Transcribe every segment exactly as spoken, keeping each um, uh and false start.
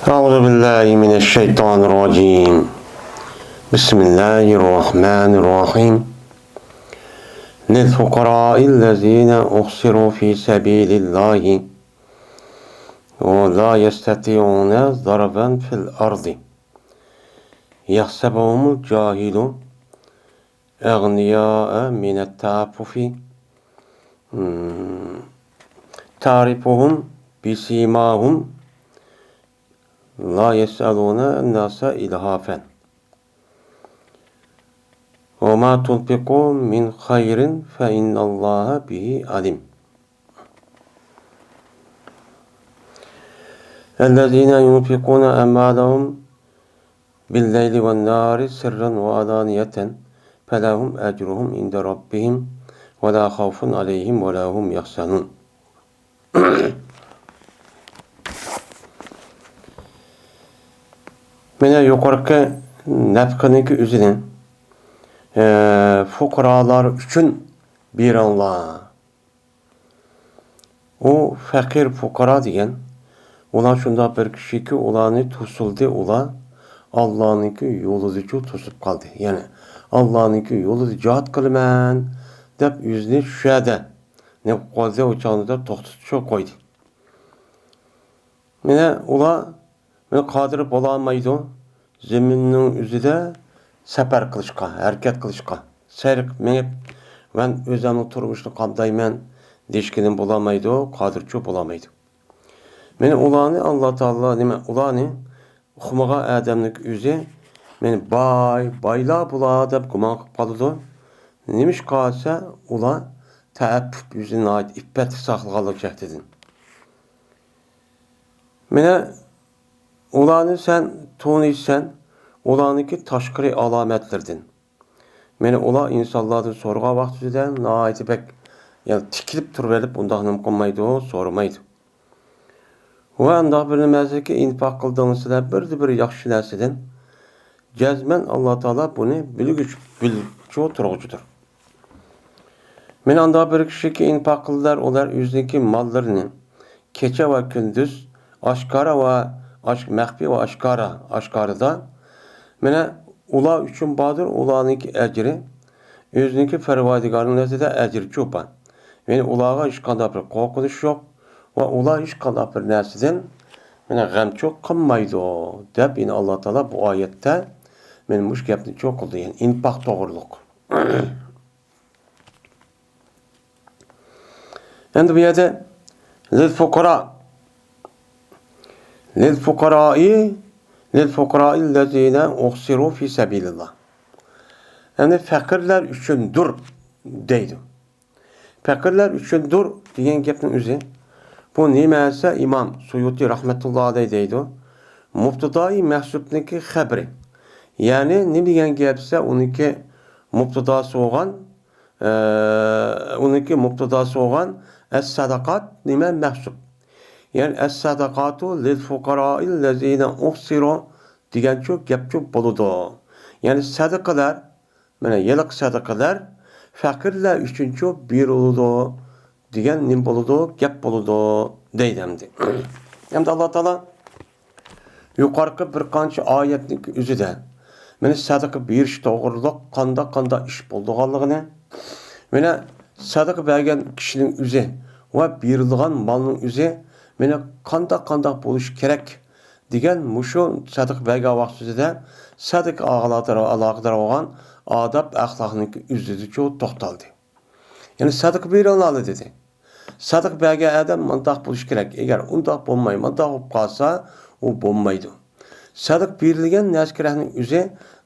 أعوذ بالله من الشيطان الرجيم. بسم الله الرحمن الرحيم. للفقراء الذين أحصروا في سبيل الله ولا يستطيعون ضربا في الأرض يحسبهم الجاهل أغنياء من التعفف. تعرفهم بسيماهم لا يسألون الناس إلحافا وما تنفقوا من خير فإن الله به عليم. الذين ينفقون أموالهم بالليل والنهار سرا وعلانية فلهم أجرهم عند ربهم ولا خوف عليهم ولا هم يحزنون. مانا يۇقىرىقى نەپقىنىڭكى ئۆزىنى، ئە، پۇقرالار ئۈچۈن بېرىڭلار. ئۇ پەقىر پۇقرا دېگەن، ئۇلار شۇنداق بىر كىشىكى، ئۇلارنى توسۇلدى، ئۇلار ئاللانىڭكى يولىدىچۇ توسۇپ قالدى. يەنى ئاللانىڭكى يولىدا جىھاد قىلىمەن دەپ ئۆزىنى شۇ يەردە نېمە قىلدى، ئۇ چاغدا توختىتىپ قويدى. مانا ئۇلار مانا قادىر بولالمايدۇ زېمىننىڭ ئۆزىدە سەپەر قىلىشقا، ھەرىكەت قىلىشقا. سەير قىلىپ مېڭىپ، مەن ئۆزۈمنىڭ تۇرمۇشىنى قامدايمەن دېيىشكىنى بولالمايدۇ، قادىرچۇ بولالمايدۇ. مانا ئۇلارنى ئاللا تائالا، نېمە، ئۇلارنى ئۇقمىغان ئادەمنىڭ ئۆزى مانا باي، بايلار بۇلار دەپ گۇمان قىلىپ قالىدۇ. نېمىشقا دېسە، ئۇلار تەئەپپۇپ، ئۆزىنى ناھايىتى ئىپپەتلىك ساقلىغانلىق جەھەتتىن. مانا ئۇلارنى سەن تونۇيسەن، ئۇلارنىڭكى تاشقىرى ئالامەتلىرىدىن. مانا ئۇلار ئىنسانلاردىن سورىغان ۋاقتىدا ناھايىتى بەك، يەنى تىكىلىپ تۇرۇۋېلىپ ئۇنداق نېمە قىلمايدۇ، سورىمايدۇ. ۋە ئۇنداق بىر نېمە دېسەكى، ئىنفاق قىلدىڭىز سىلەر بىردە بىر ياخشى نەرسىدىن، جەزمەن ئاللا تائالا بۇنى بىلگۈچى، بىلگۈچى تۇرغۇچىدۇر. مانا ئۇنداق بىر كىشىكى ئىنفاق قىلدىلار، ئۇلار ئۆزىنىڭكى ماللىرىنى كېچە ۋە كۈندۈز، ئاشكارا ۋە ئاش-، مەخپىي ۋە ئاشكارا، ئاشكارىدا. مانا ئۇلار ئۈچۈن باردۇر، ئۇلارنىڭكى ئەجرى، ئۆزىنىڭكى پەرۋەردىگارىنىڭ نەزىرىدە ئەجرى چوپان. يەنى ئۇلارغا ھېچقانداق بىر قورقۇنچ يوق ۋە ئۇلار ھېچقانداق بىر نەرسىدىن مانا غەمچۇ قىلمايدۇ، دەپ يەنە ئاللا تائالا بۇ ئايەتتە مانا مۇشۇ گەپنى چوڭ قىلدى، يەنى ئىنفاق توغرۇلۇق. ئەمدى بۇ يەردە لىل فۇقرا، لىل فۇقرائى، لىل فۇقرائىل لەزىنە ئۇھسىرۇ فى سەبىلىللا. يەنى پەقىرلەر ئۈچۈندۇر دەيدۇ. پەقىرلەر ئۈچۈندۇر دېگەن گەپنىڭ ئۆزى، بۇ نېمە دېسە، ئىمام سۇيۇتى رەھمەتۇللا ئەلەيھ دەيدۇ، مۇبتىدائى مەھزۇپنىڭكى خەبىرى. يەنى نېمە دېگەن گەپ دېسە، ئۇنىڭكى مۇبتىداسى بولغان، ئە، ئۇنىڭكى مۇبتىداسى بولغان ئەس-سەدەقات نېمە مەھزۇپ. يەنى ئەس-سەدەقاتۇ لىل فۇقارائىل لەزىنە ئۇھسىرۇ دېگەنچۇ گەپچۇ بولىدۇ. يەنى سەدىقىلەر، مانا ھېلىقى سەدىقىلەر پەقىرلەر ئۈچۈنچۇ بېرىلىدۇ دېگەن نېمە بولىدۇ؟ گەپ بولىدۇ دەيدۇ ئەمدى. ئەمدى ئاللا تائالا يۇقىرىقى بىر قانچە ئايەتنىڭ ئۆزىدە مانا سەدىقە بېرىش توغرۇلۇق قانداق-قانداق ئىش بولىدىغانلىقىنى، مانا سەدىقە بەرگەن كىشىنىڭ ئۆزى ۋە بېرىلغان مالنىڭ ئۆزى مانا قانداق-قانداق بولۇشى كېرەك دېگەن مۇشۇ سەدىقە بەرگەن ۋاقتىدا سەدىقە ئالاقىدار، ئالاقىدار بولغان ئاداب ئەخلاقنىڭ ئۆزىدىچۇ توختالدى. يەنى سەدىقە بېرىڭلار دېدى. سەدىقە بەرگەن ئادەم مانداق بولۇشى كېرەك. ئەگەر ئۇنداق بولماي، مانداق بولۇپ قالسا، ئۇ بولمايدۇ. سەدىقە بېرىلگەن نەرسە كېرەكنىڭ ئۆزى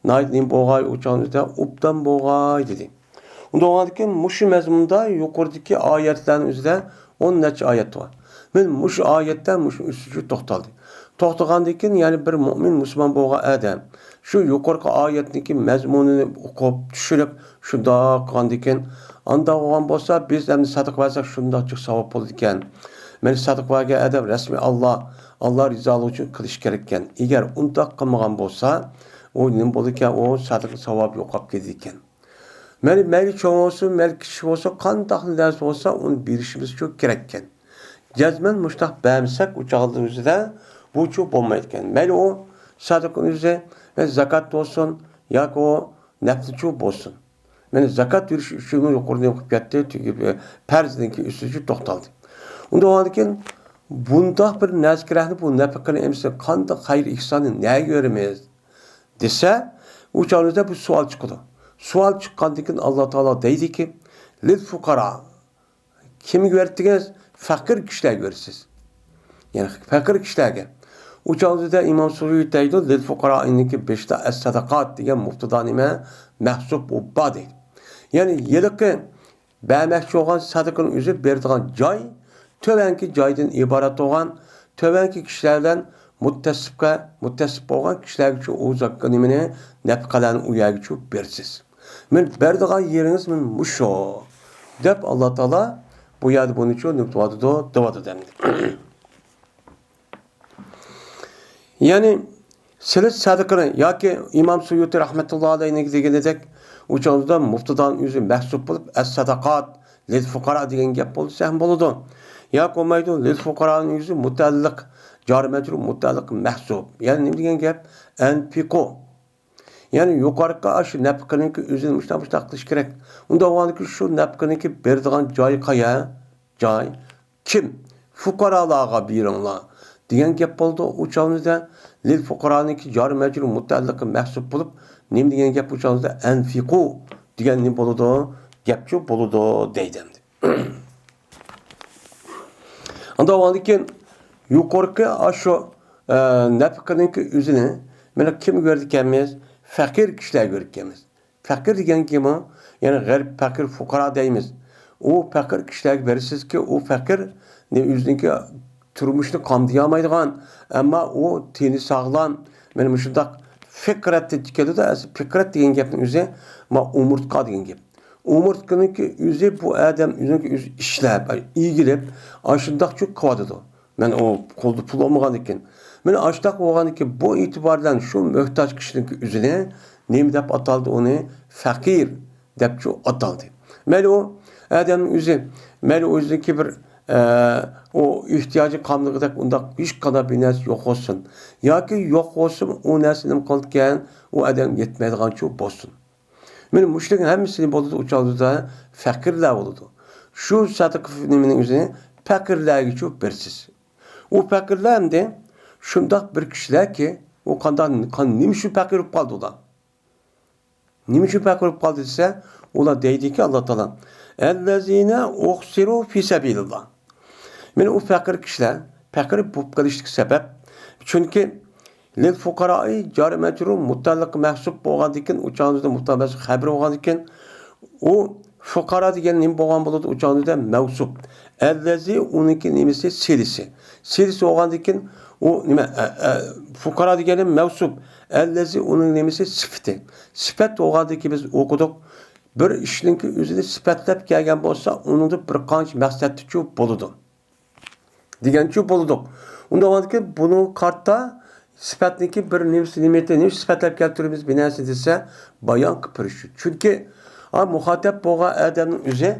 ناھايىتى نېمە بولغاي، ئۇ چاغدا ئوبدان بولغاي دېدى. ئۇنداق بولغاندىكىن مۇشۇ مەزمۇندا يۇقىرىدىكى ئايەتلەرنىڭ ئۆزىدە ئون نەچچە ئايەت بار. مەن مۇشۇ ئايەتتە مۇشۇ ئۈستىگە توختالدى. توختىغاندىن كېيىن، يەنى بىر مۆمىن مۇسۇلمان بولغان ئادەم شۇ يۇقىرىقى ئايەتنىڭكى مەزمۇنىنى ئوقۇپ، چۈشىنىپ، شۇنداق قىلغاندىن كېيىن، ئانداق بولغان بولسا، بىز ئەمدى سەدىقە بەرسەك، شۇنداق جىق ساۋاب بولىدىكەن. مەن سەدىقە بەرگەن ئادەم رەسمىي ئاللا، ئاللا رىزالىقى ئۈچۈن قىلىش كېرەككەن. ئەگەر ئۇنداق قىلمىغان بولسا، ئۇ نېمە بولىدىكەن؟ ئۇ سەدىقە ساۋابى يوقاپ كېتىدىكەن. مەيلى، مەيلى چوڭ بولسۇن، مەيلى كىچىك بولسۇن، قانداق نەرسە بولسا، ئۇنى بېرىشىمىزچۇ كېرەككەن. جەزمەن مۇشۇنداق بەرمىسەك، ئۇ چاغدا ئۆزىدە بۇچۇ بولمايدىكەن. مەيلى ئۇ سەدىقىنى ئۆزى، مەيلى زاكات بولسۇن ياكى ئۇ نەپلىچۇ بولسۇن. مەيلى زاكات بېرىش ئۈچۈنمۇ يۇقىرىدا نېمە قىلىپ كەتتى، تېگى پەرزنىڭكى ئۈستىدە توختالدى. ئۇنداق بولغاندىكىن بۇنداق بىر نەزىكرەكنى، بۇ نەپىقىنى ئەمسە قانداق خەير ئېھساننى نەگە بېرىمىز دېسە، ئۇ چاغدا بۇ سوئال چىقىدۇ. سوئال چىققاندىن كېيىن ئاللا تائالا دەيدىكى، لىل فۇقارا، كىمگە بېرىدىكەنسىز؟ پەقىر كىشىلەرگە بېرىسىز. يەنى پەقىر كىشىلەرگە. ئۇ چاغدا ئىمام سۇيۇتى دەيدۇ، لىل فۇقارائىنىڭكى بېشىدا ئەس سەدىقات دېگەن مۇبتىدا نېمە؟ مەھسۇب ئۇ بار دەيدۇ. يەنى ھېلىقى بەرمەكچى بولغان سەدىقىنى ئۆزى بېرىدىغان جاي تۆۋەنكى جايدىن ئىبارەت بولغان، تۆۋەنكى كىشىلەر بىلەن مۇتتەسىپكە، مۇتتەسىپ بولغان كىشىلەرگىچە ئۇ زاكا نېمىنى، نەپىقىلەرنى ئۇ يەرگىچە بېرىسىز. مەن بېرىدىغان يېرىڭىز مەن مۇشۇ، دەپ ئاللا تائالا بۇ يەردە بۇنىچۇ نېمە دەۋاتىدۇ، دەۋاتىدۇ ئەمدى. يەنى سىلە سەدىقىنى ياكى ئىمام سۇيۇتى رەھمەتۇللا ئەلەيھنىڭ دېگىنىدەك، ئۇ چاغدا مۇبتىدانىڭ ئۆزى مەھسۇب بولۇپ، ئەس سەدەقات لىل فۇقارا دېگەن گەپ بولسا ھەم بولىدۇ. ياكى بولمايدۇ، لىل فۇقارانىڭ ئۆزى مۇتەئەللىق، جارى مەجرۇر مۇتەئەللىق مەھسۇب. يەنى نېمە دېگەن گەپ؟ ئەنفىقۇ. يەنى يۇقىرىقى ئاشۇ نەپىقىنىڭكى ئۆزىنى مۇشۇنداق، مۇشۇنداق قىلىش كېرەك. ئۇنداق بولغاندىكىن شۇ نەپىقىنىڭكى بېرىدىغان جايى قايا؟ جاي. كىم؟ فۇقارالارغا بېرىڭلار دېگەن گەپ بولىدۇ. ئۇ چاغدا لىل فۇقارانىڭكى جارى مەجرۇر مۇتەئەللىقى مەھسۇب بولۇپ، نېمە دېگەن گەپ ئۇ چاغدا؟ ئەنفىقۇ دېگەن نېمە بولىدۇ؟ گەپچۇ بولىدۇ دەيدۇ ئەمدى. ئاندىن كېيىن يۇقىرىقى ئاشۇ، ئە، نەپىقىنىڭكى ئۆزىنى مانا كىمگە بېرىدىكەنمىز؟ پەقىر كىشىلەرگە بېرىدىكەنمىز. پەقىر دېگەن كىم ئۇ؟ يەنى غەرىب پەقىر، فۇقارا دەيمىز. ئۇ پەقىر كىشىلەرگە بېرىسىزكى، ئۇ پەقىر نە ئۆزىنىڭكى تۇرمۇشىنى قامدىيالمايدىغان، ئەمما ئۇ تېنى ساغلام، مانا مۇشۇنداق پىقرەتتىن كېلىدۇ. ئەسلى پىقرەت دېگەن گەپنىڭ ئۆزى، ما، ئومۇرتقا دېگەن گەپ. ئومۇرتقىنىڭكى ئۆزى بۇ ئادەم ئۆزىنىڭكى ئۆزى ئىشلەپ، ئىگىلەپ، ئاشۇنداقچۇ قىلىۋاتىدۇ. مەن ئۇ قولدا پۇل بولمىغاندىكىن. مانا ئاشۇنداق بولغاندىكىن بۇ ئېتىبار بىلەن شۇ موھتاج كىشىنىڭكى ئۆزىنى نېمە دەپ ئاتالدى ئۇنى؟ پەقىر دەپچۇ ئاتالدى. مەيلى ئۇ ئادەمنىڭ ئۆزى، مەيلى ئۆزىنىڭكى بىر، ئە، ئۇ ئېھتىياجى قاملىقىدەك ئۇنداق ھېچقانداق بىر نەرسە يوق بولسۇن. ياكى يوق بولسىمۇ ئۇ نەرسە نېمە قىلىدىكەن؟ ئۇ ئادەمگە يەتمەيدىغانچۇ بولسۇن. مانا مۇشۇنىڭ ھەممىسىنى بولىدۇ، ئۇ چاغدا پەقىرلەر بولىدۇ. شۇ سەدىقە نېمىنىڭ ئۆزىنى پەقىرلەرگىچۇ بېرىسىز. ئۇ پەقىرلەر ئەمدى شۇنداق بىر كىشىلەركى، ئۇ قانداق، قان-، نېمە ئۈچۈن پەقىر بولۇپ قالدى ئۇلار؟ نېمە ئۈچۈن پەقىر بولۇپ قالدى دېسە، ئۇلار دەيدىكى، ئاللا تائالا، ئەللەزىنە ئۇھسىرۇ فى سەبىلىللا. مانا ئۇ پەقىر كىشىلەر، پەقىر بولۇپ قېلىشلىق سەۋەب، چۈنكى لىل فۇقارائى جارى مەجرۇر مۇتەئەللىققە مەھسۇب بولغاندىكىن، ئۇ چاغدا مۇتەئەللىق خەبىرى بولغاندىكىن، ئۇ فۇقارا دېگەن نېمە بولغان بولىدۇ؟ ئۇ چاغدا مەۋسۇپ. ئەللەزى ئۇنىڭكى نېمىسى؟ سىلىسى. سىلىسى بولغاندىكىن، ئۇ نېمە؟ ئە، ئە، فۇقارا دېگەن مەۋسۇپ. ئەللەزى ئۇنىڭ نېمىسى؟ سۈپىتى. سۈپەت بولغاندىكىن بىز ئوقۇدۇق. بىر ئىشنىڭكى ئۆزىنى سۈپەتلەپ كەلگەن بولسا، ئۇنىڭدا بىر قانچە مەقسەتتىچۇ بولىدۇ. دېگەنچۇ بولىدۇ. ئۇنداق بولغاندىكىن بۇنىڭغا قارىتا سۈپەتنىڭكى بىر نېمىسى، نېمىتى، نېمە سۈپەتلەپ كەلتۈرىمىز بىر نەرسە دېسە، بايان قىلىپ بېرىش. چۈنكى، ئا، مۇخاتەپ بولغان ئادەمنىڭ ئۆزى،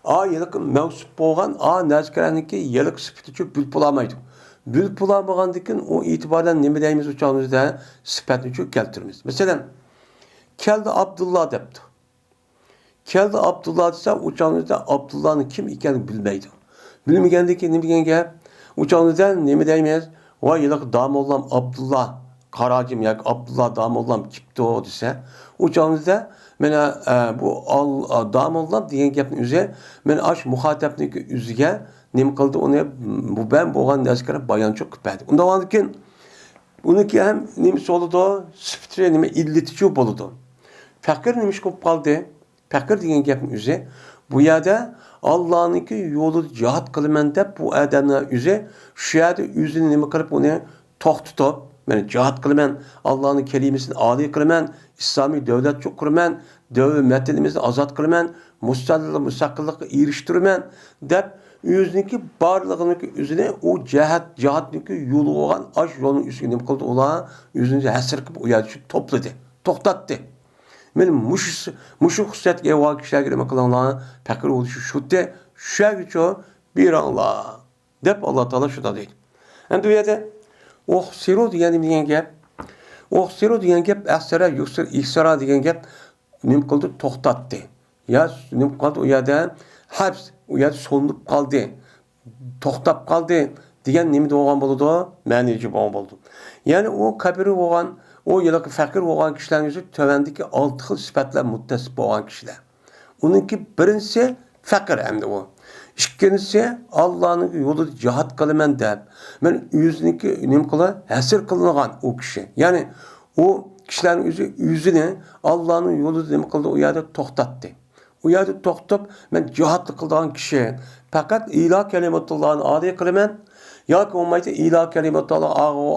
ئا، ھېلىقى مەۋسۇپ بولغان، ئا، نەزىكرەنىڭكى ھېلىقى سۈپىتىچۇ بىلىپ بولالمايدۇ. بىلىپ بولالمىغاندىكىن ئۇ ئېتىبار بىلەن نېمە دەيمىز ئۇ چاغىمىزدا؟ سۈپەتنىچۇ كەلتۈرىمىز. مەسىلەن، كەلدى ئابدۇللا دەپتۇ. كەلدى ئابدۇللا دېسە، ئۇ چاغدا ئابدۇللانىڭ كىم ئىكەنلىكىنى بىلمەيدۇ. بىلمىگەندىن كېيىن نېمە دېگەن گەپ؟ ئۇ چاغدا نېمە دەيمىز؟ ۋاي، ھېلىقى داموللام ئابدۇللا قاراجىم ياكى ئابدۇللا داموللام كېپتۇ دېسە، ئۇ چاغدا مانا، ئە، بۇ ئال-، ئا، داموللام دېگەن گەپنىڭ ئۆزى، مانا ئاشۇ مۇخاتەپنىڭكى ئۆزىگە نېمە قىلدى ئۇنى؟ مۇبەم بولغان نەزىكرە بايانچۇ قىلىپ بەردى. ئۇنداق بولغاندىكىن، ئۇنىڭكى ھەم نېمىسى بولىدۇ؟ سۈپىتى نېمە؟ ئىللىتىچۇ بولىدۇ. پەقىر نېمىشقا بولۇپ قالدى؟ پەقىر دېگەن گەپنىڭ ئۆزى، بۇ يەردە ئاللانىڭكى يولىدا جىھاد قىلىمەن دەپ، بۇ ئادەمنىڭ ئۆزى شۇ يەردە ئۆزىنى نېمە قىلىپ، ئۇنى توختىتىپ، مەن جىھاد قىلىمەن، ئاللانىڭ كەلىمىسىنى ئالىي قىلىمەن، ئىسلامىي دۆلەت قۇرىمەن، دۆلەت ۋەتىنىمىزنى ئازاد قىلىمەن، مۇستەقىللىق، مۇستەقىللىققا ئېرىشتۈرىمەن دەپ، ئۆزىنىڭكى بارلىقىنىڭكى ئۆزىنى ئۇ جەھەت، جىھادنىڭكى يولى بولغان ئاشۇ يولنىڭ ئۈستىگە نېمە قىلدى؟ ئۇلار ئۆزىنى ھەسسىرىپ، ئۇ يەردە شۇ توپلىدى، توختاتتى. مانا مۇشۇ، مۇشۇ خۇسۇسىيەتكە ئىگە بولغان كىشىلەرگە نېمە قىلىڭلار؟ پەقىر بولۇشى شۇتى، شۇ يەرگىچۇ بېرىڭلار، دەپ ئاللا تائالا شۇنداق دەيدۇ. ئەمدى بۇ يەردە ئۇخسىرۇ دېگەن نېمە دېگەن گەپ؟ ئۇخسىرۇ دېگەن گەپ ئەخسەرە يۇخسىر ئىخسارا دېگەن گەپ نېمە قىلدى؟ توختاتتى. يا نېمە قىلدى؟ ئۇ يەردە ھەبس، ئۇ يەردە سولىنىپ قالدى، توختاپ قالدى دېگەن نېمە بولغان بولىدۇ؟ مەنىجى بولغان بولىدۇ. يەنى ئۇ كەبىرى بولغان، ئۇ ھېلىقى پەقىر بولغان كىشىلەرنىڭ ئۆزى تۆۋەندىكى ئالتە خىل سۈپەت بىلەن مۇتتەسىپ بولغان كىشىلەر. ئۇنىڭكى بىرىنچىسى پەقىر ئەمدى ئۇ. ئىككىنچىسى ئاللانىڭ يولىدا جىھاد قىلىمەن دەپ، مەن ئۆزىنىڭكى نېمە قىلىدۇ؟ ھەسىر قىلىنغان ئۇ كىشى. يەنى ئۇ كىشىلەرنىڭ ئۆزى ئۆزىنى ئاللانىڭ يولىدا نېمە قىلدى؟ ئۇ يەردە توختاتتى. ئۇ يەردە توختاپ، مەن جىھادلا قىلىدىغان كىشى، پەقەت ئىلا كەلىمەتۇللانى ئالىي قىلىمەن، ياكى بولمايدۇ ئىلا كەلىمەتۇللا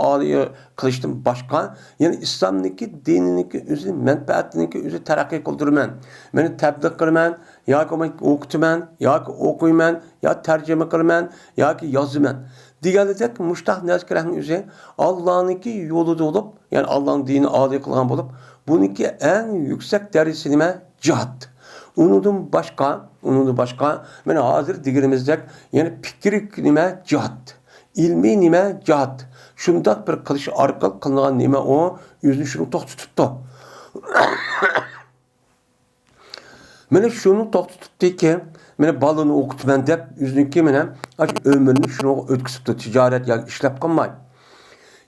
ئالىي قىلىشتىن باشقا، يەنى ئىسلامنىڭكى، دىنىنىڭكى ئۆزىنى، مەنپەئەتىنىڭكى ئۆزى تەرەققىي قىلدۇرىمەن. مەن تەبلىغ قىلىمەن، ياكى بولمايدۇ ئوقۇتىمەن، ياكى ئوقۇيمەن، يا تەرجىمە قىلىمەن، ياكى يازىمەن دېگەندەك مۇشتاق نەرسىلەرنىڭ ئۆزى ئاللانىڭكى يولىدا بولۇپ، يەنى ئاللانىڭ دىنىنى ئالىي قىلغان بولۇپ، بۇنىڭكى ئەڭ يۈكسەك دەرىجىسى نېمە؟ جىھاد. ئۇنىڭدىن باشقا، ئۇنىڭدىن باشقا، مانا ھازىر دېگىنىمىزدەك، يەنى پىكرىي نېمە؟ جىھاد. ئىلمىي نېمە؟ جىھاد. شۇنداق بىر قىلىش ئارقىلىق قىلىنغان نېمە ئۇ؟ ئۆزىنى شۇنى توختىتىپتۇ. مانا شۇنى توختىتىپتىكى، مانا بالىنى ئوقۇتىمەن دەپ، ئۆزىنىڭكى مانا ئاشۇ ئۆمرىنى شۇنىڭغا ئۆتكۈزۈپتۇ، تىجارەت ياكى ئىشلەپ قالماي.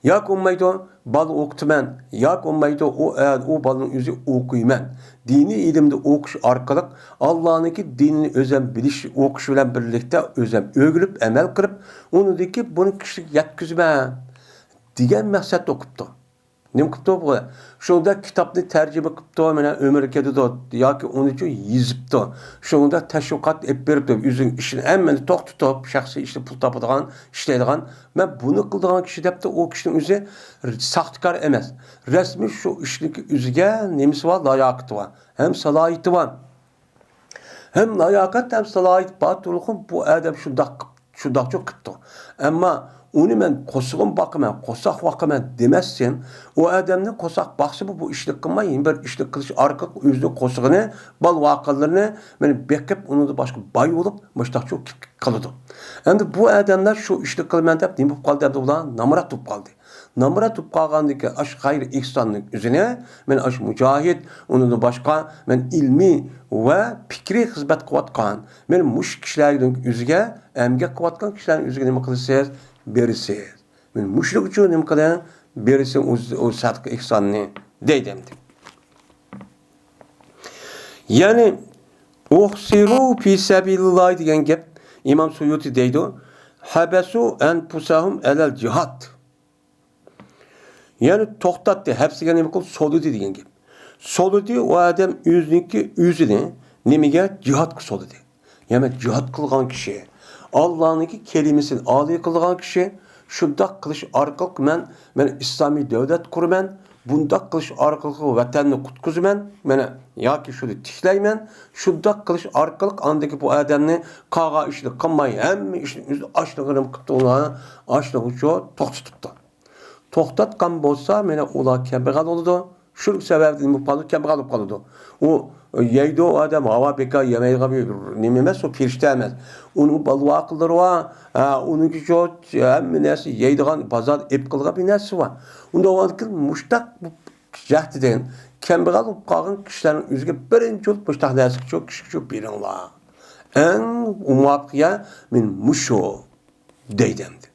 ياكى بولمايدۇ، بالا ئوقۇتىمەن، ياكى بولمايدۇ، ئۇ، ئە، ئۇ بالىنىڭ ئۆزى ئوقۇيمەن. دىنىي ئىلىمدە ئوقۇش ئارقىلىق ئاللانىڭكى دىنىنى ئۆزەم بىلىش، ئوقۇش بىلەن بىرلىكتە ئۆزەم ئۆگىنىپ، ئەمەل قىلىپ، ئۇنىڭدىن كېيىن بۇنى كىشىگە يەتكۈزىمەن دېگەن مەقسەتتە ئوقۇپتۇ. نېمە قىپتۇ بۇ؟ شۇنىڭدا كىتابنى تەرجىمە قىپتۇ، مانا ئۆمرى كېتىدۇ ياكى ئۇنىچۇ يېزىپتۇ. شۇنىڭدا تەشۋىقات ئېلىپ بېرىپتۇ، ئۆزىنىڭ ئىشىنى ھەممىنى توختىتىپ، شەخسىي ئىشتا پۇل تاپىدىغان، ئىشلەيدىغان، مەن بۇنى قىلىدىغان كىشى دەپتۇ، ئۇ كىشىنىڭ ئۆزى ساختىكار ئەمەس. رەسمىي شۇ ئىشنىڭكى ئۆزىگە نېمىسى بار؟ لاياقىتى بار. ھەم سالاھىيىتى بار. ھەم لاياقەت، ھەم سالاھىيەت بار تۇرغۇن بۇ ئادەم شۇنداق، شۇنداقچۇ قىپتۇ. ئەمما ئۇنى مەن قورسىقىم باقىمەن، قورساق باقىمەن دېمەسسەن، ئۇ ئادەمنى قورساق باقسىمۇ بۇ ئىشنى قىلماي، يەنە بىر ئىشنى قىلىش ئارقىلىق ئۆزىنىڭ قورسىقىنى، بالا ۋاقىلىرىنى مانا بېقىپ، ئۇنىڭدىن باشقا باي بولۇپ، مۇشۇنداقچۇ قىلىدۇ. ئەمدى بۇ ئادەملەر شۇ ئىشنى قىلىمەن دەپ نېمە بولۇپ قالدى؟ ئەمدى ئۇلار نامرات بولۇپ قالدى. نامرات بولۇپ قالغاندىكىن ئاشۇ خەير ئېھساننىڭ ئۆزىنى مەن ئاشۇ مۇجاھىد، ئۇنىڭدىن باشقا مەن ئىلمىي ۋە پىكرىي خىزمەت قىلىۋاتقان، مەن مۇشۇ كىشىلەرنىڭ ئۆزىگە ئەمگەك قىلىۋاتقان كىشىلەرنىڭ ئۆزىگە نېمە قىلىسىز؟ بېرىسىز. مەن مۇشۇنىڭ ئۈچۈن نېمە قىلىڭ؟ بېرىسىز ئۇ، ئۇ سەدىقە ئېھساننى دەيدۇ ئەمدى. يەنى، ئۇخسىرۇ فى سەبىلىللاھ دېگەن گەپ ئىمام سۇيۇتى دەيدۇ، ھەبەسۇ ئەنپۇسەھۇم ئەلەل جىھاد. يەنى توختاتتى، ھەبسىگە نېمە قىلدى؟ سولىدى دېگەن گەپ. سولىدى، ئۇ ئادەم ئۆزىنىڭكى ئۆزىنى نېمىگە؟ جىھادقا سولىدى. يەنى جىھاد قىلغان كىشى، ئاللانىڭكى كەلىمىسىنى ئالىي قىلغان كىشى، شۇنداق قىلىش ئارقىلىق مەن، مەن ئىسلامىي دۆلەت قۇرىمەن، بۇنداق قىلىش ئارقىلىق ۋەتەننى قۇتقۇزىمەن، مانا، ياكى شۇنى تىكلەيمەن، شۇنداق قىلىش ئارقىلىق ئاندىكى بۇ ئادەمنى قالغان ئىشنى قىلماي، ھەممە ئىشنى ئۆزى ئاشلىقىنى قىپتۇ، ئاشلىقىچۇ توختىتىپتۇ. توختاتقان بولسا، مانا، ئۇلار كەمبەغەل بولىدۇ. شۇ سەۋەبتىن نېمە بولۇپ قالىدۇ؟ كەمبەغەل بولۇپ قالىدۇ. ئۇ يەيدۇ، ئۇ ئادەم ھاۋا بىكار يېمەيدىغان بىر نېمە ئەمەس، ئۇ پېرىشتە ئەمەس. ئۇنىڭ بالا ۋاقىللىرى بار، ھە، ئۇنىڭكى شۇ ھەممە نەرسە يەيدىغان، بازاردا ئېلىپ قىلغان بىر نەرسىسى بار. ئۇنداق بولغاندىكىن مۇشتاق جەھەتتىن كەمبەغەل بولۇپ قالغان كىشىلەرنىڭ ئۆزىگە بىرىنچى بولۇپ مۇشتاق نەرسىگە شۇ كىشىگە شۇ بېرىڭلار. ئەڭ مۇۋاپىق يەر مانا مۇشۇ دەيدۇ ئەمدى.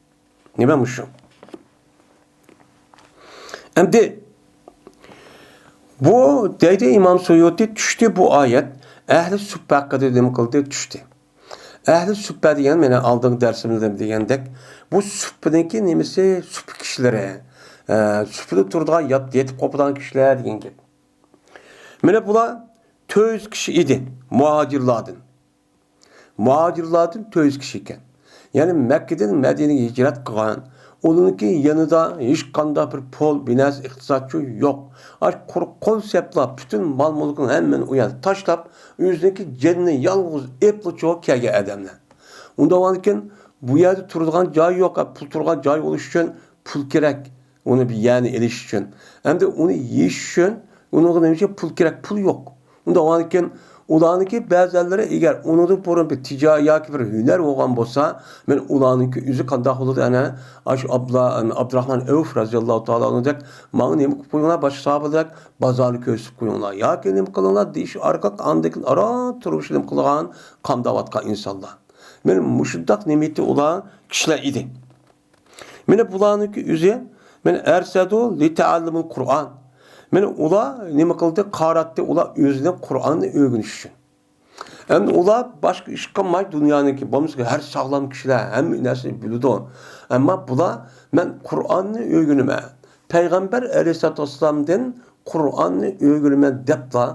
نېمە مۇشۇ؟ ئەمدى بۇ دەيدۇ ئىمام سۇيۇتى، چۈشتى بۇ ئايەت، ئەھلى سۇپپا ھەققىدە نېمە قىلدى؟ چۈشتى. ئەھلى سۇپپا دېگەن، مانا ئالدىنقى دەرسىمىزدە دېگەندەك، بۇ سۇپپىنىڭكى نېمىسى؟ سۇپپا كىشىلىرى، ئە، سۇپپىدا تۇرىدىغان، يات-، يېتىپ قوپىدىغان كىشىلەر دېگەن گەپ. مانا بۇلار تۆت يۈز كىشى ئىدى مۇھاجىرلاردىن. مۇھاجىرلاردىن تۆت يۈز كىشى ئىكەن. يەنى مەككىدىن مەدىنىگە ھىجرەت قىلغان. ئۇلارنىڭكى يېنىدا ھېچقانداق بىر پۇل، بىر نەرسە، ئىقتىسادچۇ يوق. ئاشۇ قۇرۇق قول سەپلا پۈتۈن مال-مۈلكىنى ھەممىنى ئۇ يەردە تاشلاپ، ئۆزىنىڭكى جېنىنى يالغۇز ئېلىپلىچۇ كەلگەن ئادەملەر. ئۇنداق بولغاندىكىن بۇ يەردە تۇرىدىغان جاي يوق، پۇل تۇرىدىغان جاي بولۇش ئۈچۈن پۇل كېرەك. ئۇنى بىر يەرنى ئېلىش ئۈچۈن. ئەمدى ئۇنى يېيىش ئۈچۈن ئۇنىڭغا نېمە ئۈچۈن پۇل كېرەك؟ پۇل يوق. ئۇنداق بولغاندىكىن ئۇلارنىڭكى بەزىلىرى ئەگەر ئۇنىڭدىن بۇرۇن بىر تىجارەت ياكى بىر ھۈنەر بولغان بولسا، مەن ئۇلارنىڭكى ئۆزى قانداق بولىدۇ؟ ئەنە ئاشۇ ئابلا-، ئابدۇراخمان ئەۋف رەزىياللاھۇ تائالا ئەنھۇدەك، ماڭا نېمە قىلىپ قويۇڭلار، باشقا ساھابىدەك بازارنى كۆرسىتىپ قويۇڭلار ياكى نېمە قىلىڭلار دېيىش ئارقىلىق ئاندىن كېيىن ئاران تۇرمۇشى نېمە قىلغان، قامداۋاتقان ئىنسانلار. مەن مۇشۇنداق نېمىتى ئۇلار كىشىلەر ئىدى. مانا بۇلارنىڭكى ئۆزى، مانا، ئەرسەدۇ لىتەئەللۇمۇل قۇرئان. مانا ئۇلار نېمە قىلدى؟ قاراتتى، ئۇلار ئۆزىنى قۇرئاننى ئۆگىنىش ئۈچۈن. ئەمدى ئۇلار باشقا ئىش قىلماي، دۇنيانىڭكى، بولمىسا ھەر ساغلام كىشىلەر ھەممە نەرسىنى بىلىدۇ. ئەمما بۇلار، مەن قۇرئاننى ئۆگىنىمەن، پەيغەمبەر ئەلەيھىسسالاتۇ ۋەسسالامدىن قۇرئاننى ئۆگىنىمەن دەپلا،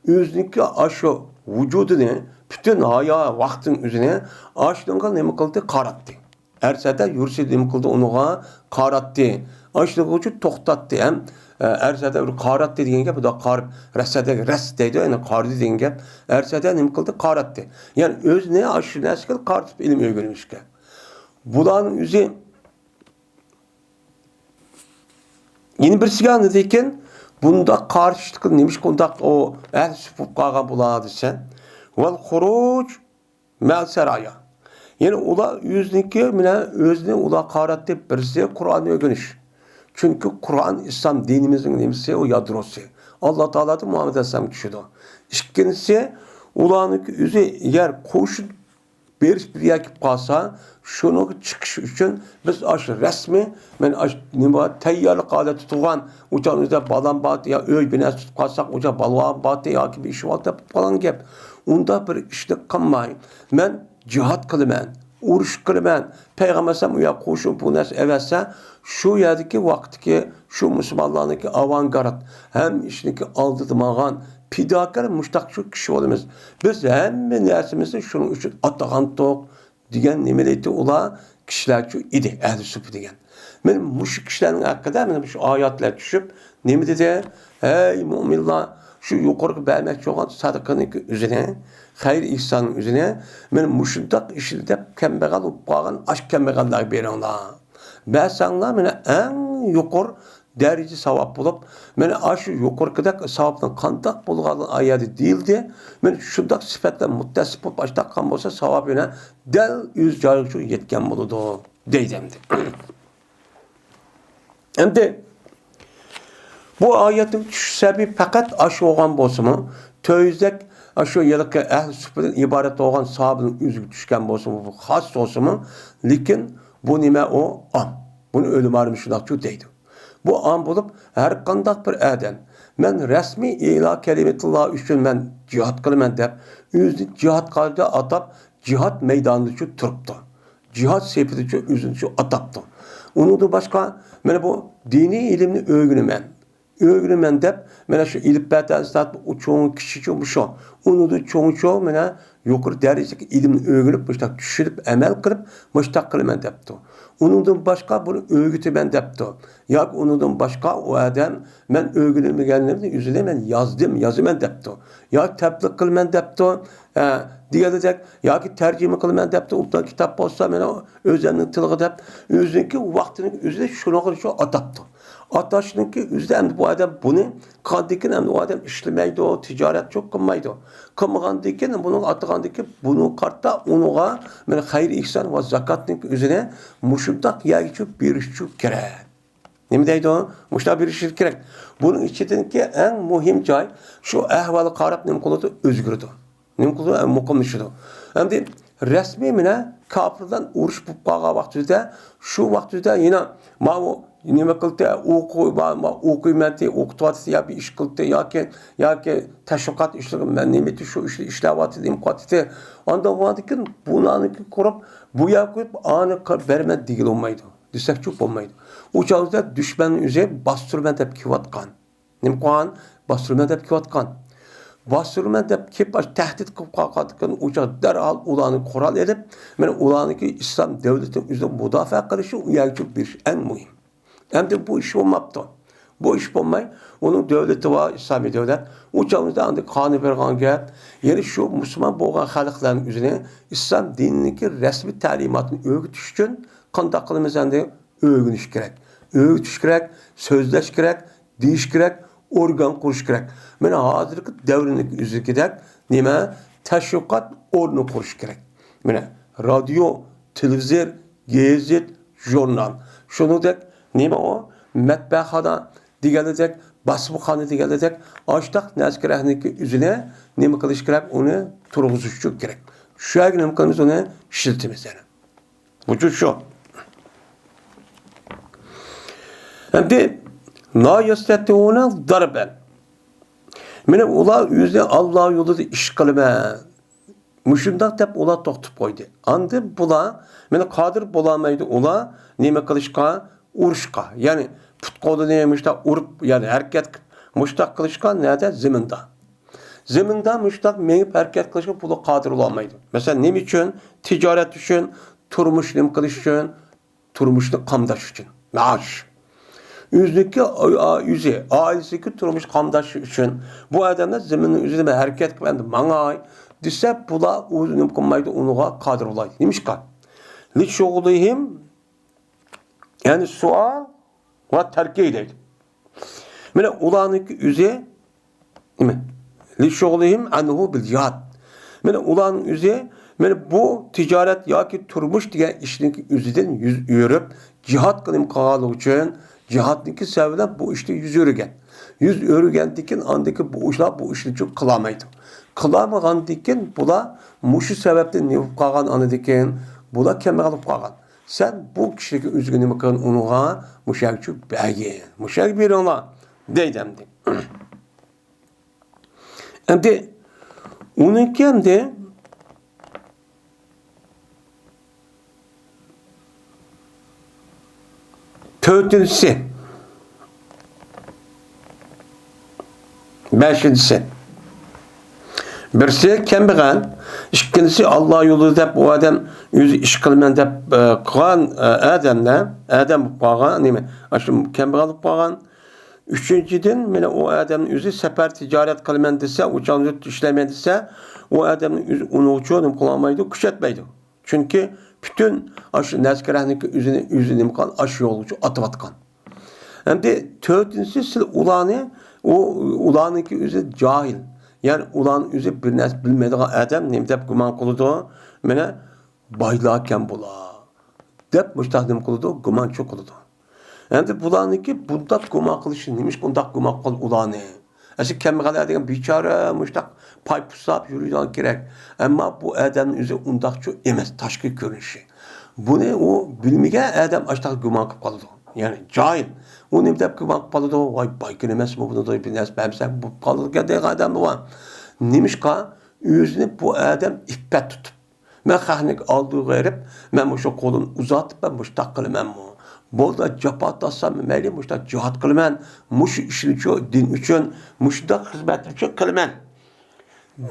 ئۆزىنىڭكى ئاشۇ ۋۇجۇدىنى، پۈتۈن ھايا ۋاقتىنىڭ ئۆزىنى ئاشۇنىڭغا نېمە قىلدى؟ قاراتتى. ئەرسەدە يۈرسە نېمە قىلدى؟ ئۇنىڭغا قاراتتى. ئاشۇنىڭغا توختاتتى ھەم، ئە، ئەرسەدە بىر قاراتتى دېگەن گەپ، بۇدا قارىپ، رەسەدە رەس دەيدۇ، يەنى قارىدى دېگەن گەپ. ئەرسەدە نېمە قىلدى؟ قاراتتى. يەنى ئۆزىنى ئاشۇ نەرسىگە قارىتىپ ئىلىم ئۆگىنىشكە. بۇلارنىڭ ئۆزى يەنە بىرسىگە ئاندىن كېيىن بۇنداق قارشىلىق نېمىشقا ئۇنداق ئۇ ئەھلى سۈپ بولۇپ قالغان بۇلار دېسە، ۋەل خۇرۇج مەل سەرايا. يەنى ئۇلار ئۆزىنىڭكى مانا ئۆزىنى ئۇلار قاراتتى، بىرسى قۇرئاننى ئۆگىنىش. چۈنكى قۇرئان ئىسلام دىنىمىزنىڭ نېمىسى، ئۇ يادروسى. ئاللا تائالادىن مۇھەممەد ئەلەيھىسسالام چۈشىدۇ. ئىككىنچىسى، ئۇلارنىڭكى ئۆزى ئەگەر قوشۇن بېرىش بىر يەرگە كېلىپ قالسا، شۇنىڭغا چىقىش ئۈچۈن بىز ئاشۇ رەسمىي، مەن ئاشۇ نېمە بار، تەييارلىق ھالەتتە تۇرغان، ئۇ چاغدا ئۆزىدە بالام بار، يا ئۆي بىناسى تۇتۇپ قالساق، ئۇ چاغدا بالىۋان بار، ياكى بىر ئىش بار دەپ قالغان گەپ. ئۇنداق بىر ئىشنى قىلماي، مەن جىھاد قىلىمەن، ئۇرۇش قىلىمەن، پەيغەمبەر ئەلەيھىسسالام ئۇ يەرگە قوشۇن بۇ نەرسە ئەۋەتسە، شۇ يەردىكى ۋاقىتتىكى شۇ مۇسۇلمانلارنىڭكى ئاۋانگارت، ھەممە ئىشنىڭكى ئالدىدا ماڭغان پىداكار مۇشتاق شۇ كىشى بولىمىز. بىز ھەممە نەرسىمىزنى شۇنىڭ ئۈچۈن ئاتىغانتۇق دېگەن نېمە دەيتتى ئۇلار؟ كىشىلەرچۇ ئىدى، ئەھلى سۇپا دېگەن. مەن مۇشۇ كىشىلەرنىڭ ھەققىدە مانا مۇشۇ ئايەتلەر چۈشۈپ، نېمە دېدى؟ ھەي مۆمىنلار، شۇ يۇقىرىقى بەرمەكچى بولغان سەدىقىنىڭكى ئۆزىنى، خەير ئېھساننىڭ ئۆزىنى، مانا مۇشۇنداق ئىشنى دەپ كەمبەغەل بولۇپ قالغان ئاشۇ كەمبەغەللەرگە بېرىڭلار. بەرسەڭلار، مانا ئەڭ يۇقىرى دەرىجە ساۋاب بولۇپ، مانا ئاشۇ يۇقىرىقىدەك ساۋابنىڭ قانداق بولغانلىقى ئايەتتە دېيىلدى. مانا شۇنداق سۈپەتلەر مۇتتەسىپ بولۇپ ئاشۇنداق قىلغان بولسا، ساۋاب يەنە دەل ئۆز جايىغا شۇ يەتكەن بولىدۇ، دەيدۇ ئەمدى. ئەمدى بۇ ئايەتنىڭ چۈشۈش سەۋەبى پەقەت ئاشۇ بولغان بولسىمۇ، تۆت يۈزدەك ئاشۇ ھېلىقى ئەھلى سۇپىدىن ئىبارەت بولغان ساھابىنىڭ ئۆزىگە چۈشكەن بولسىمۇ، بۇ خاس بولسىمۇ، لېكىن بۇ نېمە ئۇ؟ ئام. بۇنى ئۆلىمالىرىمىز شۇنداقچۇ دەيدۇ. بۇ ئام بولۇپ، ھەر قانداق بىر ئادەم، مەن رەسمىي ئىلا كەلىمىتۇللا ئۈچۈن مەن جىھاد قىلىمەن دەپ، ئۆزىنى جىھادقا ئاتاپ، جىھاد مەيدانىدىچۇ تۇرۇپتۇ. جىھاد سېپىدىچۇ ئۆزىنىچۇ ئاتاپتۇ. ئۇنىڭدىن باشقا، مانا بۇ دىنىي ئىلىمنى ئۆگىنىمەن، ئۆگىنىمەن دەپ، مانا شۇ ئېلىپبە تەنسى تارتىپ، ئۇ چوڭ كىچىچۇ مۇشۇ. ئۇنىڭدىن چوڭچۇ، مانا يۇقىرى دەرىجىدىكى ئىلىمنى ئۆگىنىپ، مۇشۇنداق چۈشىنىپ، ئەمەل قىلىپ، مۇشۇنداق قىلىمەن دەپتۇ. ئۇنىڭدىن باشقا بۇنى ئۆگىتىمەن دەپتۇ. ياكى ئۇنىڭدىن باشقا ئۇ ئادەم، مەن ئۆگىنىلمىگەنلىرىنى ئۆزىنى مەن يازدىم، يازىمەن دەپتۇ. ياكى تەبلىغ قىلىمەن دەپتۇ. ئە، دېگەندەك، ياكى تەرجىمە قىلىمەن دەپتۇ. ئۇنداق كىتاب بولسا، مانا ئۆزۈمنىڭ تىلىغا دەپ، ئۆزىنىڭكى ۋاقتىنىڭ ئۆزىدە شۇنىڭغا شۇ ئاتاپتۇ. ئاتاشنىڭكى ئۆزىدە ئەمدى بۇ ئادەم بۇنى قىلغاندىن كېيىن ئەمدى ئۇ ئادەم ئىشلىمەيدۇ، تىجارەت چوق قىلمايدۇ. قىلمىغاندىن كېيىن، بۇنىڭغا ئاتىغاندىن كېيىن، بۇنىڭغا قارىتا ئۇنىڭغا مانا خەير ئېھسان ۋە زاكاتنىڭكى ئۆزىنى مۇشۇنداق يەرگىچۇ بېرىشچۇ كېرەك. نېمە دەيدۇ؟ مۇشۇنداق بېرىشى كېرەك. بۇنىڭ ئىچىدىكى ئەڭ مۇھىم جاي شۇ ئەھۋالغا قاراپ نېمە قىلىدۇ؟ ئۆزگىرىدۇ. نېمە قىلىدۇ؟ مۇقىملىشىدۇ. ئەمدى رەسمىي مانا كاپىر بىلەن ئۇرۇش بولۇپ قالغان ۋاقتىدا، شۇ ۋاقتىدا يەنە ماۋۇ نېمە قىلدى؟ ئوقۇ-، ما-، ما-، ئوقۇيمەنتى، ئوقۇتۇۋاتىدۇ يا بىر ئىش قىلدى ياكى، ياكى تەشۋىقات ئىشلىرى، مەن نېمە شۇ ئىشنى ئىشلەۋاتىدۇ، نېمە قىلىۋاتىدۇ. ئاندىن بولغاندىن كېيىن بۇلارنىڭكى قۇرۇپ، بۇ يەرگە قويۇپ، ئانى قىلىپ بېرىمەن دېگىلى بولمايدۇ. دېسەكچۇ بولمايدۇ. ئۇ چاغدا دۈشمەن ئۆزى باستۇرىمەن دەپ كېلىۋاتقان. نېمە قىلغان؟ باستۇرىمەن دەپ كېلىۋاتقان. باستۇرىمەن دەپ كېلىپ، ئاشۇ تەھدىت قىلىپ قالغاندىكىن، ئۇ چاغ دەرھال ئۇلارنى قورال ئېلىپ، مانا ئۇلارنىڭكى ئىسلام دۆلىتىنى ئۆزىنى مۇداپىئە قىلىشى، ئۇ يەرگىچە بېرىش ئەڭ مۇھىم. ئەمدى بۇ ئىش بولماپتۇ. بۇ ئىش بولماي، ئۇنىڭ دۆلىتى بار، ئىسلامىي دۆلەت. ئۇ چاغدا ئاندىن قانۇن بېرىدىغان گەپ، يەنى شۇ مۇسۇلمان بولغان خەلقلەرنىڭ ئۆزىنى ئىسلام دىنىنىڭكى رەسمىي تەلىماتىنى ئۆگىتىش ئۈچۈن قانداق قىلىمىز ئەمدى؟ ئۆگىنىش كېرەك. ئۆگىتىش كېرەك، سۆزلەش كېرەك، دېيىش كېرەك، ئورگان قۇرۇش كېرەك. مانا ھازىرقى دەۋرنىڭ ئۆزىدىكىدەك نېمە، تەشۋىقات ئورنى قۇرۇش كېرەك. مانا، رادىيو، تېلېۋىزور، گېزىت، ژۇرنال. شۇنىڭدەك نېمە ئۇ؟ مەتبەخانا دېگەنلىدەك، باسمىخانا دېگەنلىدەك، ئاشتاق نەرسە كېرەكنىكى ئۆزىنى نېمە قىلىش كېرەك؟ ئۇنى تۇرغۇزۇش ئۈچۈن كېرەك. شۇ يەرگە نېمە قىلىمىز؟ ئۇنى ئىشلىتىمىز يەنە. بۇچۇ شۇ. ئەمدى لا يستطيعون ضربا. مانا ئۇلار ئۆزى ئاللا يولىدا ئىش قىلىمەن. مۇشۇنداق دەپ ئۇلار توختىتىپ قويدى. ئاندىن بۇلار، مانا قادىر بولالمايدۇ ئۇلار نېمە قىلىشقا؟ ئۇرۇشقا. يەنى پۇت قولىنى مۇشتاق ئۇرۇپ، يەنى ھەرىكەت قىلىپ، مۇشتاق قىلىشقا نەدە؟ زېمىندا. زېمىندا مۇشتاق مېڭىپ ھەرىكەت قىلىشقا بۇلار قادىر بولالمايدۇ. مەسىلەن، نېمە ئۈچۈن؟ تىجارەت ئۈچۈن، تۇرمۇش نېمە قىلىش ئۈچۈن، تۇرمۇشنى قامداش ئۈچۈن. مائاش. ئۆزىنىڭكى، ئا-، ئا-، ئۆزى، ئائىلىسىدىكى تۇرمۇش قامداش ئۈچۈن. بۇ ئادەملەر زېمىننىڭ ئۆزىدە بىر ھەرىكەت قىلىپ، ئەمدى ماڭاي دېسە، بۇلار ئۆزى نېمە قىلمايدۇ، ئۇنىڭغا قادىر بولايدۇ. نېمىشقا؟ لىشۇغلىھىم، يەنى سوئال ۋە تەركى دەيدۇ. مانا ئۇلارنىڭكى ئۆزى نېمە؟ لىشۇغلىھىم ئەنھۇ بىل جىھاد. مانا ئۇلارنىڭ ئۆزى، مانا بۇ تىجارەت ياكى تۇرمۇش دېگەن ئىشنىڭكى ئۆزىدىن يۈز ئۆرۈپ، جىھادقا نېمە قىلغانلىقى ئۈچۈن، جىھادنىڭكى سەۋەبى بىلەن بۇ ئىشتا يۈز ئۆرۈگەن. يۈز ئۆرۈگەندىن كېيىن ئاندىكى بۇ ئىشلار بۇ ئىشنى چۈ قىلالمايدۇ. قىلالمىغاندىن كېيىن بۇلار مۇشۇ سەۋەبتىن نېمە بولۇپ قالغان ئاندىن كېيىن؟ بۇلار كەمبەغەل بولۇپ قالغان. سەن بۇ كىشىلىككە ئۆزىگە نېمە قىلغىن، ئۇنىڭغا مۇشەگە چۈ بەرگىن. مۇشەگە بېرىڭلار دەيدۇ ئەمدى. ئەمدى ئۇنىڭكى ئەمدى تۆتىنچىسى، بەشىنچىسى. بىرسى كەمبەغەل، ئىككىنچىسى ئاللا يولىدا دەپ ئۇ ئادەم ئۆزى ئىش قىلىمەن دەپ، ئە، قىلغان، ئە، ئادەملەر، ئادەم بولۇپ قالغان، نېمە، ئاشۇ كەمبەغەل بولۇپ قالغان. ئۈچىنچىدىن، مانا ئۇ ئادەمنىڭ ئۆزى سەپەر تىجارەت قىلىمەن دېسە، ئۇ چاغدا ئىشلەيمەن دېسە، ئۇ ئادەمنىڭ ئۆزى ئۇنىڭ ئۈچۈن نېمە قىلالمايدۇ، كۈچەتمەيدۇ. چۈنكى پۈتۈن ئاشۇ نەرسە كېرەكنىڭكى ئۆزىنى، ئۆزى نېمە قىلغان، ئاشۇ يولغىچە ئاتىۋاتقان. ئەمدى تۆتىنچىسى، سىز ئۇلارنى، ئۇ، ئۇلارنىڭكى ئۆزى جاھىل. يەنى ئۇلارنىڭ ئۆزى بىر نەرسە بىلمەيدىغان ئادەم نېمە دەپ گۇمان قىلىدۇ؟ مانا بايلاركەن بۇلار دەپ مۇشتاق نېمە قىلىدۇ؟ گۇمانچۇ قىلىدۇ. ئەمدى بۇلارنىڭكى بۇنداق گۇمان قىلىشى نېمىشقا ئۇنداق گۇمان قىلىدۇ ئۇلارنى؟ ئەسلى كەمبەغەل دېگەن بىچارە مۇشتاق پاي پۇسلاپ يۈرىدىغان كېرەك. ئەمما بۇ ئادەمنىڭ ئۆزى ئۇنداقچۇ ئەمەس، تاشقى كۆرۈنۈشى. بۇنى ئۇ بىلمىگەن ئادەم ئاشتاق گۇمان قىلىپ قالىدۇ. يەنى جاھىل. ئۇ نېمە دەپ گۇمان قىلىپ قالىدۇ؟ ۋاي، باي كۈنى ئەمەسمۇ بۇنى، بىر نەرسە بەرمىسەم بولۇپ قالىدىكەن دەيدىغان ئادەم بار. نېمىشقا؟ ئۆزىنى بۇ ئادەم ئىپپەت تۇتۇپ، مەن خەقنىڭ ئالدىغا بېرىپ، مەن مۇشۇ قولۇمنى ئۇزارتىپ، مەن مۇشۇنداق قىلىمەنمۇ؟ بولدى، جاپا تارتسام مەيلى، مۇشۇنداق جىھاد قىلىمەن، مۇشۇ ئىشنىچۇ دىن ئۈچۈن، مۇشۇنداق خىزمەتنىچۇ قىلىمەن،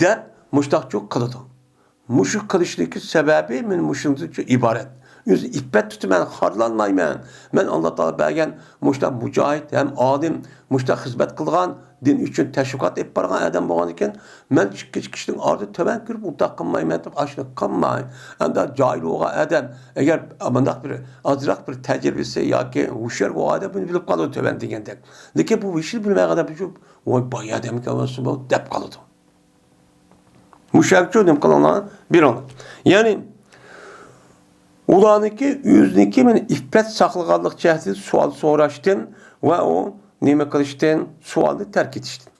دەپ مۇشۇنداقچۇ قىلىدۇ. مۇشۇ قىلىشنىڭكى سەۋەبى مانا مۇشۇنىڭدىنچۇ ئىبارەت. ئۆزى ئىپپەت تۇتىمەن، خارلانمايمەن. مەن ئاللا تائالا بەرگەن مۇشۇنداق مۇجاھىد ھەم ئالىم، مۇشۇنداق خىزمەت قىلغان، دىن ئۈچۈن تەشۋىقات ئېلىپ بارغان ئادەم بولغاندىكىن، مەن ئىككى كىشىنىڭ ئارىدا تۆۋەن كۆرۈپ ئۇنداق قىلمايمەن دەپ ئاشۇنداق قىلماي. ئەمدى جاھىل بولغان ئادەم، ئەگەر مۇنداق بىر ئازراق بىر تەجرىبىسى ياكى ھوشيار بولغان ئادەم بۇنى بىلىپ قالىدۇ تۆۋەن دېگەندەك. لېكىن بۇ ھېچنى بىلمەيدىغان ئادەم شۇ، ۋاي، باي ئادەمكەن بۇ دەپ قالىدۇ. مۇشەگىچۇ نېمە قىلىڭلار؟ بېرىڭلار. يەنى ئۇلارنىڭكى ئۆزىنىڭكى مانا ئىپپەت ساقلىغانلىق جەھەتتىن سوئال سوراشتىن ۋە ئۇ نېمە قىلىشتىن، سوئالنى تەرك ئېتىشتىن.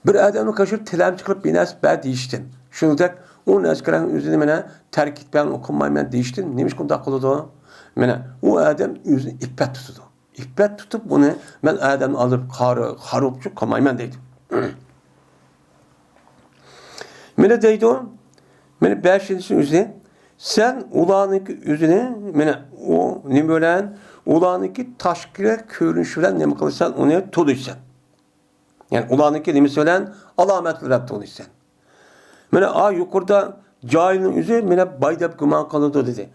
بىر ئادەمنى قېشىپ تىلەمچى قىلىپ بىر نەرسە بەر دېيىشتىن. شۇنىڭدەك ئۇ نەرسىكىلەرنىڭ ئۆزىنى مانا تەرك ئېتىپ بەرمەي ئوقۇمايمەن دېيىشتىن نېمىشقا ئۇنداق قىلىدۇ؟ مانا ئۇ ئادەم ئۆزىنى ئىپپەت تۇتىدۇ. ئىپپەت تۇتۇپ بۇنى مەن ئادەمنى ئالدىرىپ خار-، خارابچۇ قىلمايمەن دەيدۇ. مانا دەيدۇ، مانا بەشىنچىسى ئۆزى، سەن ئۇلارنىڭكى ئۆزىنى، مانا ئۇ نېمە بىلەن، ئۇلارنىڭكى تاشقى كۆرۈنۈشى بىلەن نېمە قىلىسەن، ئۇنى تونۇيسەن. يەنى ئۇلارنىڭكى نېمىسى بىلەن، ئالامەت بىلەن تونۇيسەن. مانا ئا يۇقىرىدا جاھىلنىڭ ئۆزى مانا باي دەپ گۇمان قىلىدۇ دېدى.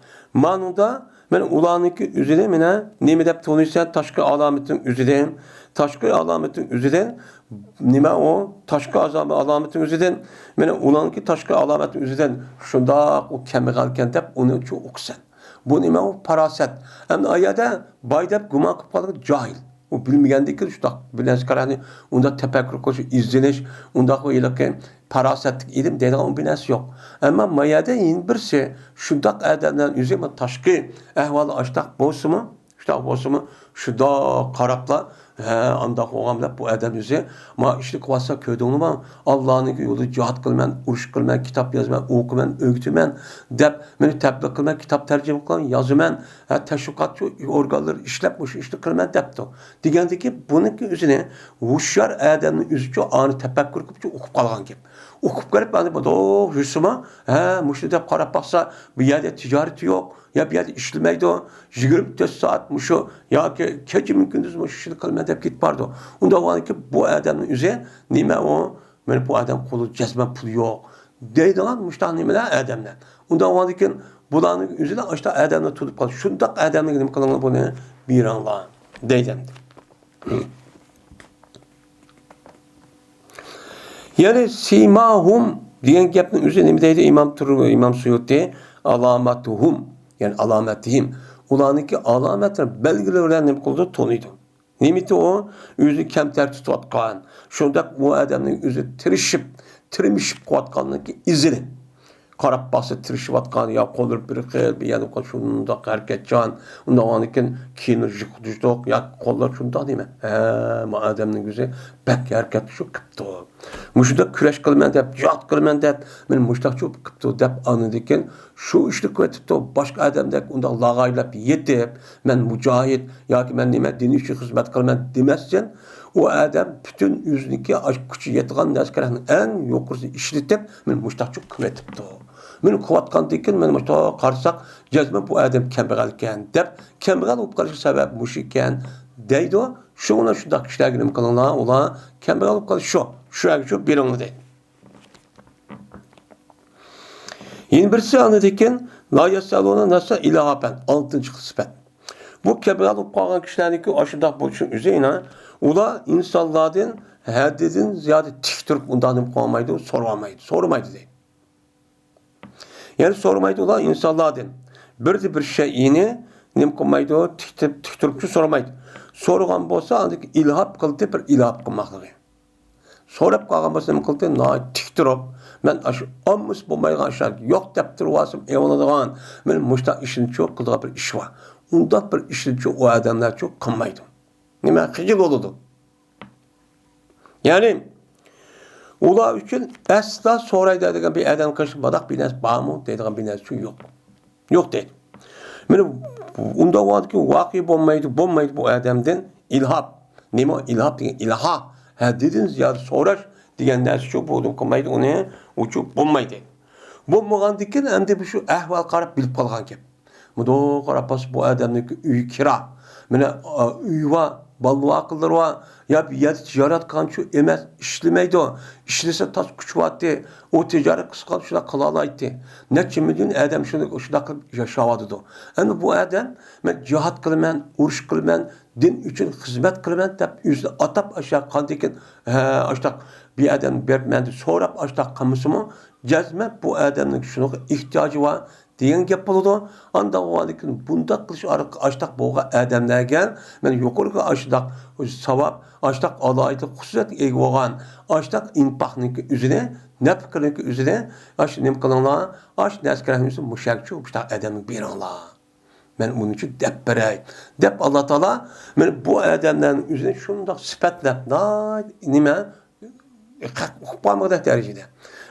مانىڭدا مانا ئۇلارنىڭكى ئۆزىنى مانا نېمە دەپ تونۇيسەن؟ تاشقى ئالامىتىنىڭ ئۆزىدىن، تاشقى ئالامىتىنىڭ ئۆزىدىن، نېمە ئۇ؟ تاشقى ئازا-، ئالامىتىنىڭ ئۆزىدىن، مانا ئۇلارنىڭكى تاشقى ئالامەتنىڭ ئۆزىدىن شۇنداق ئۇ كەمبەغەلكەن دەپ ئۇنى شۇ ئۇقىسەن. بۇ نېمە ئۇ؟ پاراسەت. ئەمدى ئا يەردە باي دەپ گۇمان قىلىپ قالغان جاھىل. ئۇ بىلمىگەندىكىن شۇنداق بىر نەرسە قاراينى، ئۇنداق تەپەككۇر قىلىش، ئىزدىنىش، ئۇنداق ھېلىقى پاراسەتلىك ئىلىم دەيدىغان بىر نەرسە يوق. ئەمما ما يەردە يەنە بىرسى شۇنداق ئادەملەرنىڭ ئۆزى، ما تاشقى ئەھۋالى ئاشتاق بولسىمۇ، شۇنداق بولسىمۇ، شۇنداق قاراپلا، ھە، ئانداق بولغان دەپ بۇ ئادەم ئۆزى، ما ئىشنى قىلىۋاتسا كۆردۈڭلىما، ئاللانىڭ يولىدا جىھاد قىلىمەن، ئۇرۇش قىلىمەن، كىتاب يازىمەن، ئوقۇيمەن، ئۆگىتىمەن دەپ، مېنى تەبلىغ قىلىمەن، كىتاب تەرجىمە قىلىمەن، يازىمەن، ھە، تەشۋىقاتچى ئورگانلىرى ئىشلەپ مۇشۇ ئىشنى قىلىمەن دەپتۇ. دېگەندىكى بۇنىڭكى ئۆزىنى ھوشيار ئادەمنىڭ ئۆزىچۇ ئانى تەپەككۇر قىلىپچۇ ئۇقۇپ قالغان گەپ. ئۇقۇپ قېلىپ، ئەنە بۇ دوغ يۈرسىمۇ، ھە، مۇشۇنى دەپ قاراپ باقسا، بۇ يەردە تىجارىتى يوق، يا بۇ يەردە ئىشلىمەيدۇ، يىگىرمە تۆت سائەت مۇشۇ ياكى كېچە كۈندۈز مۇشۇ ئىشنى قىلىمەن دەپ كېتىپ بارىدۇ. ئۇنداق بولغاندىكىن بۇ ئادەمنىڭ ئۆزى نېمە ئۇ؟ مانا بۇ ئادەم قولىدا جەزمەن پۇل يوق دەيدىغان مۇشۇنداق نېمىلەر ئادەملەر. ئۇنداق بولغاندىكىن بۇلارنىڭ ئۆزىدە ئاشۇنداق ئادەملەر تۇتۇپ قالسا، شۇنداق ئادەملەرگە نېمە قىلىڭلار، بۇنى بېرىڭلار دەيدۇ ئەمدى. يەنى سىماھۇم دېگەن گەپنىڭ ئۆزى نېمە دەيدۇ ئىمام تۇر-، ئىمام سۇيۇتى؟ ئالامەتۇھۇم، يەنى ئالامەتىھىم. ئۇلارنىڭكى ئالامەتلىرى، بەلگىلىرى بىلەن نېمە قىلىدۇ؟ تونۇيدۇ. نېمىتى ئۇ؟ ئۆزىنى كەمتەر تۇتۇۋاتقان، شۇنداق ئۇ ئادەمنىڭ ئۆزى تىرىشىپ، تىرمىشىپ قىلىۋاتقانلىقى ئىزىنى. قاراپ باقسا تىرىشىۋاتقان، يا قوللىرى بىر خىل، بىر يەردە شۇنداق ھەرىكەتچان، ئۇنداق بولغاندىكىن كىيىملىرى يۇقۇدۇشلۇق، يا قوللار شۇنداق دېمە. ھە، ما ئادەمنىڭ ئۆزى بەك ھەرىكەتلىشىپ قىپتۇ. مۇشۇنداق كۈرەش قىلىمەن دەپ، جىھاد قىلىمەن دەپ، مېنى مۇشۇنداقچۇ قىپتۇ دەپ ئاندىن كېيىن شۇ ئىشنى قىلىۋېتىپتۇ. باشقا ئادەمدەك ئۇنداق لاغايلاپ يېتىپ، مەن مۇجاھىد ياكى مەن نېمە دىن ئۈچۈن خىزمەت قىلىمەن دېمەستىن، ئۇ ئادەم پۈتۈن ئۆزىنىڭكى ئاش-، كۈچى يەتىدىغان نەسكەرەكنىڭ ئەڭ يۇقىرىسىنى ئىشلىتىپ، مېنى مۇشتاقچۇ قىلىۋېتىپتۇ. مېنى قىلىۋاتقاندىن كېيىن مەن مۇشتاق قارىساق، جەزمەن بۇ ئادەم كەمبەغەلكەن دەپ، كەمبەغەل بولۇپ قېلىشى سەۋەب مۇشۇ ئىكەن دەيدۇ. شۇڭا شۇنداق كىشىلەرگە نېمە قىلىڭلار، ئۇلار كەمبەغەل بولۇپ قالسا شۇ، شۇ يەرگە شۇ بېرىڭلار دەيدۇ. يەنە بىرسى ئاندىن كېيىن، لا يەسئەلۇنە ناسا ئىلھافەن، ئالتىنچى سۈپەت. بۇ كەمبەغەل بولۇپ قالغان كىشىلەرنىڭكى ئاشۇنداق بولۇشىنىڭ ئۆزى، ئۇلار ئىنسانلاردىن ھەددىدىن زىيادە تىك تۇرۇپ ئۇنداق نېمە قىلالمايدۇ، سورىمايدۇ، سورىمايدۇ دەيدۇ. يەنى سورىمايدۇ ئۇلار ئىنسانلاردىن. بىردە بىر شەيئىنى نېمە قىلمايدۇ، تىك تۇرۇپ، تىك تۇرۇپچۇ سورىمايدۇ. سورىغان بولسا ئاندىن كېيىن ئىلھاپ قىلدى، بىر ئىلھاپ قىلماقلىقى. سوراپ قالغان بولسا نېمە قىلدى؟ ناھايىتى تىك تۇرۇپ، مەن ئاشۇ ئالمىسا بولمايدىغان ئىشلار يوق دەپ تۇرۇۋالسام ئېۋىنىدىغان، مەن مۇشۇنداق ئىشنىچۇ قىلىدىغان بىر ئىش بار. ئۇنداق بىر ئىشنىچۇ ئۇ ئادەملەرچۇ قىلمايدۇ. نېمە؟ خىجىل بولىدۇ. يەنى، ئۇلار ئۈچۈن ئەسلا سورايدۇ دېگەن بىر ئادەم قېشىدا ماداق بىر نەرسە بارمۇ دەيدىغان بىر نەرسە يوق. يوق دەيدۇ. مانا ئۇنداق ۋاقىتكى ۋاقىئ بولمايدۇ، بولمايدۇ بۇ ئادەمدىن ئىلھاپ. نېمە ئىلھاپ دېگەن؟ ئىلھا. ھەددىدىن زىيادە سوراش دېگەن نەرسە شۇ، بۇ قىلمايدۇ ئۇنى، ئۇچۇ بولمايدۇ. بولمىغاندىكىن ئەمدى بۇ شۇ ئەھۋال قاراپ بىلىپ قالغان گەپ. مۇنداق قاراپ باقسا، بۇ ئادەمنىڭكى ئۆيى كىرا. مانا، ئا، ئۆيى بار، بالىلار قىللىرى بار. يا بىر يەردە تىجارەت قىلغانچۇ ئەمەس، ئىشلىمەيدۇ. ئىشلىسە تاس كۈچۈۋاتتى. ئۇ تىجارەت قىلسا شۇنداق قىلالايتتى. نەچچە مىليون ئادەم شۇنى، شۇنداق قىلىپ ياشاۋاتىدۇ. ئەمدى بۇ ئادەم، مەن جىھاد قىلىمەن، ئۇرۇش قىلىمەن، دىن ئۈچۈن خىزمەت قىلىمەن دەپ ئۆزىنى ئاتاپ ئاشۇنداق قاندىكىن، ھە، ئاشۇنداق بىر ئادەم بېرىپ مەندىن سوراپ ئاشۇنداق قىلمىسىمۇ، جەزمەن بۇ ئادەمنىڭ شۇنىڭغا ئېھتىياجى بار دېگەن گەپ بولىدۇ. ئانداق بولغاندىكىن بۇنداق قىلىش ئارقىلىق ئاشۇنداق بولغان ئادەملەرگە مەن يۇقىرىقى ئاشۇنداق ساۋاب، ئاشۇنداق ئالاھىدە خۇسۇسىيەتكە ئىگە بولغان ئاشۇنداق ئىنپاقنىڭكى ئۆزىنى، نەپىقىنىڭكى ئۆزىنى، ئاشۇ نېمە قىلىڭلار، ئاشۇ نەرسە كېرەكمىسە مۇشۇ يەرگىچۇ مۇشۇنداق ئادەمگە بېرىڭلار. مەن ئۇنىڭ ئۈچۈن دەپ بېرەي، دەپ ئاللا تائالا مانا بۇ ئادەملەرنىڭ ئۆزىنى شۇنداق سۈپەتلەپ، ناھايىتى نېمە، قەت ئۇقۇپ قالمىغۇدەك دەرىجىدە.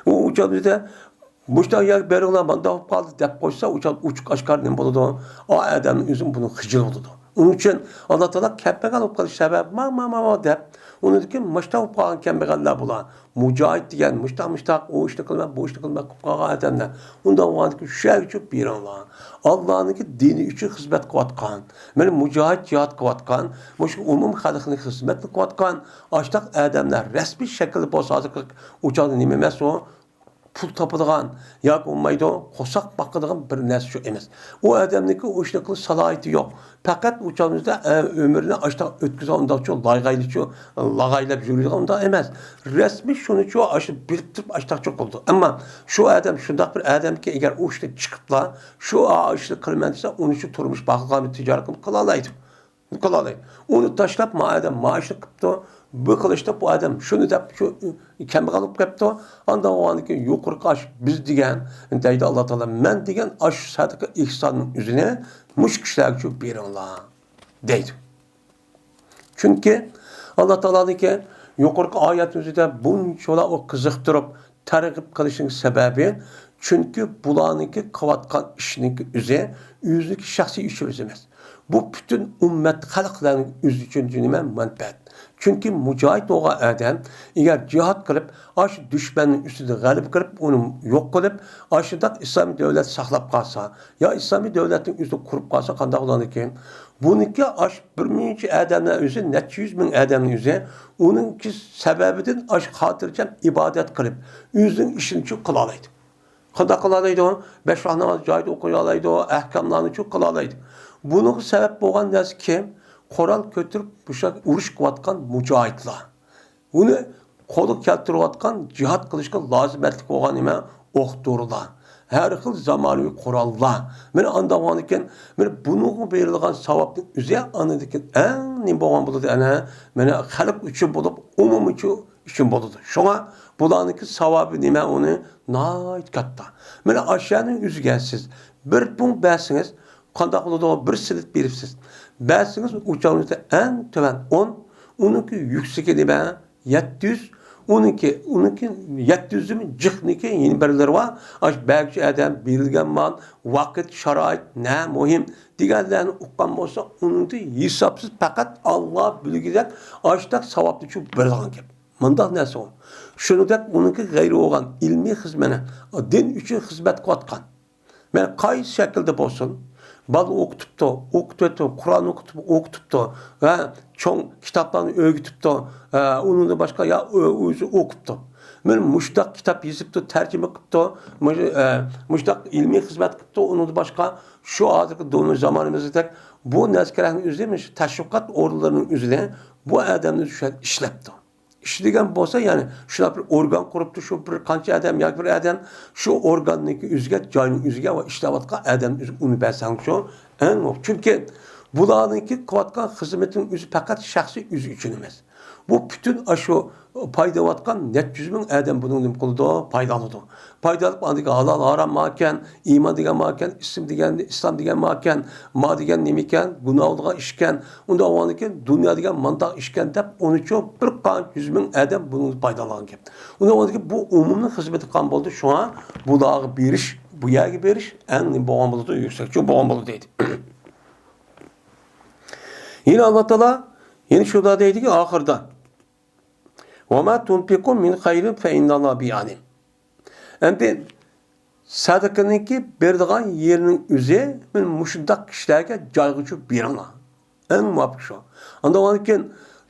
ئۇ ئۇچان بىزدە مۇشۇنداق يەرگە بېرىڭلار، مانداق بولۇپ قالدى دەپ قويسا، ئۇچان ئوچۇق ئاشكارا نېمە بولىدۇ؟ ئا ئادەمنىڭ ئۆزىمۇ بۇنىڭ خىجىل بولىدۇ. ئۇنىڭ ئۈچۈن ئاللا تائالا كەمبەغەل بولۇپ قېلىش سەۋەبى، ما، ما، ما، ما دەپ، ئۇنىڭدىن كېيىن مۇشۇنداق بولۇپ قالغان كەمبەغەللەر بۇلار. مۇجاھىد دېگەن مۇشتاق، مۇشتاق، ئۇ ئىشنى قىلىمەن، بۇ ئىشنى قىلىمەن قىلىپ قالغان ئادەملەر. ئۇنداق بولغاندىكىن شۇ يەرگىچۇ بېرىڭلار. ئاللانىڭكى دىنى ئۈچۈن خىزمەت قىلىۋاتقان، مانا مۇجاھىد جىھاد قىلىۋاتقان، مۇشۇ ئومۇمىي خەلقنى خىزمەتنى قىلىۋاتقان ئاشۇنداق ئادەملەر رەسمىي شەكىلدە بولسا، ھازىرقى ئۇ چاغدا نېمە ئەمەس ئۇ؟ پۇل تاپىدىغان ياكى بولمايدۇ، قورساق باقىدىغان بىر نەرسە شۇ ئەمەس. ئۇ ئادەمنىڭكى ئۇ ئىشنى قىلىش سالاھىيىتى يوق. پەقەت ئۇ چاغىمىزدا، ئە، ئۆمرىنى ئاشۇنداق ئۆتكۈزگەن ئۇنداقچۇ لايغايلىچۇ، لاغايلاپ يۈرىدىغان ئۇنداق ئەمەس. رەسمىي شۇنىچۇ ئاشۇ بىلىپ تۇرۇپ ئاشۇنداقچۇ قىلىدۇ. ئەمما شۇ ئادەم شۇنداق بىر ئادەمكى، ئەگەر ئۇ ئىشتىن چىقىپلا، شۇ ئا-، ئىشنى قىلىمەن دېسە، ئۇنىچۇ تۇرمۇش باقىدىغان بىر تىجارەت قىلىپ قىلالايدۇ. قىلالايدۇ. ئۇنى تاشلاپ، ما ئادەم ما ئىشنى قىپتۇ، بۇ قىلىشتا بۇ ئادەم شۇنى دەپ، شۇ كەمبەغەل بولۇپ كەپتۇ. ئاندىن ئاندىن كېيىن يۇقىرىقى ئاش بىز دېگەن، دەيدۇ ئاللا تائالا، مەن دېگەن ئاش سەدىقە ئېھساننىڭ ئۆزىنى مۇشۇ كىشىلەرگە شۇ بېرىڭلار، دەيدۇ. چۈنكى ئاللا تائالانىڭكى يۇقىرىقى ئايەتنىڭ ئۆزىدە بۇنچىۋالا ئۇ قىزىقتۇرۇپ، تەرغىب قىلىشنىڭ سەۋەبى، چۈنكى بۇلارنىڭكى قىلىۋاتقان ئىشىنىڭكى ئۆزى ئۆزىنىڭكى شەخسىي ئىشى ئەمەس. بۇ پۈتۈن ئۈممەت خەلقلەرنىڭ ئۆزى ئۈچۈن نېمە مەنپەئەت. چۈنكى مۇجاھىد بولغان ئادەم ئەگەر جىھاد قىلىپ، ئاشۇ دۈشمەننىڭ ئۈستىدە غەلىبە قىلىپ، ئۇنى يوق قىلىپ، ئاشۇنداق ئىسلامىي دۆلەت ساقلاپ قالسا، يا ئىسلامىي دۆلەتنىڭ ئۆزىنى قۇرۇپ قالسا، قانداق بولىدىكىن؟ بۇنىڭكى ئاش بىر مۇنچە ئادەمنىڭ ئۆزى، نەچچە يۈز مىڭ ئادەمنىڭ ئۆزى، ئۇنىڭكى سەۋەبىدىن ئاش خاتىرجەم ئىبادەت قىلىپ، ئۆزىنىڭ ئىشىنى شۇ قىلالايدۇ. قانداق قىلالايدۇ؟ بەش ۋاق ناماز جايىدا ئوقۇيالايدۇ، ئەھكاملارنى شۇ قىلالايدۇ. بۇنىڭغا سەۋەب بولغان نەرسە كىم؟ قورال كۆتۈرۈپ، مۇشۇ ئۇرۇش قىلىۋاتقان مۇجاھىدلار. ئۇنى قولغا كەلتۈرۈۋاتقان جىھاد قىلىشقا لازىمەتلىك بولغان نېمە؟ ئوق-دورىلار. ھەر خىل زامانىۋى قوراللار. مانا ئانداق بولغاندىكىن، مانا بۇنىڭغا بېرىلغان ساۋابنىڭ ئۆزى ئاندىكىن ئەڭ نېمە بولغان بولىدۇ؟ ئەنە، مانا خەلق ئۈچۈن بولۇپ، ئومۇمىي ئۈچۈن بولىدۇ. شۇڭا بۇلارنىڭكى ساۋابى نېمە ئۇنى ناھايىتى كاتتا. مانا ئاشۇنىڭ ئۆزىگە سىز بىر پۇڭ بەرسىڭىز، قانداق بولىدۇ؟ بىر سېنت بېرىپسىز. بەرسىڭىز ئۇ چاغدا ئەڭ تۆۋەن ئون، ئۇنىڭكى يۈكسىكى نېمە؟ يەتتە يۈز، ئۇنىڭكى، ئۇنىڭكى يەتتە يۈزدىن جىقنىكى يەنە بىرلىرى بار. ئاشۇ بەرگۈچى ئادەم بېرىلگەن مال، ۋاقىت، شارائىت، نە مۇھىم دېگەنلەرنى ئۇققان بولسا، ئۇنىڭدىن ھېسابسىز پەقەت ئاللا بىلگۈدەك ئاشۇنداق ساۋابنى چۈشۈرۈپ بېرىدىغان گەپ. مۇنداق نەرسە ئۇ. شۇنىڭدەك ئۇنىڭكى غەيرىي بولغان ئىلمىي خىزمىتى، دىن ئۈچۈن خىزمەت قىلىۋاتقان. مەن قايسى شەكىلدە بولسۇن، بالا ئوقۇتۇپتۇ، ئوقۇتۇۋېتىپتۇ، قۇرئان ئوقۇتۇپ، ئوقۇتۇپتۇ ۋە چوڭ كىتابلارنى ئۆگىتىپتۇ، ئە، ئۇنىڭدىن باشقا يا ئۆ-، ئۆزى ئوقۇپتۇ. مانا مۇشۇنداق كىتاب يېزىپتۇ، تەرجىمە قىپتۇ، مۇشۇ، ئە، مۇشۇنداق ئىلمىي خىزمەت قىپتۇ، ئۇنىڭدىن باشقا شۇ ھازىرقى دۇنيا زامانىمىزدەك بۇ نەزكەرەكنىڭ ئۆزى، مۇشۇ تەشۋىقات ئورۇنلىرىنىڭ ئۆزىنى بۇ ئادەمنى شۇ يەردە ئىشلەپتۇ. ئىشلىگەن بولسا، يەنى شۇنداق بىر ئورگان قۇرۇپتۇ، شۇ بىر قانچە ئادەم ياكى بىر ئادەم شۇ ئورگاننىڭكى ئۆزىگە، جاينىڭ ئۆزىگە ۋە ئىشلەۋاتقان ئادەمنىڭ ئۆزىگە ئۇنى بەرسەڭچۇ ئەڭ چۈنكى بۇلارنىڭكى قىلىۋاتقان خىزمىتىنىڭ ئۆزى پەقەت شەخسىي ئۆزى ئۈچۈن ئەمەس. بۇ پۈتۈن ئاشۇ پايدىلىنىۋاتقان نەچچە يۈز مىڭ ئادەم بۇنىڭدىن نېمە قىلىدۇ؟ پايدىلىنىدۇ. پايدىلىنىپ، ئاندىكى ھالال ھارام ماكەن، ئىمان دېگەن ماكەن، ئىسلام دېگەن، ئىسلام دېگەن ماكەن، ما دېگەن نېمىكەن، گۇناھ بولغان ئىشكەن، ئۇنداق بولغاندىكىن دۇنيا دېگەن مانداق ئىشكەن دەپ، ئۇنىچۇ بىر قانچە يۈز مىڭ ئادەم بۇنىڭدىن پايدىلانغان گەپ. ئۇنداق بولغاندىكىن بۇ ئومۇمنىڭ خىزمىتى قىلغان بولىدۇ. شۇڭا بۇلارغا بېرىش، بۇ يەرگە بېرىش ئەڭ نېمە بولغان بولىدۇ؟ يۈكسەكچۇ بولغان بولىدۇ دەيدۇ. يەنە ئاللا تائالا يەنە شۇدا دەيدىكى ئاخىرىدا، «وما تنفقوا من خير فإن الله به عليم.» ئەمدى سەدىقىنىڭكى بېرىدىغان يېرىنىڭ ئۆزى مانا مۇشۇنداق كىشىلەرگە جايغا چۈشۈرۈپ بېرىڭلار. ئەڭ مۇۋاپىق شۇ. ئاندىن كېيىن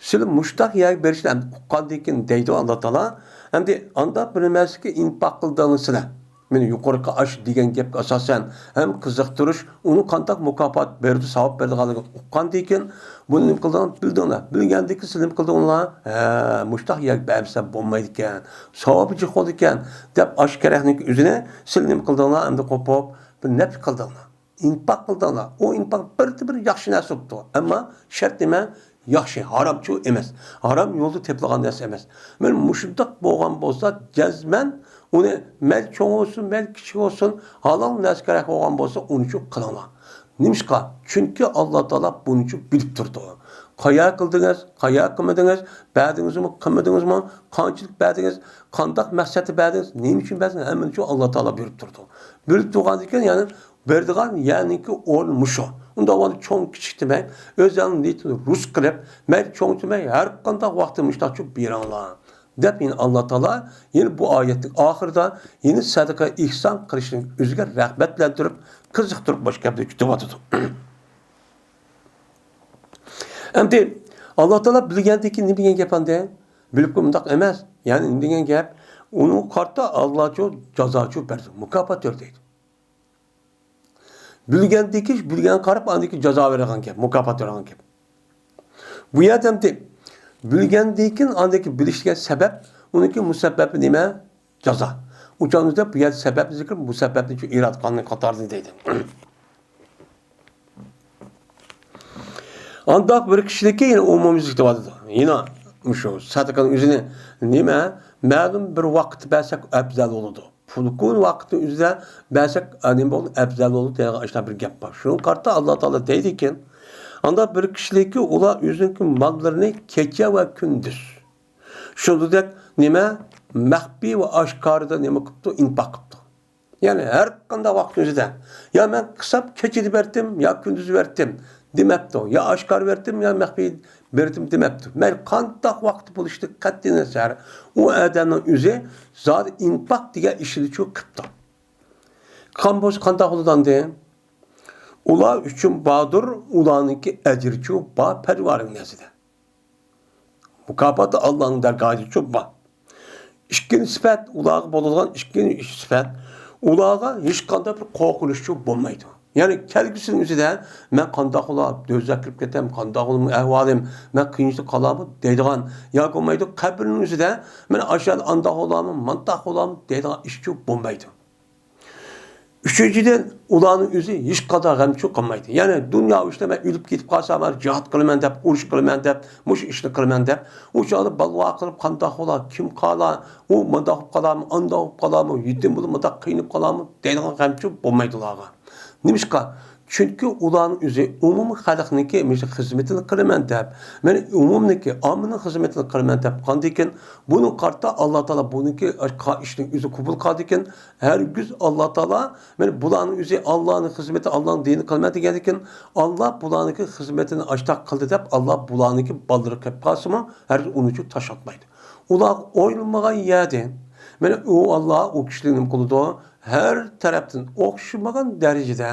سىلەر مۇشۇنداق يەرگە بېرىشنى ئەمدى ئۇققاندىن كېيىن دەيدۇ ئاللا تائالا. ئەمدى ئاندا بىر نېمەسىگە ئىنپاق قىلدىڭلار سىلەر. مانا يۇقىرىقى ئاشۇ دېگەن گەپكە ئاساسەن ھەم قىزىقتۇرۇش، ئۇنىڭ قانداق مۇكاپات بېرىدۇ، ساۋاب بېرىدىغانلىقىنى ئۇققاندىن كېيىن، بۇنى نېمە قىلدىڭلار؟ بىلدىڭلار. بىلگەندىن كېيىن سىلەر نېمە قىلدىڭلار؟ ھە، مۇشتاق يەرگە بەرمىسە بولمايدىكەن، ساۋابى جىق بولىدىكەن دەپ ئاشۇ كېرەكنىڭ ئۆزىنى سىلەر نېمە قىلدىڭلار؟ ئەمدى قوپۇپ بىر نەپلىك قىلدىڭلار. ئىنپاق قىلدىڭلار. ئۇ ئىنپاق بىردىنبىر ياخشى نەرسە بوپتۇ. ئەمما شەرت نېمە؟ ياخشى، ھارامچۇ ئەمەس. ھارام يولدا تېپىلغان نەرسە ئەمەس. مانا مۇشۇنداق بولغان بولسا، جەزمەن ئۇنى مەيلى چوڭ بولسۇن، مەيلى كىچىك بولسۇن، ھالال نەرسە كېرەك بولغان بولسا، ئۇنى شۇ قىلىڭلار. نېمىشقا؟ چۈنكى ئاللا تائالا بۇنى شۇ بىلىپ تۇرىدۇ. قايا قىلدىڭىز، قايا قىلمىدىڭىز، بەردىڭىزمۇ، قىلمىدىڭىزمۇ، قانچىلىك بەردىڭىز، قانداق مەقسەتتە بەردىڭىز، نېمە ئۈچۈن بەردىڭىز، ھەممىنى شۇ ئاللا تائالا بىلىپ تۇرىدۇ. بىلىپ تۇرغاندىكىن، يەنى بېرىدىغان يەرنىڭكى ئورنى مۇشۇ. ئۇنداق بولغاندا چوڭ كىچىك دېمەي، ئۆزۈڭنىڭ نىيىتىنى رۇس قىلىپ، مەيلى چوڭ دېمەي، ھەر قانداق ۋاقىتتا مۇشۇنداق چۈشۈرۈپ بېرىڭلار، دەپ يەنە ئاللا تائالا يەنە بۇ ئايەتنىڭ ئاخىرىدا يەنە سەدىقە ئېھسان قىلىشنىڭ ئۆزىگە رىغبەتلەندۈرۈپ، قىزىقتۇرۇپ باشقا گەپنى كۈتۈۋاتىدۇ. ئەمدى ئاللا تائالا بىلگەندىن كېيىن نېمە دېگەن گەپ ئەمدى؟ بىلىپلا مۇنداق ئەمەس. يەنى نېمە دېگەن گەپ؟ ئۇنىڭغا قارىتا ئاللاچۇ جازاچۇ بەردى، مۇكاپات بەردى دەيدۇ. بىلگەندىن كېيىن، بىلگەنگە قاراپ، ئاندىن كېيىن جازا بېرىدىغان گەپ، مۇكاپات بېرىدىغان گەپ. بۇ يەردە ئەمدى بىلگەندىن كېيىن ئاندىن كېيىن بىلىش دېگەن سەۋەب، ئۇنىڭكى مۇسەببەپى نېمە؟ جازا. ئۇ چاغدا بۇ يەردە سەۋەبنى زىكىر، مۇسەببەپنى شۇ ئىرادە قانۇنى قاتارىدا دەيدۇ. ئانداق بىر كىشىنىڭكى يەنە ئومۇميۈزلۈك دەۋاتىدۇ. يەنە مۇشۇ سەدىقىنىڭ ئۆزىنى نېمە، مەلۇم بىر ۋاقىتتا بەرسەك ئەپزەل بولىدۇ. پۇلكۇن ۋاقىتنىڭ ئۆزىدە بەرسەك، ئە، نېمە بولدى، ئەپزەل بولدى دەيدىغان ئاشۇنداق بىر گەپ بار. شۇنىڭغا قارىتا ئاللا تائالا دەيدىكەن، ئانداق بىر كىشىلىكى ئۇلار ئۆزىنىڭكى ماللىرىنى كېچە ۋە كۈندۈز، شۇنداق نېمە، مەخپىي ۋە ئاشكارىدا نېمە قىپتۇ، ئىنپاق قىپتۇ. يەنى ھەر قانداق ۋاقىتنىڭ ئۆزىدە، يا مەن قىلسام كېچىدە بەرتىم، يا كۈندۈز بەرتىم دېمەپتۇ، يا ئاشكارا بەرتىم، يا مەخپىي بەرتىم دېمەپتۇ. مەيلى قانداق ۋاقىت بولۇشىدىن قەتئىينەزەر، ئۇ ئادەمنىڭ ئۆزى زادى ئىنپاق دېگەن ئىشىنى شۇ قىپتۇ. قىلغان بولسا قانداق بولىدۇ ئاندىن؟ ئۇلار ئۈچۈن باردۇر، ئۇلارنىڭكى ئەجرىچۇ بار پەرۋەردىگارنىڭ نەزىرىدە. مۇكاپاتى ئاللانىڭ دەرگاھىدىچۇ بار. ئىككىنچى سۈپەت، ئۇلارغا بولىدىغان ئىككىنچى سۈپەت، ئۇلارغا ھېچقانداق بىر قورقۇنۇشچۇ بولمايدۇ. يەنى كەلگۈسىنىڭ ئۆزىدە مەن قانداق بولا، دوزاخقا كىرىپ كېتەم، قانداق بولىمۇ ئەھۋالىم، مەن قىيىنچىلىققا قالامۇ دەيدىغان، ياكى بولمايدۇ قەبرىنىڭ ئۆزىدە مەن ئاشۇ يەردە ئانداق بولامۇ، مانداق بولامۇ دەيدىغان ئىشچۇ بولمايدۇ. ئۈچىنچىدىن، ئۇلارنىڭ ئۆزى ھېچقانداق غەمچۇ قىلمايدۇ. يەنى دۇنيا ئىشتا مەن ئۆلۈپ كېتىپ قالسام، ھازىر جىھاد قىلىمەن دەپ، ئۇرۇش قىلىمەن دەپ، مۇشۇ ئىشنى قىلىمەن دەپ، ئۇ چاغدا بالۋا قىلىپ قانداق بولا، كىم قالا، ئۇ مۇنداق بولۇپ قالامۇ، ئانداق بولۇپ قالامۇ، يېتىم بولۇپ مۇنداق قىينىلىپ قالامۇ دەيدىغان غەمچۇ بولمايدۇ ئۇلارغا. نېمىشقا؟ چۈنكى ئۇلارنىڭ ئۆزى ئومۇمىي خەلقنىڭكى مۇشۇ خىزمىتىنى قىلىمەن دەپ، مەن ئومۇمنىڭكى، ئاممىنىڭ خىزمىتىنى قىلىمەن دەپ قالدىكىن، بۇنىڭغا قارىتا ئاللا تائالا بۇنىڭكى قا-، ئىشنى ئۆزى قوبۇل قىلىدىكەن. ھەرگىز ئاللا تائالا مەن بۇلارنىڭ ئۆزى ئاللانىڭ خىزمىتى، ئاللانىڭ دىنىنى قىلىمەن دېگەندىكىن، ئاللا بۇلارنىڭكى خىزمىتىنى ئاشتاق قىلدى دەپ، ئاللا بۇلارنىڭكى بالىلىرى قېلىپ قالسىمۇ، ھەرگىز ئۇنى ئۈچۈن تاشلاتمايدۇ. ئۇلار ئويلىمىغان يەردىن، مانا ئۇ ئاللا ئۇ كىشىلەرنى نېمە قىلىدۇ؟ ھەر تەرەپتىن ئوخشىمىغان دەرىجىدە،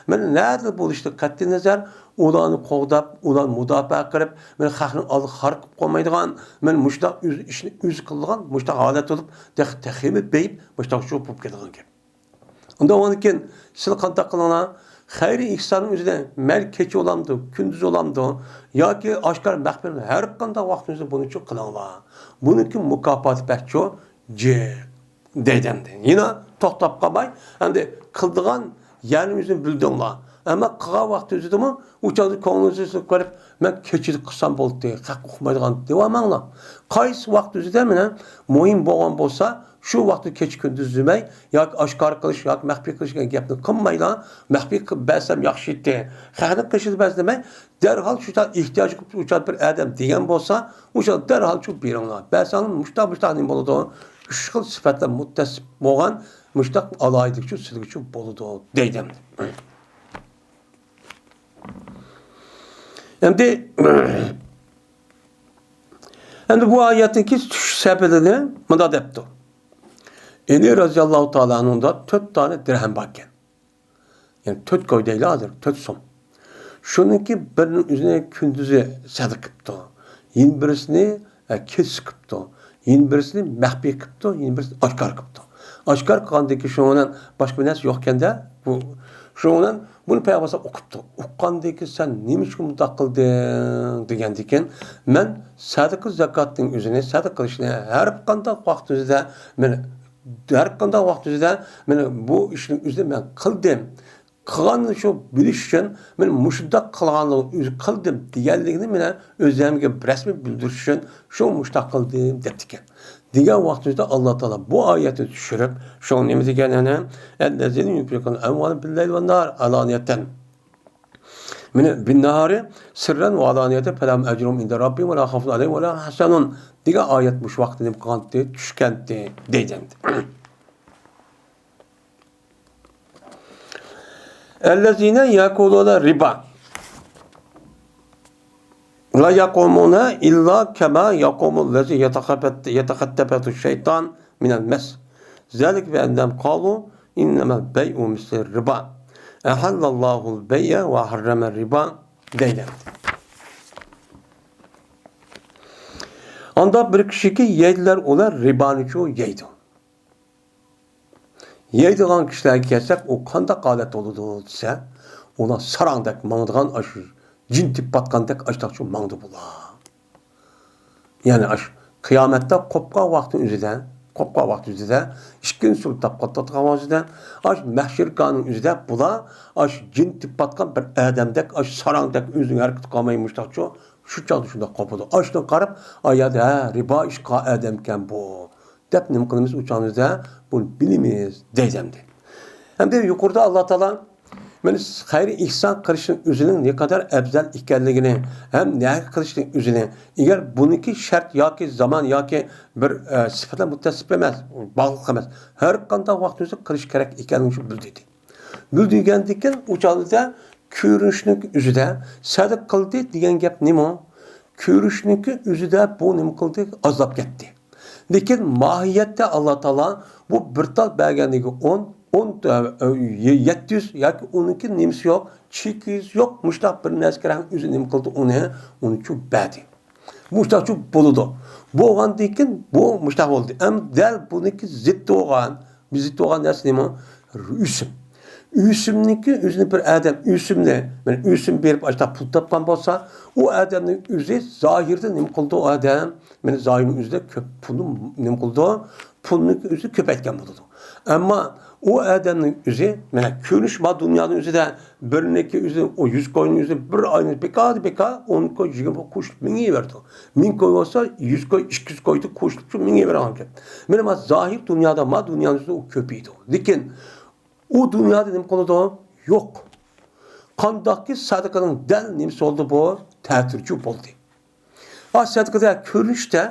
مانا نەدە بولۇشىدىن قەتئىينەزەر، ئۇلارنى قوغداپ، ئۇلارنى مۇداپىئە قىلىپ، مانا خەقنىڭ ئالدىغا خار قىلىپ قويمايدىغان، مانا مۇشۇنداق ئۆز ئىشىنى ئۆزى قىلىدىغان مۇشۇنداق ھالەت بولۇپ، تېخى، تېخىمۇ بېيىپ، مۇشۇنداق شۇ بولۇپ كېتىدىغان گەپ. ئۇنداق بولغاندىكىن، سىلەر قانداق قىلىڭلار؟ خەير ئېھساننىڭ ئۆزىدە مەيلى كېچە بولامدۇ، كۈندۈز بولامدۇ، ياكى ئاشكارا مەخپىي، ھەر قانداق ۋاقىتنىڭ ئۆزىدە بۇنى ئۈچۈن قىلىڭلار. بۇنىڭكى مۇكاپاتى بەكچۇ جىق دەيدۇ ئەمدى. يەنە توختاپ قالماي، ئەمدى قىلىدىغان يەرنى ئۆزىنى بىلدىڭلار. ئەمما قىلغان ۋاقتى ئۆزىدىمۇ ئۇ چاغدا كۆڭلىڭىزنى سۈرۈپ قويۇپ، مەن كېچىدە قىلسام بولدى، خەق ئۇقمايدىغان دەۋالماڭلار. قايسى ۋاقىت ئۆزىدە مانا مۇھىم بولغان بولسا، شۇ ۋاقىتتا كېچە كۈندۈز دېمەي، ياكى ئاشكارا قىلىش، ياكى مەخپىي قىلىش دېگەن گەپنى قىلمايلا، مەخپىي قىلىپ بەرسەم ياخشى ئىدى، خەقنىڭ قېشىدا بەرسە دېمەي، دەرھال شۇ چاغ ئېھتىياجى بولۇپ، ئۇ چاغ بىر ئادەم دېگەن بولسا، ئۇ چاغ دەرھال شۇ بېرىڭلار. بەرسەڭلار مۇشتاق، مۇشتاق نېمە بولىدۇ؟ ئۈچ خىل سۈپەتلەر مۇتتەسىپ بولغان مۇشتاق ئالاھىدىلىكچۇ، سىلىگىچۇ بولىدۇ، دەيدۇ. ئەمدى، ئەمدى بۇ ئايەتتىكى چۈشۈش سەۋەبىنى مۇنداق دەپتۇ. ئەلى رەزىياللاھۇ تائالا ئەنھۇدا تۆت دانە دىرھەم باركەن. يەنى تۆت كوي دەيلى ھازىر، تۆت سوم. شۇنىڭكى بىرىنى ئۆزىنى كۈندۈزى سەدىقە قىپتۇ. يەنە بىرسىنى، ئە، كېچىسى قىپتۇ. يەنە بىرسىنى مەخپىي قىپتۇ، يەنە بىرسىنى ئاشكارا قىپتۇ. ئاشكارا قىلغاندىن كېيىن شۇنىڭ بىلەن باشقا بىر نەرسە يوق ئىكەن-دە، بۇ، شۇنىڭ بىلەن بۇنى پەيغەمبەر ئوقۇپتۇ. ئۇققاندىن كېيىن سەن نېمە ئۈچۈن مۇنداق قىلدىڭ دېگەندىن كېيىن، مەن سەدىقە زاكاتنىڭ ئۆزىنى، سەدىقە قىلىشنى ھەر قانداق ۋاقىت ئۆزىدە مەن ھەر قانداق ۋاقىت ئۆزىدە مانا بۇ ئىشنىڭ ئۆزىنى مەن قىلدىم. قىلغاننى شۇ بىلىش ئۈچۈن، مانا مۇشۇنداق قىلغاننىڭ ئۆزى قىلدىم دېگەنلىكنى مانا ئۆزۈمگە رەسمىي بىلدۈرۈش ئۈچۈن شۇ مۇشۇنداق قىلدىم دەپتىكەن. دېگەن ۋاقتىمىزدا ئاللا تائالا بۇ ئايەتنى چۈشۈرۈپ، شۇڭا نېمە دېگەن يەنە؟ الذين ينفقون أموالهم بالليل والنهار علانية. مانا بالنهار سرا وعلانية فلهم أجرهم عند ربهم ولا خوف عليهم ولا هم يحزنون دېگەن ئايەت مۇشۇ ۋاقىتتا نېمە قىلغانتى؟ چۈشكەنتى دەيدۇ ئەمدى. الذين يأكلون الربا لا يقومون إلا كما يقوم الذي يتخبط-، يتخبطه الشيطان من المس. ذلك بأنهم قالوا إنما البيع مثل الربا. أحل الله البيع وحرم الربا دەيدۇ. ئانداق بىر كىشىكى يەيدىلەر ئۇلار رىبانىچۇ يەيدۇ. يەيدىغان كىشىلەرگە كەلسەك، ئۇ قانداق ھالەت بولىدۇ دېسە، ئۇلار ساراڭدەك ماڭىدىغان، ئاشۇ جىن تېپىپ باتقاندەك ئاشتاقچۇ ماڭىدۇ بۇلار. يەنى ئاشۇ قىيامەتتە قوپقان ۋاقتىنىڭ ئۆزىدە قوپقان ۋاقتى ئۆزىدە، ئىككىنچى سۈرە تاپقان تاتقان ۋاقتىدا، ئاش مەھشەرگاھنىڭ ئۆزىدە بۇلار ئاش جىن تېپىۋاتقان بىر ئادەمدەك، ئاش ساراڭدەك ئۆزىنىڭ ھەرىكىتى قالماي مۇشتاقچۇ، شۇ چاغدا شۇنداق قوپىدۇ. ئاشتىن قاراپ، ئايادا ھە، رىبا ئىشقا ئادەمكەن بۇ، دەپ نېمە قىلىمىز؟ ئۇ چاغدا بۇنى بىلىمىز دەيدۇ ئەمدى. ئەمدى يۇقىرىدا ئاللا تائالا مانا خەير ئېھسان قىلىشنىڭ ئۆزىنىڭ نەقەدەر ئەۋزەل ئىكەنلىكىنى ھەم نەگە قىلىشنىڭ ئۆزىنى، ئەگەر بۇنىڭكى شەرت ياكى زامان ياكى بىر، ئە، سۈپەت بىلەن مۇتتەسىپ ئەمەس، باغلىق ئەمەس، ھەر قانداق ۋاقىتتا قىلىش كېرەك ئىكەنلىكىنى شۇ بىلدۈردى. بىلدۈرگەندىن كېيىن ئۇ چاغدا كۆرۈنۈشنىڭ ئۆزىدە سەدىقە قىلدى دېگەن گەپ نېمە؟ كۆرۈنۈشنىڭكى ئۆزىدە بۇ نېمە قىلدى؟ ئازلاپ كەتتى. لېكىن ماھىيەتتە ئاللا تائالا بۇ بىر تال بەرگەندىكى ئون، ئون، يەتتە يۈز ياكى ئۇنىڭكى نېمىسى يوق، چېكى يوق، مۇشتاق بىر نەرسە كېرەك ئۆزى نېمە قىلدى، ئۇنى، ئۇنىچۇ بەردى. مۇشتاقچۇ بولىدۇ. بولغاندىن كېيىن بۇ مۇشتاق بولدى. ئەمما دەل بۇنىڭكى زىتى بولغان، زىتى بولغان نەرسە نېمە؟ ئۆسۈم. ئۆسۈمنىڭكى ئۆزىنى بىر ئادەم ئۆسۈمنى، مانا ئۆسۈم بېرىپ ئاشتاق پۇل تاپقان بولسا، ئۇ ئادەمنىڭ ئۆزى زاھىردا نېمە قىلىدۇ ئۇ ئادەم؟ مانا زاھىرنىڭ ئۆزىدە كۆپ پۇلنى نېمە قىلىدۇ؟ پۇلنىڭ ئۆزى كۆپەيتكەن بولىدۇ. ئەمما ئۇ ئادەمنىڭ ئۆزى، مانا كۆرۈنۈش ما دۇنيانىڭ ئۆزىدە بىرنىڭكى ئۆزى، ئۇ يۈز كوينىڭ ئۆزى بىر ئاينى بىكار، بىكار ئون كوي، يىگىرمە كوي قوشۇلۇپ مېڭىۋېرىدۇ. مىڭ كوي بولسا، يۈز كوي، ئىككى يۈز كويدا قوشۇلۇپ شۇ مېڭىۋېرىدىغان گەپ. مانا، ما زاھىر دۇنيادا، ما دۇنيانىڭ ئۆزىدە ئۇ كۆپىيىدۇ. لېكىن ئۇ دۇنيادا نېمە قىلىدۇ؟ يوق. قانداقكى سەدىقىنىڭ دەل نېمىسى بولدى بۇ؟ تەتۈرچۇ بولدى. ئا سەدىقىدە كۆرۈنۈشتە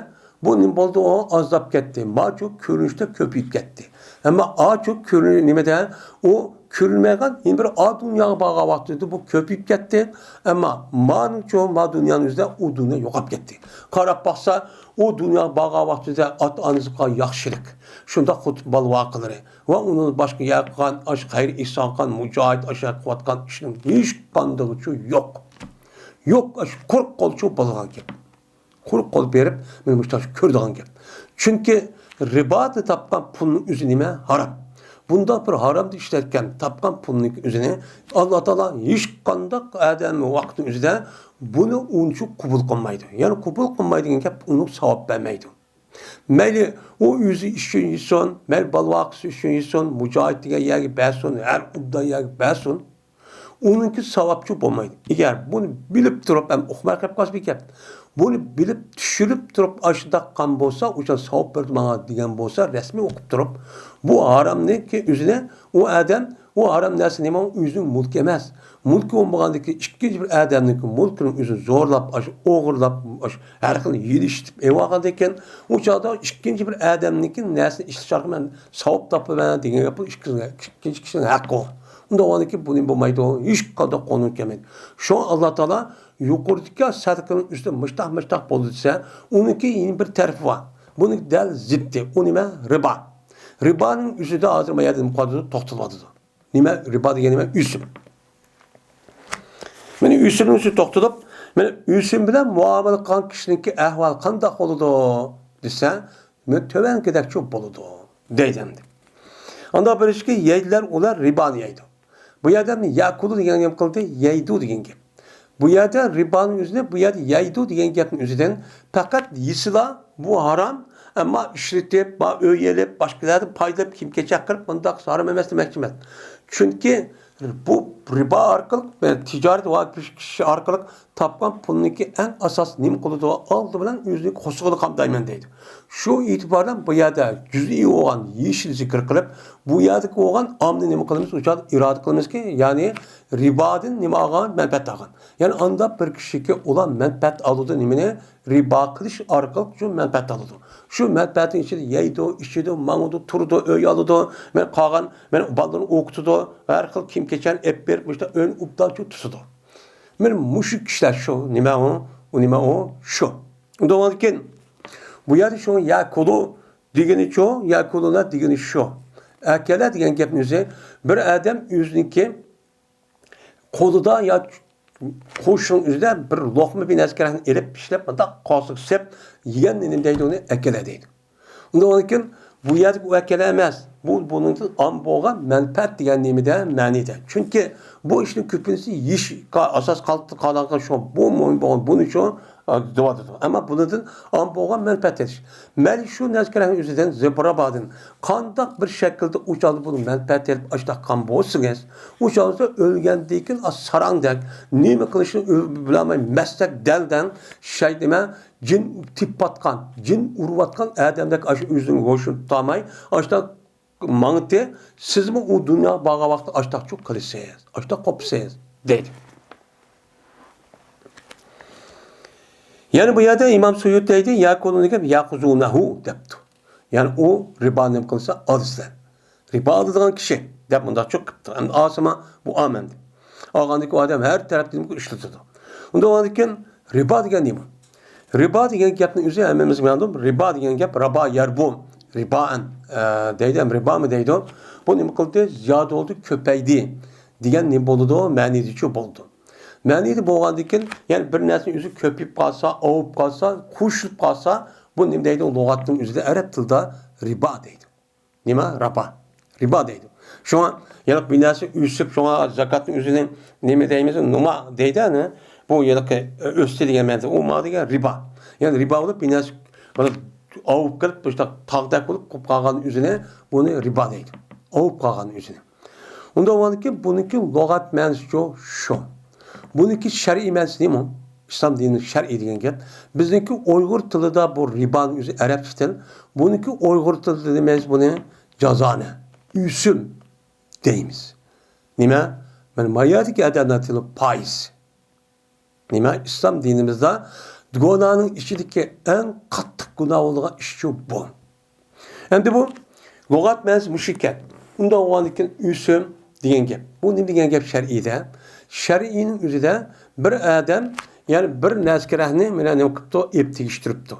بۇ نېمە بولدى؟ ئۇ ئازلاپ كەتتى. ماچۇ كۆرۈنۈشتە كۆپىيىپ كەتتى. ئەمما ئاچۇ كۆرۈن-، نېمىدە ئۇ كۆرۈنمەيدىغان يەنە بىر ئا دۇنياغا بارغان ۋاقتىدا بۇ كۆپىيىپ كەتتى. ئەمما مانىڭچۇ ما دۇنيانىڭ ئۆزىدە ئۇ دۇنيا يوقاپ كەتتى. قاراپ باقسا، ئۇ دۇنياغا بارغان ۋاقتىدا ئاتا-ئانىسىغا ياخشىلىق، شۇنداق خۇددى بالا-ۋاقىلىرى ۋە ئۇنىڭ باشقا يەر قىلغان، ئاش خەير ئېھسان قىلغان، مۇجاھىد ئاشۇ قىلىۋاتقان ئىشنىڭ ھېچقاندىغىچۇ يوق. يوق، ئاشۇ قۇرۇق قولچۇ بولىدىغان گەپ. قۇرۇق قول بېرىپ، مانا مۇشۇنداق كۆرىدىغان گەپ. چۈنكى رىبادا تاپقان پۇلنىڭ ئۆزى نېمە؟ ھارام. بۇنداق بىر ھارامدا ئىشلەتكەن، تاپقان پۇلنىڭ ئۆزىنى ئاللا تائالا ھېچقانداق ئادەم ۋاقىتنىڭ ئۆزىدە بۇنى ئۇنچە قوبۇل قىلمايدۇ. يەنى قوبۇل قىلمايدۇ دېگەن گەپ، ئۇنىڭ ساۋاب بەرمەيدۇ. مەيلى ئۇ ئۆزى ئۈچۈن يېسۇن، مەيلى بالا-ۋاقىسى ئۈچۈن يېسۇن، مۇجاھىد دېگەن يەرگە بەرسۇن، ھەر ئوبدان يەرگە بەرسۇن. ئۇنىڭكى ساۋابچۇ بولمايدۇ. ئەگەر بۇنى بىلىپ تۇرۇپ ھەم ئۇقماي قېلىپ قالسا بىر گەپ. بۇنى بىلىپ، چۈشىنىپ تۇرۇپ ئاشۇنداق قىلغان بولسا، ئۇ چاغ ساۋاب بەردى ماڭا دېگەن بولسا، رەسمىي ئوقۇپ تۇرۇپ، بۇ ھارامنىڭكى ئۆزىنى ئۇ ئادەم، ئۇ ھارام نەرسە نېمە؟ ئۆزىنىڭ مۈلكى ئەمەس. مۈلكى بولمىغاندىن كېيىن ئىككىنچى بىر ئادەمنىڭكى مۈلكىنى ئۆزى زورلاپ، ئاشۇ ئوغرىلاپ، ئاشۇ ھەر خىل يېلىشتىرىپ ئېلىۋالغاندىن كېيىن، ئۇ چاغدا ئىككىنچى بىر ئادەمنىڭكى نەرسىنى ئىشلىتىش ئارقىلىق مەن ساۋاب تاپىمەن دېگەن گەپ، بۇ ئىككىنچى، ئىككىنچى كىشىنىڭ ھەققى ئۇ. ئۇنداق بولغاندىن كېيىن بۇنى بولمايدۇ، ھېچقانداق قانۇن كەلمەيدۇ. شۇڭا ئاللا تائالا يۇقىرىدىكى سەدىقىنىڭ ئۈستى مۇشتاق، مۇشتاق بولدى دېسە، ئۇنىڭكى يەنە بىر تەرىپى بار. بۇنىڭ دەل زىددى. ئۇ نېمە؟ رىبا. رىبانىڭ ئۆزىدە ھازىر ما يەردە توختىلىۋاتىدۇ. نېمە؟ رىبا دېگەن نېمە؟ ئۆسۈم. مانا ئۆسۈمنىڭ ئۈستىدە توختىلىپ، مانا ئۆسۈم بىلەن مۇئامىلە قىلغان كىشىنىڭكى ئەھۋالى قانداق بولىدۇ دېسە، مانا تۆۋەنكىدەكچۇ بولىدۇ دەيدۇ ئەمدى. ئاندا بىرىشكى يەيدىلەر، ئۇلار رىبانى يەيدۇ. بۇ يەردە يەكۇلۇ دېگەن گەپ قىلدى، يەيدۇ دېگەن گەپ. بۇ يەردە رىبانىڭ ئۆزىنى بۇ يەردە يەيدۇ دېگەن گەپنىڭ ئۆزىدىن پەقەت يېسىلا بۇ ھارام، ئەمما ئىشلىتىپ، با-، ئۆي ئېلىپ، باشقىلاردىن پايدىلىنىپ، كىيىم-كېچەك قىلىپ، بۇنداق ھارام ئەمەس دېمەكچى ئەمەس. چۈنكى بۇ رىبا ئارقىلىق، تىجارەت ۋە كىشى ئارقىلىق تاپقان پۇلنىڭكى ئەڭ ئاساسىي نېمە قىلىدۇ؟ ئالدى بىلەن ئۆزىنىڭ قورسىقىنى قامدايمەن دەيدۇ. شۇ ئېتىبار بىلەن بۇ يەردە جۈزئىي بولغان يېشىل زىكىر قىلىپ، بۇ يەردىكى بولغان ئامنى نېمە قىلىمىز؟ ئۇ چاغدا ئىرادە قىلىمىزكى، يەنى رىبادىن نېمە ئالغان؟ مەنپەئەت ئالغان. يەنى ئاندا بىر كىشىكى ئۇلار مەنپەئەت ئالىدۇ نېمىنى؟ رىبا قىلىش ئارقىلىق شۇ مەنپەئەت ئالىدۇ. شۇ مەنپەئەتنىڭ ئىچىدە يەيدۇ، ئىچىدۇ، ماڭىدۇ، تۇرىدۇ، ئۆي ئالىدۇ، مەن قالغان، مەن بالىلىرىنى ئوقۇتىدۇ، ھەر خىل كىيىم-كېچەكنى ئېلىپ بېرىپ، مۇشۇنداق ئۆينى ئوبدانچۇ تۇتىدۇ. مانا مۇشۇ كىشىلەر شۇ، نېمە ئۇ؟ ئۇ نېمە ئۇ؟ شۇ. ئۇنداقكەن، بۇ يەردە شۇ يەكۇلۇ دېگىنىچۇ، يەكۇلۇلار دېگىنى شۇ. ئەكەلە دېگەن گەپنىڭ ئۆزى بىر ئادەم ئۆزىنىڭكى قولىدا يا قوشۇنىنىڭ ئۆزىدە بىر لوقما بىر نەرسە كېرەكنى ئېلىپ، ئىشلەپ، مۇنداق قورسىقى سېپ يېگەن نېمە دەيدۇ، ئۇنى ئەكەلە دەيدۇ. ئۇنداق بولغاندىكىن بۇ يەردىكى ئۇ ئەكەلە ئەمەس. بۇ، بۇنىڭدىن ئام بولغان مەنپەئەت دېگەن نېمىدە، مەنىدە. چۈنكى بۇ ئىشنىڭ كۆپىنچىسى يېيىشقا ئاساس قال-، قالغان شۇ، بۇ مۇھىم بولغان بۇنى شۇ دەۋاتىدۇ. ئەمما بۇنىڭدىن ئام بولغان مەنپەئەت ئېلىش. مەيلى شۇ نەرسە كېرەكنىڭ ئۆزىدىن زىبرابادىن قانداق بىر شەكىلدە ئۇچالدى بۇنى مەنپەئەت ئېلىپ ئاشتاققان بولسىڭىز، ئۇچالسا ئۆلگەندىن كېيىن ساراڭدەك نېمە قىلىشنى ئۆ-، بىلەلمەي مەستەك دەلدەڭ شەيتىمە جىن تېپىۋاتقان، جىن ئۇرۇۋاتقان ئادەمدەك ئاشۇ ئۆزىنىڭ ھوشىنى تۇتالماي ئاشتاق ماڭىتى، سىزمۇ ئۇ دۇنياغا بارغان ۋاقىتتا ئاشتاقچۇ قىلىسىز، ئاشتاق قوپىسىز، دەيدۇ. يەنە بۇ يەردە ئىمام سۇيۇت دەيدۇ، يەكۇلۇنى دېگەن يەخۇزۇنەھۇ دەپتۇ. يەنى ئۇ رىبا نېمە قىلسا ئالىسىلەر. رىبا ئالىدىغان كىشى دەپ مۇنداقچۇ قىپتۇ. ئەمدى ئالسىما بۇ ئامەندى. ئالغاندىكى ئۇ ئادەم ھەر تەرەپتىن ئىشلىتىدۇ. ئۇنداق بولغاندىكىن رىبا دېگەن نېمە؟ رىبا دېگەن گەپنىڭ ئۆزى ھەممىمىز مەلۇم. رىبا دېگەن گەپ رابا يەربۇ، رىبائەن، ئە، دەيدۇ، ھەم رىبامۇ دەيدۇ. بۇ نېمە قىلدى؟ زىيادە بولدى، كۆپەيدى دېگەن نېمە بولىدۇ؟ مەنىدىچۇ بولىدۇ. مەنىدە بولغاندىكىن، يەنى بىر نەرسىنىڭ ئۆزى كۆپىيىپ قالسا، ئاۋۇپ قالسا، قوشۇلۇپ قالسا، بۇ نېمە دەيدۇ؟ لۇغەتنىڭ ئۆزىدە ئەرەب تىلىدا رىبا دەيدۇ. نېمە؟ رابا. رىبا دەيدۇ. شۇڭا يەنە بىر نەرسە ئۆسۈپ، شۇڭا زاكاتنىڭ ئۆزىنى نېمە دەيمىز؟ نۇما دەيدۇ، ئەنە. بۇ ھېلىقى ئۆستى دېگەن مەنىدە، ئۇ ما دېگەن رىبا. يەنى رىبا بولۇپ، بىر نەرسە مانا ئاۋۇپ كېلىپ، مۇشۇنداق تاغدەك بولۇپ قالغان ئۆزىنى، بۇنى رىبا دەيدۇ. ئاۋۇپ قالغان ئۆزىنى. ئۇنداق بولغاندىكىن بۇنىڭكى لۇغەت مەنىسىچۇ شۇ. بۇنىڭكى شەرئىي مەنىسى نېمە؟ ئىسلام دىنىنىڭ شەرئىي دېگەن گەپ. بىزنىڭكى ئۇيغۇر تىلىدا بۇ رىبانىڭ ئۆزى ئەرەبچە تىل. بۇنىڭكى ئۇيغۇر تىلىدا دېمەيمىز بۇنى جازانە، ئۆسۈم دەيمىز. نېمە؟ مانا ما يەردىكى ئادەملەر تىلى پايىز. نېمە؟ ئىسلام دىنىمىزدا گۇناھنىڭ ئىچىدىكى ئەڭ قاتتىق گۇناھ بولىدىغان ئىشچۇ بۇ. ئەمدى بۇ لۇغەت مەنىسى مۇشۇ ئىكەن. ئۇنداق بولغاندىكىن ئۆسۈم دېگەن گەپ. بۇ نېمە دېگەن گەپ شەرئىيدە؟ شەرئىينىڭ ئۆزىدە بىر ئادەم، يەنى بىر نەرسىگە رەھنى مانا نېمە قىپتۇ؟ ئېپ تېگىشتۈرۈپتۇ.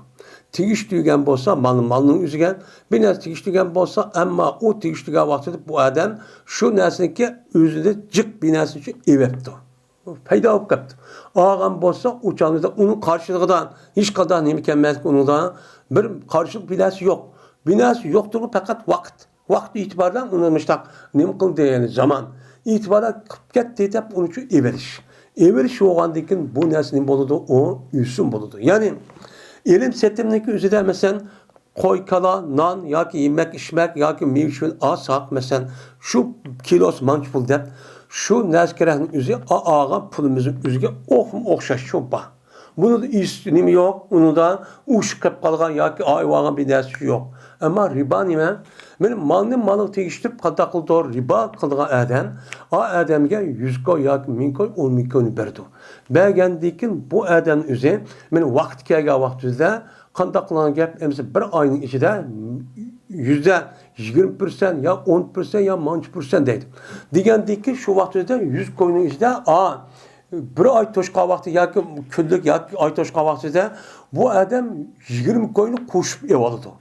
تېگىشتۈرگەن بولسا مالنى مالنىڭ ئۆزىگە، بىر نەرسە تېگىشتۈرگەن بولسا، ئەمما ئۇ تېگىشتۈرگەن ۋاقتىدا بۇ ئادەم شۇ نەرسىنىڭكى ئۆزىدە جىق بىر نەرسىنى ئېۋەپتۇ. پەيدا بولۇپ قاپتۇ. ئالغان بولسا، ئۇ چاغدا ئۇنىڭ قارشىلىقىدا ھېچقانداق نېمە كەلمەسلىك ئۇنىڭدا بىر قارشىلىق بىناسى يوق. بىناسى يوقتۇرغۇ پەقەت ۋاقىت. ۋاقىت ئېتىبارى بىلەن ئۇنى مۇشتاق نېمە قىلدى، يەنى زامان ئېتىبارى قىلىپ كەتتى دەپ ئۇنى شۇ ئېۋېرىش. ئېۋېرىش بولغاندىن كېيىن بۇ نەرسە نېمە بولىدۇ؟ ئۇ ئۆسۈم بولىدۇ. يەنى ئېلىم سېتىمنىڭكى ئۆزىدە مەسىلەن، قوي، كالا، نان ياكى يېمەك، ئىچمەك ياكى مېۋە چېۋىنى ئالساق، مەسىلەن، شۇ كىلوسى مانچە پۇل دەپ، شۇ نەرسە كېرەكنىڭ ئۆزى ئا-، ئالغان پۇلىمىزنىڭ ئۆزىگە ئوخمۇ ئوخشاش شۇ بار. بۇنىڭدا ئىس نېمە يوق، ئۇنىڭدا ئۇششۇق قېلىپ قالغان ياكى ئايىۋالغان بىر نەرسە يوق. ئەمما رىبا نېمە؟ مانا مالنى مالغا تېگىشتۈرۈپ قانداق قىلىدۇ؟ رىبا قىلىدىغان ئادەم، ئا ئادەمگە يۈز كوي ياكى مىڭ كوي، ئون مىڭ كوينى بېرىدۇ. بەرگەندىن كېيىن بۇ ئادەم ئۆزى مانا ۋاقتى كەلگەن ۋاقتىدا قانداق قىلغان گەپ، ئەمىسە بىر ئاينىڭ ئىچىدە يۈزدە يىگىرمە پىرسەنت يا ئون پىرسەنت يا مانچە پىرسەنت دەيدۇ. دېگەندىكى شۇ ۋاقتىدا يۈز كوينىڭ ئىچىدە، ئا، بىر ئاي توشقان ۋاقتى ياكى كۈنلۈك ياكى ئاي توشقان ۋاقتىدا بۇ ئادەم يىگىرمە كوينى قوشۇپ ئېلىۋالىدۇ.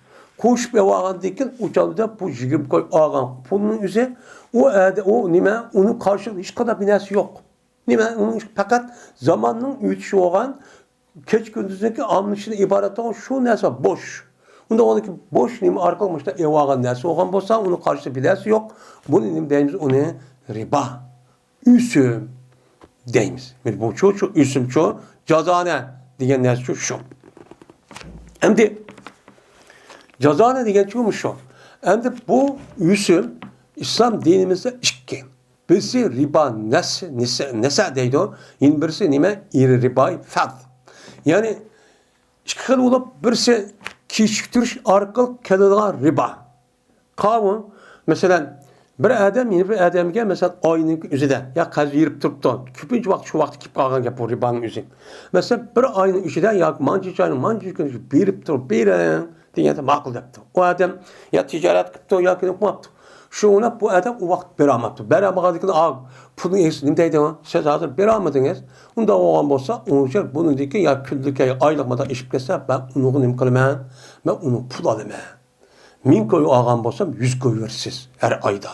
قوشۇپ ئېلىۋالغاندىن كېيىن ئۇ چاغدا بۇ يىگىرمە كوي ئالغان پۇلنىڭ ئۆزى، ئۇ ئادە-، ئۇ نېمە، ئۇنىڭ قارشىلىقى ھېچقانداق بىر نەرسە يوق. نېمە، ئۇنىڭ پەقەت زاماننىڭ ئۆتۈشى بولغان، كېچە كۈندۈزنىڭكى ئالمىشىشىدىن ئىبارەت بولغان شۇ نەرسە بوش. ئۇنداق بولغاندىكىن بوش نېمە ئارقىلىق مۇشۇنداق ئېلىۋالغان نەرسە بولغان بولسا، ئۇنىڭ قارشىسى بىر نەرسە يوق. بۇنى نېمە دەيمىز؟ ئۇنى رىبا، ئۆسۈم دەيمىز. مانا بۇچۇ، شۇ ئۆسۈمچۇ، جازانە دېگەن نەرسىچۇ شۇ. ئەمدى جازانە دېگەنچۇ مۇشۇ. ئەمدى بۇ ئۆسۈم ئىسلام دىنىمىزدا ئىككى. بىرسى رىبا نەس-، نەسە، نەسە دەيدۇ. يەنە بىرسى نېمە؟ رىبا فەز. يەنى ئىككى خىل بولۇپ، بىرسى كېچىكتۈرۈش ئارقىلىق كېلىدىغان رىبا. قاۋۇ، مەسىلەن، بىر ئادەم يەنە بىر ئادەمگە، مەسىلەن، ئاينىڭ ئۆزىدە يا قەرز بېرىپ تۇرۇپتۇ. كۆپىنچە ۋاقىت شۇ ۋاقىتتا كېلىپ قالغان گەپ بۇ رىبانىڭ ئۆزى. مەسىلەن، بىر ئاينىڭ ئىچىدە ياكى مانچە ئاينىڭ مانچە كۈنى بېرىپ تۇرۇپ بېرىڭ دېگەندە ماقۇل دەپتۇ. ئۇ ئادەم يا تىجارەت قىپتۇ ياكى قىلماپتۇ. شۇڭا بۇ ئادەم ئۇ ۋاقىت بېرەلمەپتۇ. بېرەلمىگەندىكىن، ئا، پۇلنى ئېلىش نېمە دەيدۇ؟ سىز ھازىر بېرەلمىدىڭىز. ئۇنداق بولغان بولسا، ئۇنىڭ ئۈچۈن بۇنىڭدىكى يا كۈنلۈك يا ئايلىق مادا ئېشىپ كەتسە، مەن ئۇنىڭغا نېمە قىلىمەن؟ مەن ئۇنىڭ پۇل ئالىمەن. مىڭ كوي ئالغان بولسام، يۈز كوي بېرىسىز ھەر ئايدا،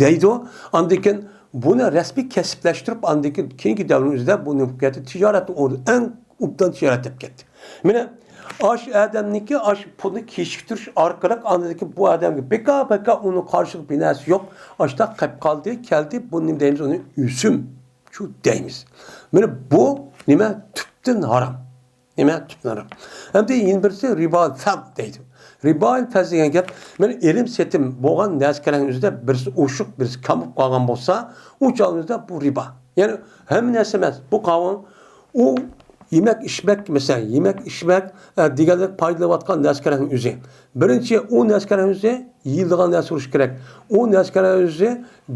دەيدۇ. ئاندىن كېيىن بۇنى رەسمىي كەسىپلەشتۈرۈپ، ئاندىن كېيىن كېيىنكى دەۋرنىڭ ئۆزىدە بۇ نېمە بولۇپ كەتتى؟ تىجارەتنىڭ ئورنى ئەڭ ئوبدان تىجارەت دەپ كەتتى. مانا ئاش ئادەمنىڭكى ئاش پۇلنى كېچىكتۈرۈش ئارقىلىق، ئاندىن كېيىن بۇ ئادەمگە بىكار، بىكار ئۇنىڭ قارشىلىق بىناسى يوق. ئاشتا قېلىپ قالدى، كەلدى، بۇنى نېمە دەيمىز؟ ئۇنى ئۆسۈم شۇ دەيمىز. مانا بۇ نېمە؟ تۈپتىن ھارام. نېمە؟ تۈپ نەرخ. ئەمدى يەنە بىرسى رىبا فەرز دەيدۇ. رىبا فەرز دېگەن گەپ، مانا ئېلىم سېتىم بولغان نەرسە-كەرەڭ ئۆزىدە بىرسى ئوشۇق، بىرسى كەم بولۇپ قالغان بولسا، ئۇ چاغنىڭدا بۇ رىبا. يەنى ھەممە نەرسە ئەمەس. بۇ قانۇن ئۇ يېمەك-ئىچمەك، مەسىلەن، يېمەك-ئىچمەك، ئە، دېگەنلىك پايدىلىنىۋاتقان نەرسە-كەرەڭ ئۆزى. بىرىنچى، ئۇ نەرسە-كەرەڭ ئۆزى يېيىلىدىغان نەرسە بولۇشى كېرەك. ئۇ نەرسە-كەرەڭ ئۆزى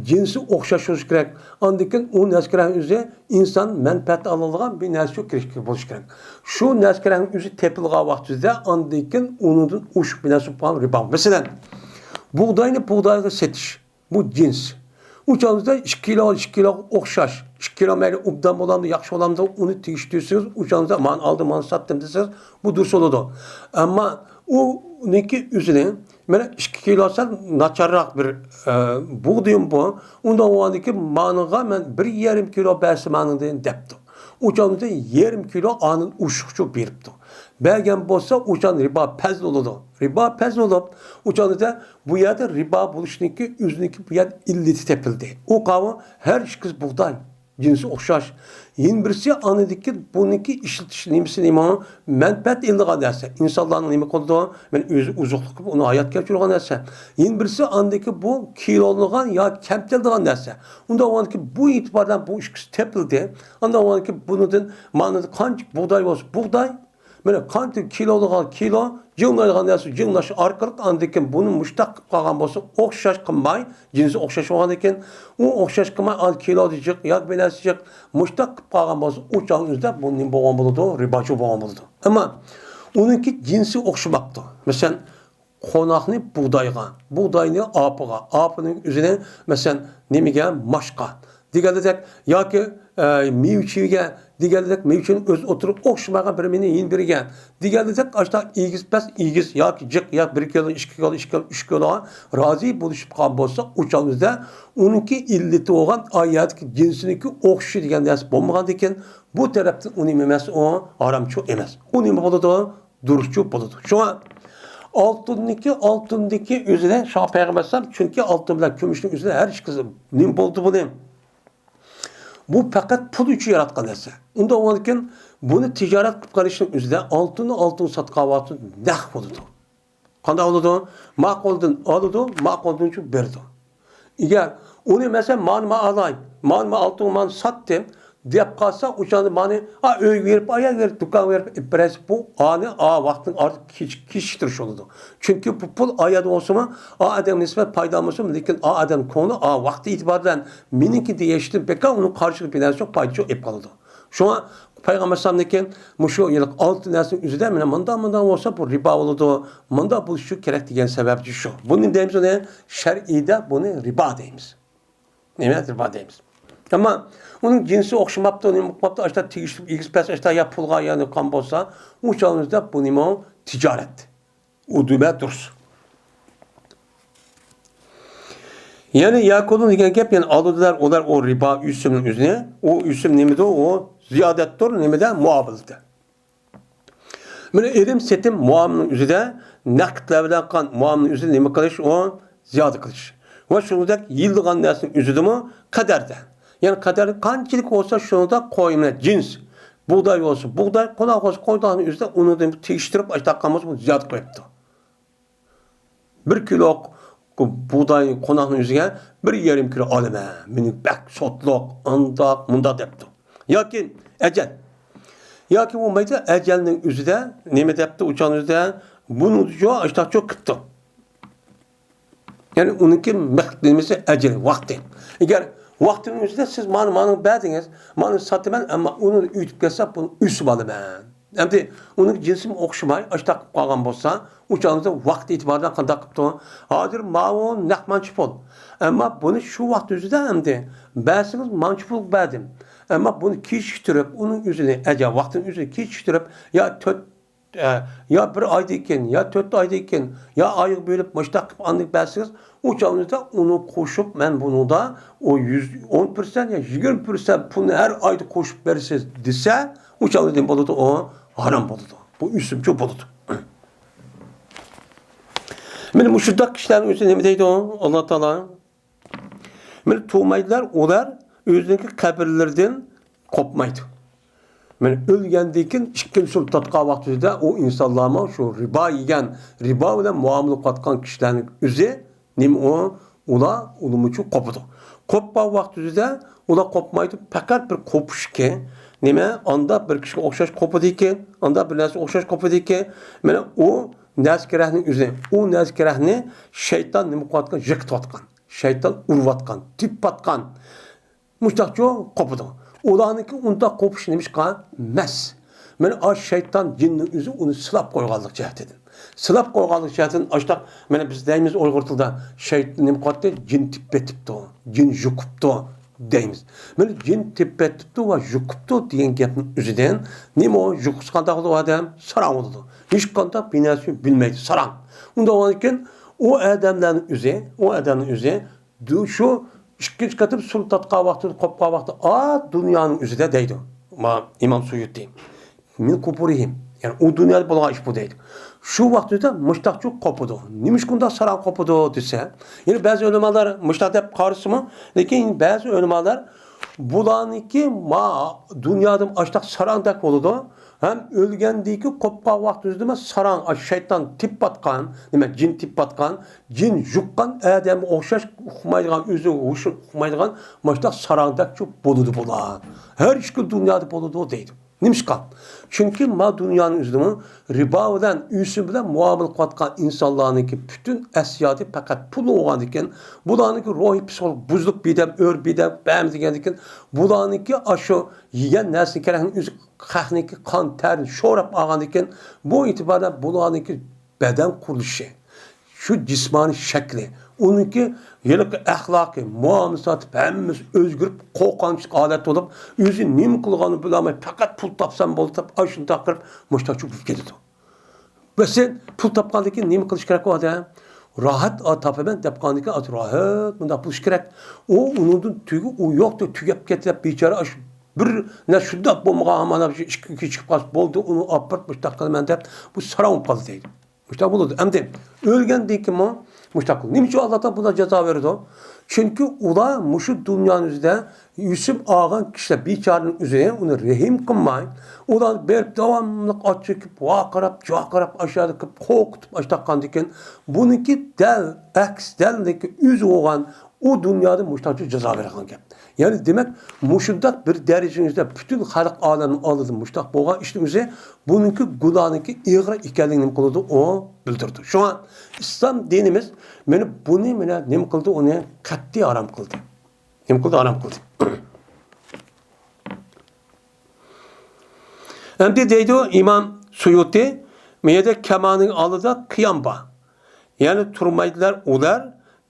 جىنسى ئوخشاش بولۇشى كېرەك. ئاندىن كېيىن ئۇ نەرسە-كەرەڭ ئۆزى ئىنسان مەنپەئەت ئالىدىغان بىر نەرسە بولۇشى كېرەك. شۇ نەرسە-كەرەڭ ئۆزى تېپىلغان ۋاقتىدا ئاندىن كېيىن ئۇنىڭدىن ئوشۇق بىر نەرسە بولۇپ قالغان رىبا. مەسىلەن، بۇغداينى بۇغدايغا سېتىش. بۇ جىنس. ئۇ چاغدا ئىككى كىلو، ئىككى كىلوغا ئوخشاش. ئىككى كىلو مەيلى ئوبدان بولامدۇ، ياخشى بولامدۇ، ئۇنى تېگىشتۈرسىڭىز، ئۇ چاغدا مانا ئالدىم، مانا ساتتىم دېسىڭىز، بۇ دۇرۇس بولىدۇ. ئەمما ئۇنىڭكى ئۆزىنى، مانا ئىككى كىلو سەل ناچارراق بىر، ئە، بۇغدىيىم بۇ. ئۇنداق بولغاندىكىن مانىغا مەن بىر يېرىم كىلو بەرسە مانىدىن دەپتۇ. ئۇ چاغدا يېرىم كىلو ئانىدىن ئوشۇقچە بېرىپتۇ. بەرگەن بولسا، ئۇ چاغدا رىبا پەرز بولىدۇ. رىبا پەرز بولۇپ، ئۇ چاغدا بۇ يەردە رىبا بولۇشنىڭكى ئۆزىنىڭكى بۇ يەردە ئىللىتى تېپىلدى. ئۇ قانۇن ھەر ئىككىسى بۇغداي، جىنسى ئوخشاش. يەنە بىرسى ئانىدىكى بۇنىڭكى ئىشلىتىش نېمىسى نېمە؟ مەنپەئەت ئېلىنىدىغان نەرسە. ئىنسانلارنىڭ نېمە قىلىدۇ؟ مەن ئۆزى ئوزۇقلۇق قىلىپ ئۇنى ھايات كەچۈرىدىغان نەرسە. يەنە بىرسى ئاندىكى بۇ كىلولىغان ياكى كەمتۈرۈلىدىغان نەرسە. ئۇنداق بولغاندىكىن بۇ ئېتىباردىن بۇ ئىككىسى تېپىلدى. ئانداق بولغاندىكىن بۇنىڭدىن مانىدا قانچە بۇغداي بولسا بۇغداي، مانا قانچە كىلولىغان كىلو، جىڭلايدىغان نەرسە جىڭلاش ئارقىلىق ئاندىن كېيىن بۇنى مۇشتاق قىلىپ قالغان بولسا، ئوخشاش قىلماي، جىنسى ئوخشاش بولغاندىن كېيىن، ئۇ ئوخشاش قىلماي، ئاندىن كىلودا جىق ياكى بىر نەرسە جىق مۇشتاق قىلىپ قالغان بولسا، ئۇ چاغ ئۆزىدە بۇ نېمە بولغان بولىدۇ؟ رىباچۇ بولغان بولىدۇ. ئەمما ئۇنىڭكى جىنسى ئوخشىماپتۇ. مەسىلەن، قوناقنى بۇغدايغا، بۇغداينى ئاپىغا، ئاپىنىڭ ئۆزىنى، مەسىلەن، نېمىگە، ماشقا دېگەندەك ياكى، ئە، مېۋە-چېۋىگە دېگەندەك، مېۋە-چېۋىنىڭ ئۆزى ئوتتۇرىغا ئوخشىمىغان بىر مېنى يېنى بىرگە دېگەندەك، ئاشتا ئېگىز-پەس، ئېگىز ياكى جىق ياكى بىر كىلو، ئىككى كىلو، ئىككى كىلو، ئۈچ كىلوغا رازى بولۇشۇپ قالغان بولسا، ئۇ چاغدا ئۇنىڭكى ئىللىتى بولغان ئا يەردىكى جىنسىنىڭكى ئوخشىشى دېگەن نەرسە بولمىغاندىكىن، بۇ تەرەپتىن ئۇ نېمە ئەمەس، ئۇ ھارامچۇ ئەمەس. ئۇ نېمە بولىدۇ؟ دۇرۇسچۇ بولىدۇ. شۇڭا ئالتۇندىكى، ئالتۇندىكى ئۆزىدە شۇڭا پەيغەمبەر ئەلەيھىسسالام، چۈنكى ئالتۇن بىلەن كۈمۈشنىڭ ئۆزىدە ھەر ئىككىسى نېمە بولدى بۇنى؟ بۇ پەقەت پۇل ئۈچۈن ياراتقان نەرسە. ئۇنداق بولغاندىكىن بۇنى تىجارەت قىلىپ قېلىشنىڭ ئۆزىدە ئالتۇننى ئالتۇن ساتقان ۋاقتىدا نەق بولىدۇ. قانداق بولىدۇ؟ ماقۇلدىن ئالىدۇ، ماقۇلدىن شۇ بېرىدۇ. ئەگەر ئۇنى مەسىلەن، مانا ما ئالاي، مانا ما ئالتۇن مانا ساتتىم دەپ قالسا، ئۇ چاغدا مانى، ئا، ئۆيگە بېرىپ، ئاياغ بېرىپ، دۇكانغا بېرىپ ئېلىپ بېرەرسىز، بۇ ئانى ئا ۋاقىتنىڭ ئارتۇق كېچىك-، كېچىكتۈرۈش بولىدۇ. چۈنكى بۇ پۇل ئا يەردە بولسىمۇ، ئا ئادەمگە نىسبەت پايدا بولسىمۇ، لېكىن ئا ئادەم كۆڭلى ئا ۋاقتى ئېتىبارى بىلەن مېنىڭكى دېيىشتىن بەكەر ئۇنىڭ قارشىلىقى بىر نەرسە يوق، پايدا يوق ئېلىپ قالىدۇ. شۇڭا پەيغەمبەر ئەلەيھىسسالامنىڭكى مۇشۇ يىلقى ئالتە نەرسىنىڭ ئۆزىدە مانا مۇنداق، مۇنداق بولسا بۇ رىبا بولىدۇ، مۇنداق بولۇشى كېرەك دېگەن سەۋەبچى شۇ. بۇنى نېمە دەيمىز ئۇنى؟ شەرئىيدە بۇنى رىبا دەيمىز. نېمە رىبا دەيمىز. ئەمما ئۇنىڭ جىنسى ئوخشىماپتۇ، نېمە قىلماپتۇ، ئاشتا تېگىشلىك ئېگىز پەس، ئاشتا يا پۇلغا، يا نېمە قىلغان بولسا، ئۇ چاغىمىزدا بۇ نېمە؟ تىجارەت. ئۇ دېمە دۇرۇس. يەنى يەكۇلۇن دېگەن گەپ، يەنى ئالىدىلەر ئۇلار ئۇ رىبا ئۆسۈمنىڭ ئۆزىنى. ئۇ ئۆسۈم نېمىدۇ؟ ئۇ زىيادەتتۇر، نېمىدە؟ مۇئامىلىدە. مانا ئېلىم سېتىم مۇئامىلىنىڭ ئۆزىدە، نەقىدلەر بىلەن قىلغان مۇئامىلىنىڭ ئۆزىدە نېمە قىلىش؟ ئۇ زىيادە قىلىش. ۋە شۇنىڭدەك يېيىلىدىغان نەرسىنىڭ ئۆزىدىمۇ قەدەردە. يەنى قەدەر قانچىلىك بولسا شۇنىڭدا قويما جىنس. بۇغداي بولسا بۇغداي، قوناق بولسا قوناقنىڭ ئۆزىدە ئۇنىڭدىن تېگىشتۈرۈپ ئاشتاق قالمىسا بۇنى زىيادە قويۇپتۇ. بىر كىلو بۇغداي قوناقنىڭ يۈزىگە بىر يېرىم كىلو ئالىمەن. مېنى بەك سوتلۇق، ئانداق، مۇنداق دەپتۇ. ياكى ئەجەل. ياكى بولمايدۇ، ئەجەلنىڭ ئۆزىدە نېمە دەپتۇ، ئۇچانىڭ ئۆزىدە بۇنىڭ ئۈچۈن ئاشتاق چوق قىپتۇ. يەنى ئۇنىڭكى مەقسەت نېمىسى؟ ئەجەل، ۋاقتى. ئەگەر ۋاقتىنىڭ ئۆزىدە سىز مانا، مانا بەردىڭىز، مانا ساتىمەن، ئەمما ئۇنى ئۆتۈپ كەتسە، بۇنى ئۈسۈپ ئالىمەن. ئەمدى ئۇنىڭ جىنسىمۇ ئوخشىماي، ئاشتاق قىلىپ قالغان بولسا، ئۇ چاغدا ۋاقىت ئېتىبارىدا قانداق قىپتۇ؟ ھازىر ماۋۇ نەق مانچە پۇل. ئەمما بۇنى شۇ ۋاقىت ئۆزىدە ئەمدى بەرسىڭىز مانچە پۇل بەردىم. ئەمما بۇنى كېچىكتۈرۈپ، ئۇنىڭ ئۆزىنى، ئەجەل ۋاقتىنىڭ ئۆزىنى كېچىكتۈرۈپ، يا تۆت، ئە، يا بىر ئايدىن كېيىن، يا تۆت ئايدىن كېيىن، يا ئايغا بۆلۈپ مۇشتاق قىلىپ ئاندىن بەرسىڭىز، ئۇ چاغدا ئۇنى قوشۇپ، مەن بۇنىڭدا ئۇ يۈز ئون پىرسەنت يا يىگىرمە پىرسەنت پۇلنى ھەر ئايدا قوشۇپ بېرىسىز دېسە، ئۇ چاغدا نېمە بولىدۇ؟ ئۇ ھارام بولىدۇ. بۇ ئۆسۈمچۇ بولىدۇ. مانا مۇشۇنداق كىشىلەرنىڭ ئۆزى نېمە دەيدۇ ئاللا تائالا؟ مانا تۇغمايدىلار، ئۇلار ئۆزىنىڭكى قەبرىلىرىدىن قوپمايدۇ. مانا ئۆلگەندىن كېيىن ئىككىنچى سۇلتاتقان ۋاقتىدا ئۇ ئىنسانلارمۇ شۇ رىبا يېگەن، رىبا بىلەن مۇئامىلە قىلىۋاتقان كىشىلەرنىڭ ئۆزى نېمە ئۇ؟ ئۇلار، ئۇلىمۇچۇ قوپىدۇ. قوپقان ۋاقتىدا ئۇلار قوپمايدۇ، پەقەت بىر قوپۇشكى، نېمە، ئاندا بىر كىشىگە ئوخشاش قوپىدىكەن، ئاندا بىر نەرسە ئوخشاش قوپىدىكەن. مانا ئۇ نەزكىرەكنىڭ ئۆزى، ئۇ نەزكىرەكنى شەيتان نېمە قىلىۋاتقان؟ يىقىتىۋاتقان. شەيتان ئۇرۇۋاتقان، تېپىۋاتقان. مۇشتاقچۇ قوپىدۇ. ئۇلارنىڭكى ئۇنداق قوپۇش نېمىشقا؟ مەس. مانا ئاشۇ شەيتان جىننىڭ ئۆزى ئۇنى سىلاپ قويغانلىق جەھەتتىن. سىلاپ قويغانلىق جەھەتتىن ئاشتاق، مانا بىز دەيمىز ئۇيغۇر تىلىدا، شەيتان نېمە قىلاتتى؟ جىن تېپىپ يېتىپتۇ، جىن يۇقۇپتۇ دەيمىز. مانا جىن تېپىپ يېتىپتۇ ۋە يۇقۇپتۇ دېگەن گەپنىڭ ئۆزىدىن نېمە ئۇ؟ يۇقۇسى قانداق بولىدۇ ئادەم؟ ساراڭ بولىدۇ. ھېچقانداق بىر نەرسىنى بىلمەيدۇ، ساراڭ. ئۇنداق بولغاندىكىن ئۇ ئادەملەرنىڭ ئۆزى، ئۇ ئادەمنىڭ ئۆزى دۇ-، شۇ ئىككىنچى قېتىم سۇلتاتقان ۋاقتىدا، قوپقان ۋاقتىدا، ئا، دۇنيانىڭ ئۆزىدە دەيدۇ. ما، ئىمام سۇيۇتى. مىن قۇبۇرىھىم. يەنى ئۇ دۇنيادا بولغان ئىش بۇ دەيدۇ. شۇ ۋاقتىدا مۇشتاقچۇ قوپىدۇ. نېمىشقا ئۇنداق ساراڭ قوپىدۇ دېسە، يەنى بەزى ئۆلىمالار مۇشتاق دەپ قارىسىمۇ، لېكىن بەزى ئۆلىمالار بۇلارنىڭكى ما دۇنيادا ئاشتاق ساراڭدەك بولىدۇ. ھەم ئۆلگەندىكى قوپقان ۋاقتىدىمۇ ساراڭ، ئاشۇ شەيتان تېپىۋاتقان، نېمە، جىن تېپىۋاتقان، جىن يۇققان ئادەمگە ئوخشاش ئۇقمايدىغان، ئۆزى ھوشى ئۇقمايدىغان مۇشتاق ساراڭدەكچۇ بولىدۇ بۇلار. ھەر ئىككى دۇنيادا بولىدۇ دەيدۇ. نېمىشقا؟ چۈنكى ما دۇنيانىڭ ئۆزىدىمۇ رىبا بىلەن، ئۆسۈم بىلەن مۇئامىلە قىلىۋاتقان ئىنسانلارنىڭكى پۈتۈن ئەسلىياتى پەقەت پۇل بولغاندىكىن، بۇلارنىڭكى روھىي پسىخولوگىيە بۇزۇلۇپ، بىردەم ئۆر، بىردەم بەم دېگەندىكىن، بۇلارنىڭكى ئاشۇ يېگەن نەرسىنى كېرەكنىڭ ئۆزى خەقنىڭكى قان تەرىنى شوراپ ئالغاندىكىن، بۇ ئېتىباردا بۇلارنىڭكى بەدەن قۇرۇلۇشى، شۇ جىسمانىي شەكلى، ئۇنىڭكى ھېلىقى ئەخلاقى، مۇئامىلىسى ھەممىسى ئۆزگىرىپ، قورقۇنچلۇق ھالەتتە بولۇپ، ئۆزى نېمە قىلغانىنى بىلەلمەي، پەقەت پۇل تاپسام بولدى دەپ، ئاشۇنداق قىلىپ مۇشتاق چۆكۈپ كېتىدۇ. بەس، پۇل تاپقاندىن كېيىن نېمە قىلىش كېرەك ئۇ ئادەم؟ راھەت، ئا، تاپىمەن دەپ قالغاندىن كېيىن، ئا، راھەت مۇنداق بولۇش كېرەك. ئۇ ئۇنىڭدىن تۈگى، ئۇ يوق، تۈگەپ كەتتى دەپ، بىچارە ئاشۇ بىر نە شۇنداق بولمىغان، مانا شۇ ئىككى كۈن چىقىپ قالسا بولدى، ئۇنى ئاپىرىپ مۇشتاق قىلىمەن دەپ، بۇ ساراڭ بولۇپ قالدى دەيدۇ. مۇشۇنداق بولىدۇ. ئەمدى ئۆلگەندىن كېيىنمۇ مۇشۇنداق قىلىدۇ. نېمە ئۈچۈن ئاللا تائالا بۇنداق جازا بېرىدۇ؟ چۈنكى ئۇلار مۇشۇ دۇنيانىڭ ئۆزىدە يۈسۈپ ئالغان كىشىلەر بىچارىنىڭ ئۆزى ئۇنى رەھىم قىلماي، ئۇلار بېرىپ داۋاملىق ئاچ چېكىپ، ۋارقىراپ، جارقىراپ، ئاشۇ يەردە قىلىپ قورقۇتۇپ ئاشتاق قىلغاندىكىن، بۇنىڭكى دەل ئەكس، دەل ئۆزى بولغان ئۇ دۇنيادا مۇشتاقچە جازا بېرىلگەن گەپ. يەنى دېمەك، مۇشۇنداق بىر دەرىجىنىڭ ئۆزىدە پۈتۈن خەلق ئالەمنىڭ ئالدىدا مۇشتاق بولغان ئىشنىڭ ئۆزى بۇنىڭكى گۇناھنىڭكى ئېغىر ئىكەنلىكىنى نېمە قىلىدۇ؟ ئۇ بىلدۈرىدۇ. شۇڭا ئىسلام دىنىمىز مانا بۇنى، مانا نېمە قىلدى؟ ئۇنى قەتئىي ھارام قىلدى. نېمە قىلدى؟ ھارام قىلدى. ئەمدى دەيدۇ ئىمام سۇيۇتى، مۇ يەردە كامانىڭ ئالدىدا قىيام بار. يەنى تۇرمايدىلار ئۇلار،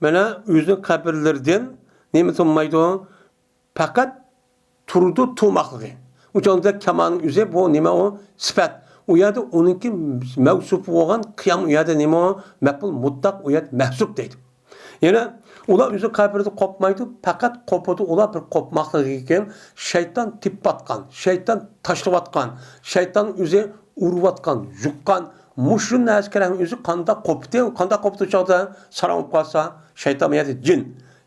مانا ئۆزىنىڭ قەبرىلىرىدىن نېمە تۇرمايدۇ؟ پەقەت تۇرىدۇ، تۇرماقلىقى. ئۇ چاغدا كامانىڭ ئۆزى بۇ نېمە ئۇ؟ سۈپەت. ئۇ يەردە ئۇنىڭكى مەۋسۇپ بولغان قىيام، ئۇ يەردە نېمە ئۇ؟ مەپئۇل مۇتلەق، ئۇ يەردە مەھسۇپ دەيدۇ. يەنە ئۇلار ئۆزى قەبرىدە قوپمايدۇ، پەقەت قوپىدۇ ئۇلار بىر قوپماقلىقىكەن، شەيتان تېپىۋاتقان، شەيتان تاشلىۋاتقان، شەيتان ئۆزى ئۇرۇۋاتقان، يۇققان، مۇشۇ نەرسە كېرەكنىڭ ئۆزى قانداق قوپتى، قانداق قوپتى چاغدا ساراڭ بولۇپ قالسا، شەيتان يەنى جىن.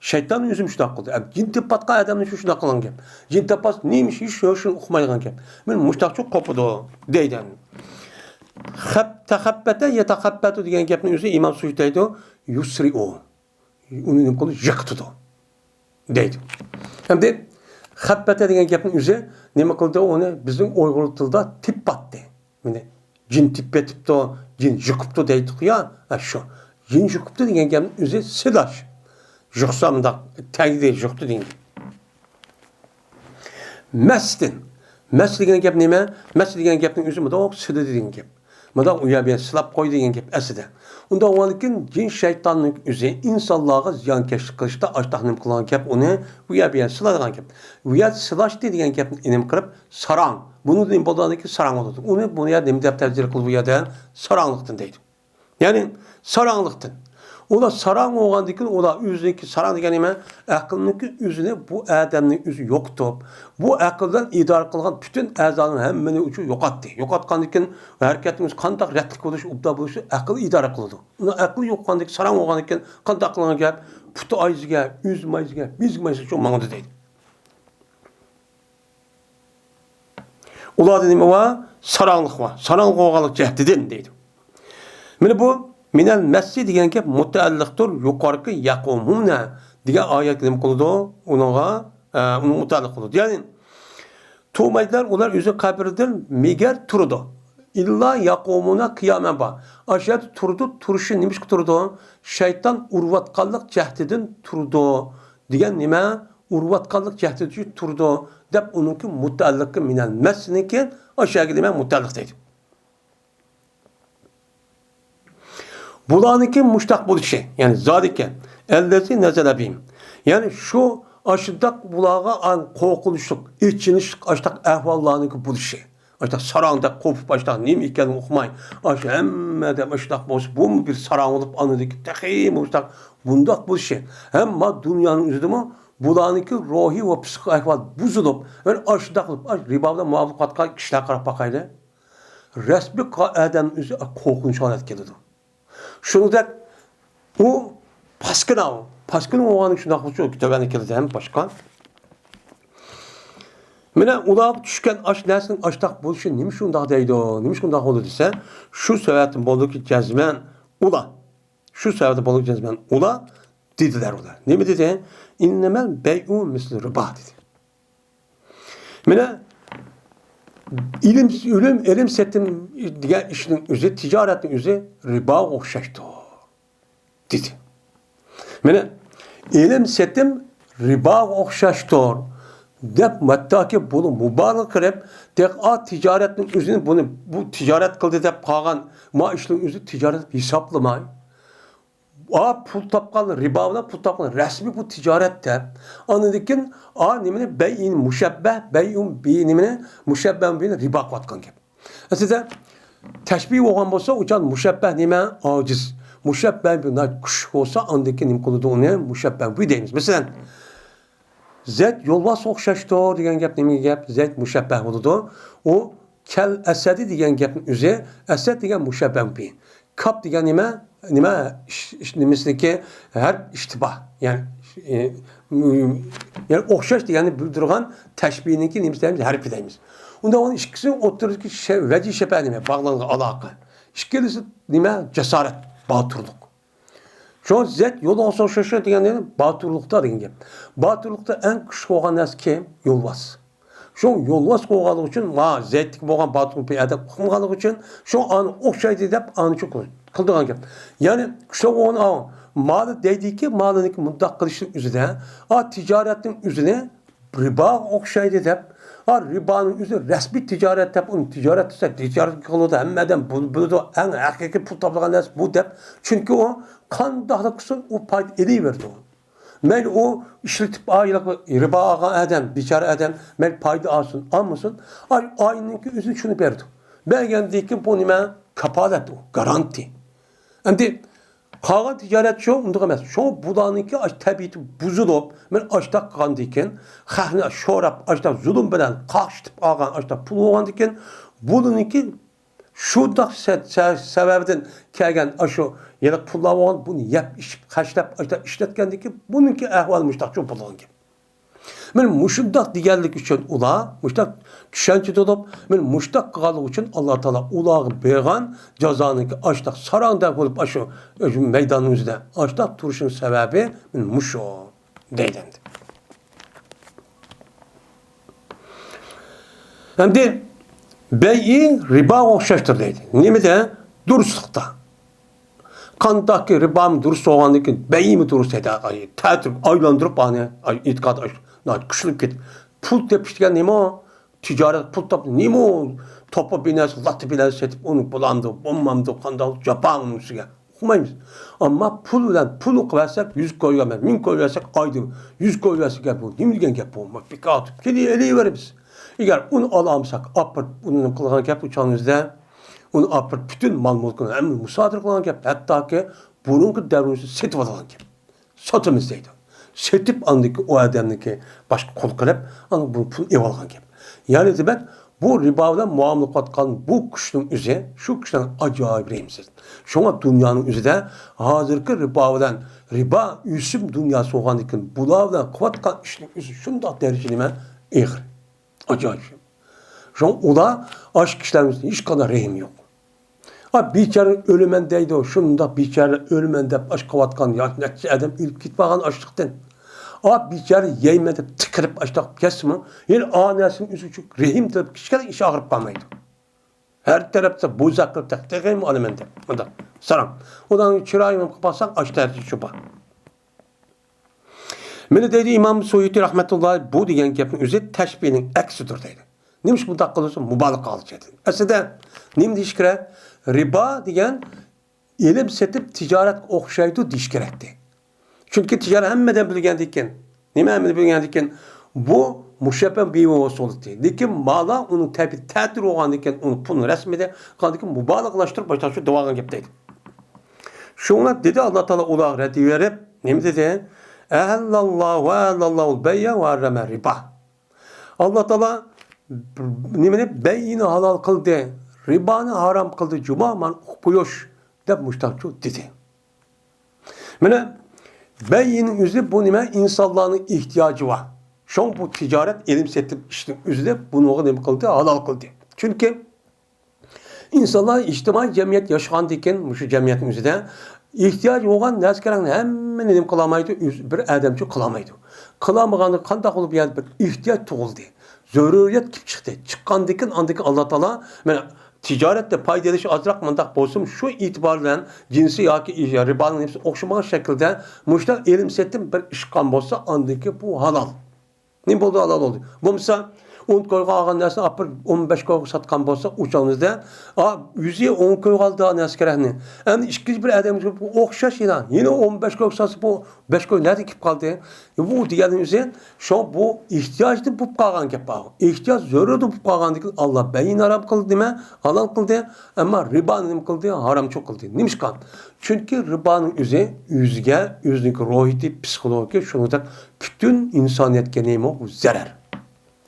شەيتان ئۆزى مۇشۇنداق قىلدى. ئەم، جىن تېپىۋاتقان ئادەمنى شۇ شۇنداق قىلغان گەپ. جىن تاپماس نېمە ئىش، ھېچ شۇنى ئۇقمايدىغان گەپ. مانا مۇشۇنداقچۇ قوپىدۇ دەيدۇ. خەپ-، تەخەپپەتە يەتەخەپپەتۇ دېگەن گەپنىڭ ئۆزى ئىمام سۇيۇتى دەيدۇ، يۇسرىئۇ. ئۇنى نېمە قىلدى؟ يىقىتىدۇ دەيدۇ. ئەمدى خەپپەتە دېگەن گەپنىڭ ئۆزى نېمە قىلدى؟ ئۇنى بىزنىڭ ئۇيغۇر تىلىدا تېپىۋاتتى. مانا جىن تېپىپ يېتىپتۇ، جىن يۇقۇپتۇ دەيدۇق يا، ھە، شۇ. جىن يۇقۇپتۇ دېگەن گەپنىڭ ئۆزى سىلاش. يۇقسا مۇنداق تەگدى، يۇقتى دېگەن گەپ. مەستىن. مەس دېگەن گەپ نېمە؟ مەس دېگەن گەپنىڭ ئۆزى مۇنداق سىلىدى دېگەن گەپ. مۇنداق ئۇ يەر بۇ يەر سىلاپ قويدى دېگەن گەپ ئەسلىدە. ئۇنداق بولغاندىكىن جىن شەيتاننىڭ ئۆزى ئىنسانلارغا زىيانكەشلىك قىلىشتا ئاشتاق نېمە قىلغان گەپ ئۇنى بۇ يەر بۇ يەر سىلايدىغان گەپ. ئۇ يەر سىلاشتى دېگەن گەپنى نېمە قىلىپ ساراڭ. بۇنى نېمە بولغاندىكىن ساراڭ بولىدۇ. ئۇنى بۇ يەر نېمە دەپ تەبدىل قىلدى بۇ يەردە؟ ساراڭلىقتىن دەيدۇ. يەنى ساراڭلىقتىن. ئۇلار ساراڭ بولغاندىكىن، ئۇلار ئۆزىنىڭكى ساراڭ دېگەن نېمە؟ ئەقىلنىڭكى ئۆزىنى بۇ ئادەمنىڭ ئۆزى يوقىتىپ، بۇ ئەقىل بىلەن ئىدارە قىلغان پۈتۈن ئەزانىڭ ھەممىنى ئۇچۇر يوقاتتى. يوقاتقاندىكىن ھەرىكەتنىڭ قانداق رەتلىك بولۇشى، ئوبدان بولۇشى ئەقىل ئىدارە قىلىدۇ. ئۇنىڭ ئەقلى يوققاندىكىن، ساراڭ بولغاندىكىن قانداق قىلغان گەپ؟ پۇتى ئايزىگە، ئۆزى مايزىگە، مېزىگە مايزىگە شۇ ماڭىدۇ دەيدۇ. ئۇلاردا نېمە بار؟ ساراڭلىق بار. ساراڭلىق بولغانلىق جەھەتتىن دەيدۇ. مانا بۇ مىنەل مەسسى دېگەن گەپ مۇتەئەللىقتۇر يۇقىرىقى يەقۇمۇنە دېگەن ئايەتكە نېمە قىلىدۇ؟ ئۇنىڭغا، ئە، ئۇنىڭ مۇتەئەللىق قىلىدۇ. يەنى تۇرمايدىلەر ئۇلار ئۆزى قەبرىدىن مەگەر تۇرىدۇ. ئىللا يەقۇمۇنە قىيامەن بار. ئاشۇ يەردە تۇرىدۇ، تۇرۇشى نېمىشقا تۇرىدۇ؟ شەيتان ئۇرۇۋاتقانلىق جەھىتىدىن تۇرىدۇ دېگەن نېمە؟ ئۇرۇۋاتقانلىق جەھىتىدىن تۇرىدۇ دەپ ئۇنىڭكى مۇتەئەللىقى مىنەل مەسسىنىڭكى ئاشۇ يەرگە نېمە؟ مۇتەئەللىق دەيدۇ. بۇلارنىڭكى مۇشتاق بولۇشى، يەنى زالىكە ئەللەزى نەزەلە بىھىم. يەنى شۇ ئاشۇنداق بۇلارغا ئان قورقۇنچلۇق، ئېچىنىشلىق ئاشۇنداق ئەھۋاللارنىڭكى بولۇشى. ئاشۇنداق ساراڭدەك قوپۇپ، ئاشۇنداق نېمە ئىكەنلىكىنى ئۇقماي، ئاشۇ ھەممە ئادەم ئاشۇنداق بولسا، بۇمۇ بىر ساراڭ بولۇپ، ئاندىن تېخىمۇ مۇشتاق بۇنداق بولۇشى. ھەم ما دۇنيانىڭ ئۆزىدىمۇ بۇلارنىڭكى روھىي ۋە پسىخىك ئەھۋال بۇزۇلۇپ، يەنى ئاشۇنداق قىلىپ، ئاشۇ رىبا بىلەن مۇئامىلە قىلىۋاتقان كىشىلەرگە قاراپ باقايلى. رەسمىي قا-، ئادەمنىڭ ئۆزى قورقۇنچ ھالەتكە كېلىدۇ. شۇنىڭدەك ئۇ پاسكىنا، ئۇ پاسكىنا بولغانلىقى شۇنداق بولسا، تۆۋەندە كېلىدۇ ھەم باشقا. مانا ئۇلارغا چۈشكەن ئاش نەرسىنىڭ ئاشتاق بولۇشى نېمە شۇنداق دەيدۇ، نېمە شۇنداق بولىدۇ دېسە، شۇ سەۋەبتىن بولىدۇكى جەزمەن ئۇلار. شۇ سەۋەبتىن بولىدۇكى جەزمەن ئۇلار دېدىلەر ئۇلار. نېمە دېدى؟ ئىننەمەل بەيئۇ مىسلۇ رىبا دېدى. مانا ئېلىم، ئېلىم، ئېلىم سېتىم دېگەن ئىشنىڭ ئۆزى، تىجارەتنىڭ ئۆزى رىباغا ئوخشاشتۇر، دېدى. مانا ئېلىم سېتىم رىباغا ئوخشاشتۇر، دەپ ھەتتاكى بۇنى مۇبالىغە قىلىپ، تېخى ئا تىجارەتنىڭ ئۆزىنى بۇنى، بۇ تىجارەت قىلدى دەپ قالغان ما ئىشنىڭ ئۆزى تىجارەت دەپ ھېسابلىماي، ئا، پۇل تاپقان، رىبا بىلەن پۇل تاپقان رەسمىي بۇ تىجارەت دەپ. ئاندىن كېيىن، ئا، نېمىنى، بەيئىن مۇشەببەھ، بەيئۇن بى نېمىنى، مۇشەببەھ بىنى رىبا قىلىۋاتقان گەپ. ئەسلىدە تەشبىھ بولغان بولسا، ئۇچان مۇشەببەھ نېمە؟ ئاجىز. مۇشەببەھ بى ناھايىتى كۈچلۈك بولسا، ئاندىن كېيىن نېمە قىلىدۇ ئۇنى؟ مۇشەببەھ بى دەيمىز. مەسىلەن، زەيد يولۋاسقا ئوخشاشتۇر دېگەن گەپ نېمە گەپ؟ زەيد مۇشەببەھ بولىدۇ. ئۇ كەل ئەسەدى دېگەن گەپنىڭ ئۆزى، ئەسەد دېگەن مۇشەببەھ بى. كاپ دېگەن نېمە؟ نېمە؟ ئىش-، ئىش-، نېمىسىنىڭكى ھەرپ ئىشتىباھ. يەنى، ئى، يەنى ئوخشاش دېگەننى بىلدۈرىدىغان تەشبىھنىڭكى نېمىسى دەيمىز؟ ھەرپى دەيمىز. ئۇندا ئۇنىڭ ئىككىسىنىڭ ئوتتۇرىدىكى شە-، ۋەجھى شەبەھ نېمە؟ باغلانغان ئالاقە. ئىككىلىسى نېمە؟ جاسارەت، باتۇرلۇق. شۇڭا زەيد يولۋاسقا ئوخشاش دېگەن نېمە؟ باتۇرلۇقتا دېگەن گەپ. باتۇرلۇقتا ئەڭ كۈچلۈك بولغان نەرسە كىم؟ يولۋاس. شۇ يولۋاس بولغانلىقى ئۈچۈن، ما زەيدتىكى بولغان باتۇرلۇق بىر ئادەم ئۇقمىغانلىقى ئۈچۈن، شۇ ئانا ئوخشايدۇ دەپ ئانا شۇ قىلىدىغان گەپ. يەنى كۈچلۈك بولغان ئانا مالى دەيدىكى، مالىنىڭكى مۇنداق قىلىشنىڭ ئۆزىدە، ئا تىجارەتنىڭ ئۆزىنى رىباغا ئوخشايدۇ دەپ، ئا رىبانىڭ ئۆزى رەسمىي تىجارەت دەپ، ئۇنى تىجارەت دېسە، تىجارەت قىلىدۇ، ھەممە ئادەم بۇ-، بىلىدۇ، ئەڭ ھەقىقىي پۇل تاپىدىغان نەرسە بۇ دەپ. چۈنكى ئۇ قانداقلا قىلسۇن، ئۇ پايدا ئېلىۋېرىدۇ. مەيلى ئۇ ئىشلىتىپ ئايلىق رىبا ئالغان ئادەم، بىچارە ئادەم، مەيلى پايدا ئالسۇن، ئالمىسۇن، ئاي-، ئاينىڭكى ئۆزى شۇنى بېرىدۇ. بەرگەندىن كېيىن بۇ نېمە؟ كاپالەت ئۇ، گارانتى. ئەمدى قالغان تىجارەت شۇ، ئۇنداق ئەمەس. شۇ بۇلارنىڭكى ئاش-، تەبىئىتى بۇزۇلۇپ، مەن ئاشتاق قىلغاندىن كېيىن، خەقنى شوراپ، ئاشتاق زۇلۇم بىلەن قاقشىتىپ ئالغان ئاشتاق پۇل بولغاندىن كېيىن، بۇلارنىڭكى شۇنداق سە-، سە-، سەۋەبىدىن كەلگەن ئاشۇ يەنە پۇللار بولغان، بۇنى يەپ، ئىچىپ، خەجلەپ، ئاشۇنداق ئىشلەتكەندىن كېيىن، بۇنىڭكى ئەھۋالى مۇشۇنداق چوڭ بولغان گەپ. مانا مۇشۇنداق دېگەنلىك ئۈچۈن ئۇلار مۇشۇنداق چۈشەنچە تۇتۇپ، مانا مۇشۇنداق قىلغانلىقى ئۈچۈن ئاللا تائالا ئۇلارغا بەرگەن جازانىڭكى ئاشۇنداق ساراڭدەك بولۇپ، ئاشۇ، ئاشۇ مەيداننىڭ ئۆزىدە ئاشۇنداق تۇرۇشىنىڭ سەۋەبى مانا مۇشۇ. دەيدۇ ئەمدى. ئەمدى بەيئى رىباغا ئوخشاشتۇر دەيدۇ. نېمىدە؟ دۇرۇسلۇقتا. قانداقكى رىبامۇ دۇرۇس بولغاندىن كېيىن بەيئىمۇ دۇرۇس دەيدۇ. ئاي، تەتۈر ئايلاندۇرۇپ ئانى، ئاي، ئېتىقاد ئاش-، ناھايىتى كۈچلىنىپ كېتىپ. پۇل تېپىش دېگەن نېمە؟ تىجارەت پۇل تاپ، نېمە؟ توپا بىناسى، لاتا بىناسى سېتىپ ئۇنى بولامدۇ، بولمامدۇ، قانداق جاپا ئۇنىڭ ئۈستىگە. ئۇقمايمىز. ئەمما پۇل بىلەن پۇل قىلىۋەرسەك، يۈز كوي بەرمەس، مىڭ كوي بەرسەك، ئايدا يۈز كوي بەرسە گەپ بۇ. نېمە دېگەن گەپ بۇ؟ بىكار ئېلىۋېرىمىز. ئەگەر ئۇنى ئالالمىساق، ئاپىرىپ، ئۇنى نېمە قىلغان گەپ ئۇ چاغنىڭىزدا؟ ئۇنى ئاپىرىپ، پۈتۈن مال-مۈلكىنى ھەممىنى مۇسادىرە قىلغان گەپ. ھەتتاكى بۇرۇنقى دەۋرنى سېتىۋالغان گەپ. ساتىمىز دەيدۇ. سېتىپ، ئاندىكى ئۇ ئادەمنىڭكى باشقا قۇل قىلىپ، ئاندىن بۇ پۇل ئېلىۋالغان گەپ. يەنى دېمەك، بۇ رىبا بىلەن مۇئامىلە قىلىۋاتقان بۇ كۈچنىڭ ئۆزى، شۇ كۈچنىڭ ئاجايىپ رەھىمسىز. شۇڭا دۇنيانىڭ ئۆزىدە ھازىرقى رىبا بىلەن، رىبا ئۆسۈم دۇنياسى بولغاندىكىن، بۇلار بىلەن قىلىۋاتقان ئىشنىڭ ئۆزى شۇنداق دەرىجىدە نېمە؟ ئېغىر. ئاجايىپ. شۇڭا ئۇلار ئاشۇ كىشىلەرنىڭ ئۈستىدە ھېچقانداق رەھىم يوق. ئا، بىچارە ئۆلىمەن دەيدۇ، شۇنداق بىچارە ئۆلىمەن دەپ ئاش قىلىۋاتقان يا نەچچە ئادەم ئۆلۈپ كېتىپ قالغان ئاشلىقتىن. ئا، بىچارە يەيمەن دەپ تىقىرىپ ئاشتاق كەتسىمۇ، يەنە ئا نەرسىنىڭ ئۆزى ئۈچۈن رەھىم تىلەپ كىچىككىنە ئىش ئاغرىپ قالمايدۇ. ھەر تەرەپتە بوزەك قىلىپ تېخىمۇ ئالىمەن دەپ. مۇنداق سالام. ئۇلارنىڭ چىرايىنى قىلىپ باقساق، ئاشتاق شۇ بار. مانا دەيدۇ ئىمام سۇيۇتى رەھمەتۇللاھى، بۇ دېگەن گەپنىڭ ئۆزى تەشبىھنىڭ ئەكسىدۇر دەيدۇ. نېمىشقا بۇنداق قىلىسىز؟ مۇبالىغە قىلىش ئۈچۈن. ئەسلىدە نېمە دېيىش كېرەك؟ رىبا دېگەن ئېلىم سېتىپ تىجارەتكە ئوخشايدۇ دېيىش كېرەكتى. چۈنكى تىجارەت ھەممە ئادەم بىلگەندىكىن، نېمە ھەممە بىلگەندىكىن، بۇ مۇشەببەھ بىۋۇ سولىتى. لېكىن مالا ئۇنىڭ تەبىئىتى تەتۈر بولغاندىكىن، ئۇنى پۇلنى رەسمىدە قىلغاندىكىن، مۇبالىغىلەشتۈرۈپ باشلاپ شۇ دەۋالغان گەپ دەيدۇ. شۇڭا دېدى ئاللا تائالا ئۇلارغا رەددىيە بېرىپ، نېمە دېدى؟ «ئەھەللاللاھۇ ۋە ئەھەللاللاھۇل بەيئە ۋە ھەررەمە رىبا.» ئاللا تائالا نېمىنى؟ بەيئىنى ھالال قىلدى، رىبانى ھارام قىلدى، جۇما، مانا ئۇقۇپ قويۇش، دەپ مۇشتاقچۇ دېدى. مانا بەيئىنىڭ ئۆزى بۇ نېمە؟ ئىنسانلارنىڭ ئېھتىياجى بار. شۇڭا بۇ تىجارەت، ئېلىم سېتىم ئىشنىڭ ئۆزىدە بۇنىڭغا نېمە قىلدى؟ ھالال قىلدى. چۈنكى ئىنسانلار ئىجتىمائىي جەمئىيەت ياشىغاندىكىن، مۇشۇ جەمئىيەتنىڭ ئۆزىدە ئېھتىياج بولغان نەرسە كېرەكنى ھەممىنى نېمە قىلالمايدۇ؟ ئۆز-، بىر ئادەمچۇ قىلالمايدۇ. قىلالمىغاندا قانداق بولۇپ، يەنە بىر ئېھتىياج تۇغۇلدى. زۆرۈرىيەت كېلىپ چىقتى. چىققاندىكىن ئاندىكىن ئاللا تائالا، مانا، تىجارەتتە پايدا ئېلىش ئازراق مۇنداق بولسىمۇ، شۇ ئېتىبار بىلەن جىنسى ياكى رىبانىڭ نېمىسى ئوخشىمىغان شەكىلدە مۇشۇنداق ئېلىم سېتىم بىر ئىش قىلغان بولسا، ئاندىكى بۇ ھالال. نېمە بولدى؟ ھالال بولدى. بولمىسا، ئون كويغا ئالغان نەرسىنى ئاپىرىپ ئون بەش كويغا ساتقان بولسا، ئۇ چاغنىڭىزدا، ئا، يۈزى ئون كويغا ئالدى نەرسە كېرەكنى. ئەمدى ئىككىنچى بىر ئادەم ئوخشاش يەنە، يەنە ئون بەش كويغا ساتسا، بۇ بەش كوي نەدىن كېلىپ قالدى؟ بۇ دېگەننىڭ ئۆزى، شۇ بۇ ئېھتىياجدىن بولۇپ قالغان گەپ بار. ئېھتىياج زۆرۈردىن بولۇپ قالغاندىكىن، ئاللا بەيئىنى ھارام قىلدى، نېمە؟ ھالال قىلدى. ئەمما رىبانى نېمە قىلدى؟ ھارامچۇ قىلدى. نېمىشقا؟ چۈنكى رىبانىڭ ئۆزى ئۆزىگە، ئۆزىنىڭكى روھىيىتى، پسىخولوگىيە، شۇنىڭدەك پۈتۈن ئىنسانىيەتكە نېمە؟ ئۇ زەرەر.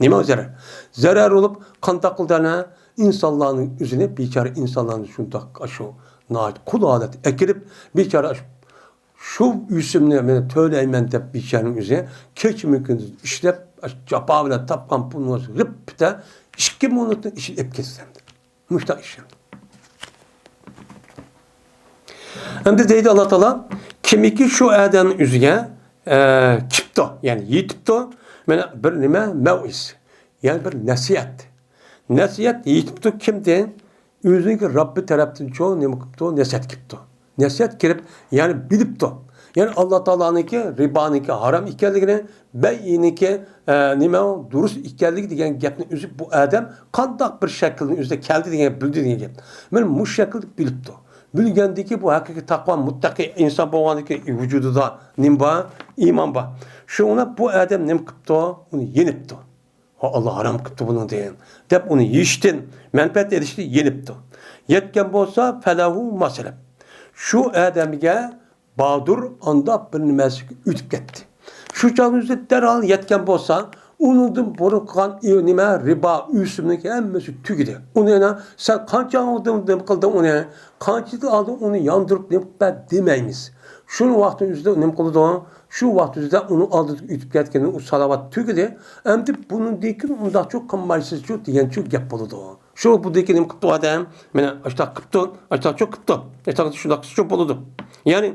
نېمە ئۇ زەرەر؟ زەرەر بولۇپ، قانداق قىلدى ئەنە؟ ئىنسانلارنىڭ ئۆزىنى، بىچارە ئىنسانلارنى شۇنداق، ئاشۇ ناھايىتى قۇل ھالەتتە ئەكىرىپ، بىچارە ئاشۇ شۇ ئۆسۈمنى مەن تۆلەيمەن دەپ بىچارىنىڭ ئۆزى كېچە-كۈندۈز ئىشلەپ، جاپا بىلەن تاپقان پۇلىنى غىپپىدە ئىككى مىنۇتنىڭ ئىچىدە ئېلىپ كەتسە ئەمدى. مۇشۇنداق ئىش ئەمدى. ئەمدى دەيدۇ ئاللا تائالا، كىمكى شۇ ئادەمنىڭ ئۆزىگە، ئە، كېپتۇ، يەنى يېتىپتۇ، مانا بىر نېمە مەۋئىز، يەنى بىر نەسىھەت. نەسىھەت يېتىپتۇ كىمدىن؟ ئۆزىنىڭكى رەببى تەرەپتىن چوڭ نېمە قىپتۇ؟ نەسىھەت كېپتۇ. نەسىھەت كىرىپ، يەنى بىلىپتۇ. يەنى ئاللا تائالانىڭكى رىبانىڭكى ھارام ئىكەنلىكىنى، بەيئىنىڭكى، ئە، نېمە، دۇرۇس ئىكەنلىكى دېگەن گەپنى ئۆزى بۇ ئادەم قانداق بىر شەكىلنىڭ ئۆزىدە كەلدى دېگەن، بىلدى دېگەن گەپ. مانا مۇشۇ شەكىلدە بىلىپتۇ. بىلگەندىكى بۇ ھەقىقىي تەقۋا، مۇتتەقىي ئىنسان بولغاندىكى ۋۇجۇدىدا نېمە بار؟ ئىمان بار. شۇڭا بۇ ئادەم نېمە قىپتۇ؟ ئۇنى يېنىپتۇ. ھا، ئاللا ھارام قىپتۇ بۇنىڭدىن، دەپ ئۇنى يېيىشتىن، مەنپەئەت ئېلىشتىن يېنىپتۇ. يەتكەن بولسا، فەلەھۇ ما سەلەپ. شۇ ئادەمگە باردۇر، ئانداق بىر نېمەسىگە ئۆتۈپ كەتتى. شۇ چاغنىڭ ئۆزىدە دەرھال يەتكەن بولسا، ئۇنىڭدىن بۇرۇن قىلغان ئى-، نېمە، رىبا، ئۆسۈمنىڭ ھەممىسى تۈگىدى. ئۇنى يەنە سەن قانچە ئالدىڭ، نېمە قىلدىڭ ئۇنى؟ قانچىدىن ئالدىڭ ئۇنى ياندۇرۇپ نېمە قىلىپ بەر دېمەيمىز. شۇ ۋاقىتنىڭ ئۆزىدە نېمە قىلىدۇ؟ شۇ ۋاقىت ئۆزىدە ئۇنىڭ ئالدىدىن ئۆتۈپ كەتكەندىن ئۇ سالاۋات تۈگىدى. ئەمدى بۇنىڭدىن كېيىن ئۇنداقچۇ قىلمايسىزچۇ دېگەنچۇ گەپ بولىدۇ. شۇ بۇندىن كېيىن نېمە قىپتۇ ئادەم؟ مانا ئاشتاق قىپتۇ، ئاشتاقچۇ قىپتۇ، ئاشتاقچۇ شۇنداقچۇ بولىدۇ. يەنى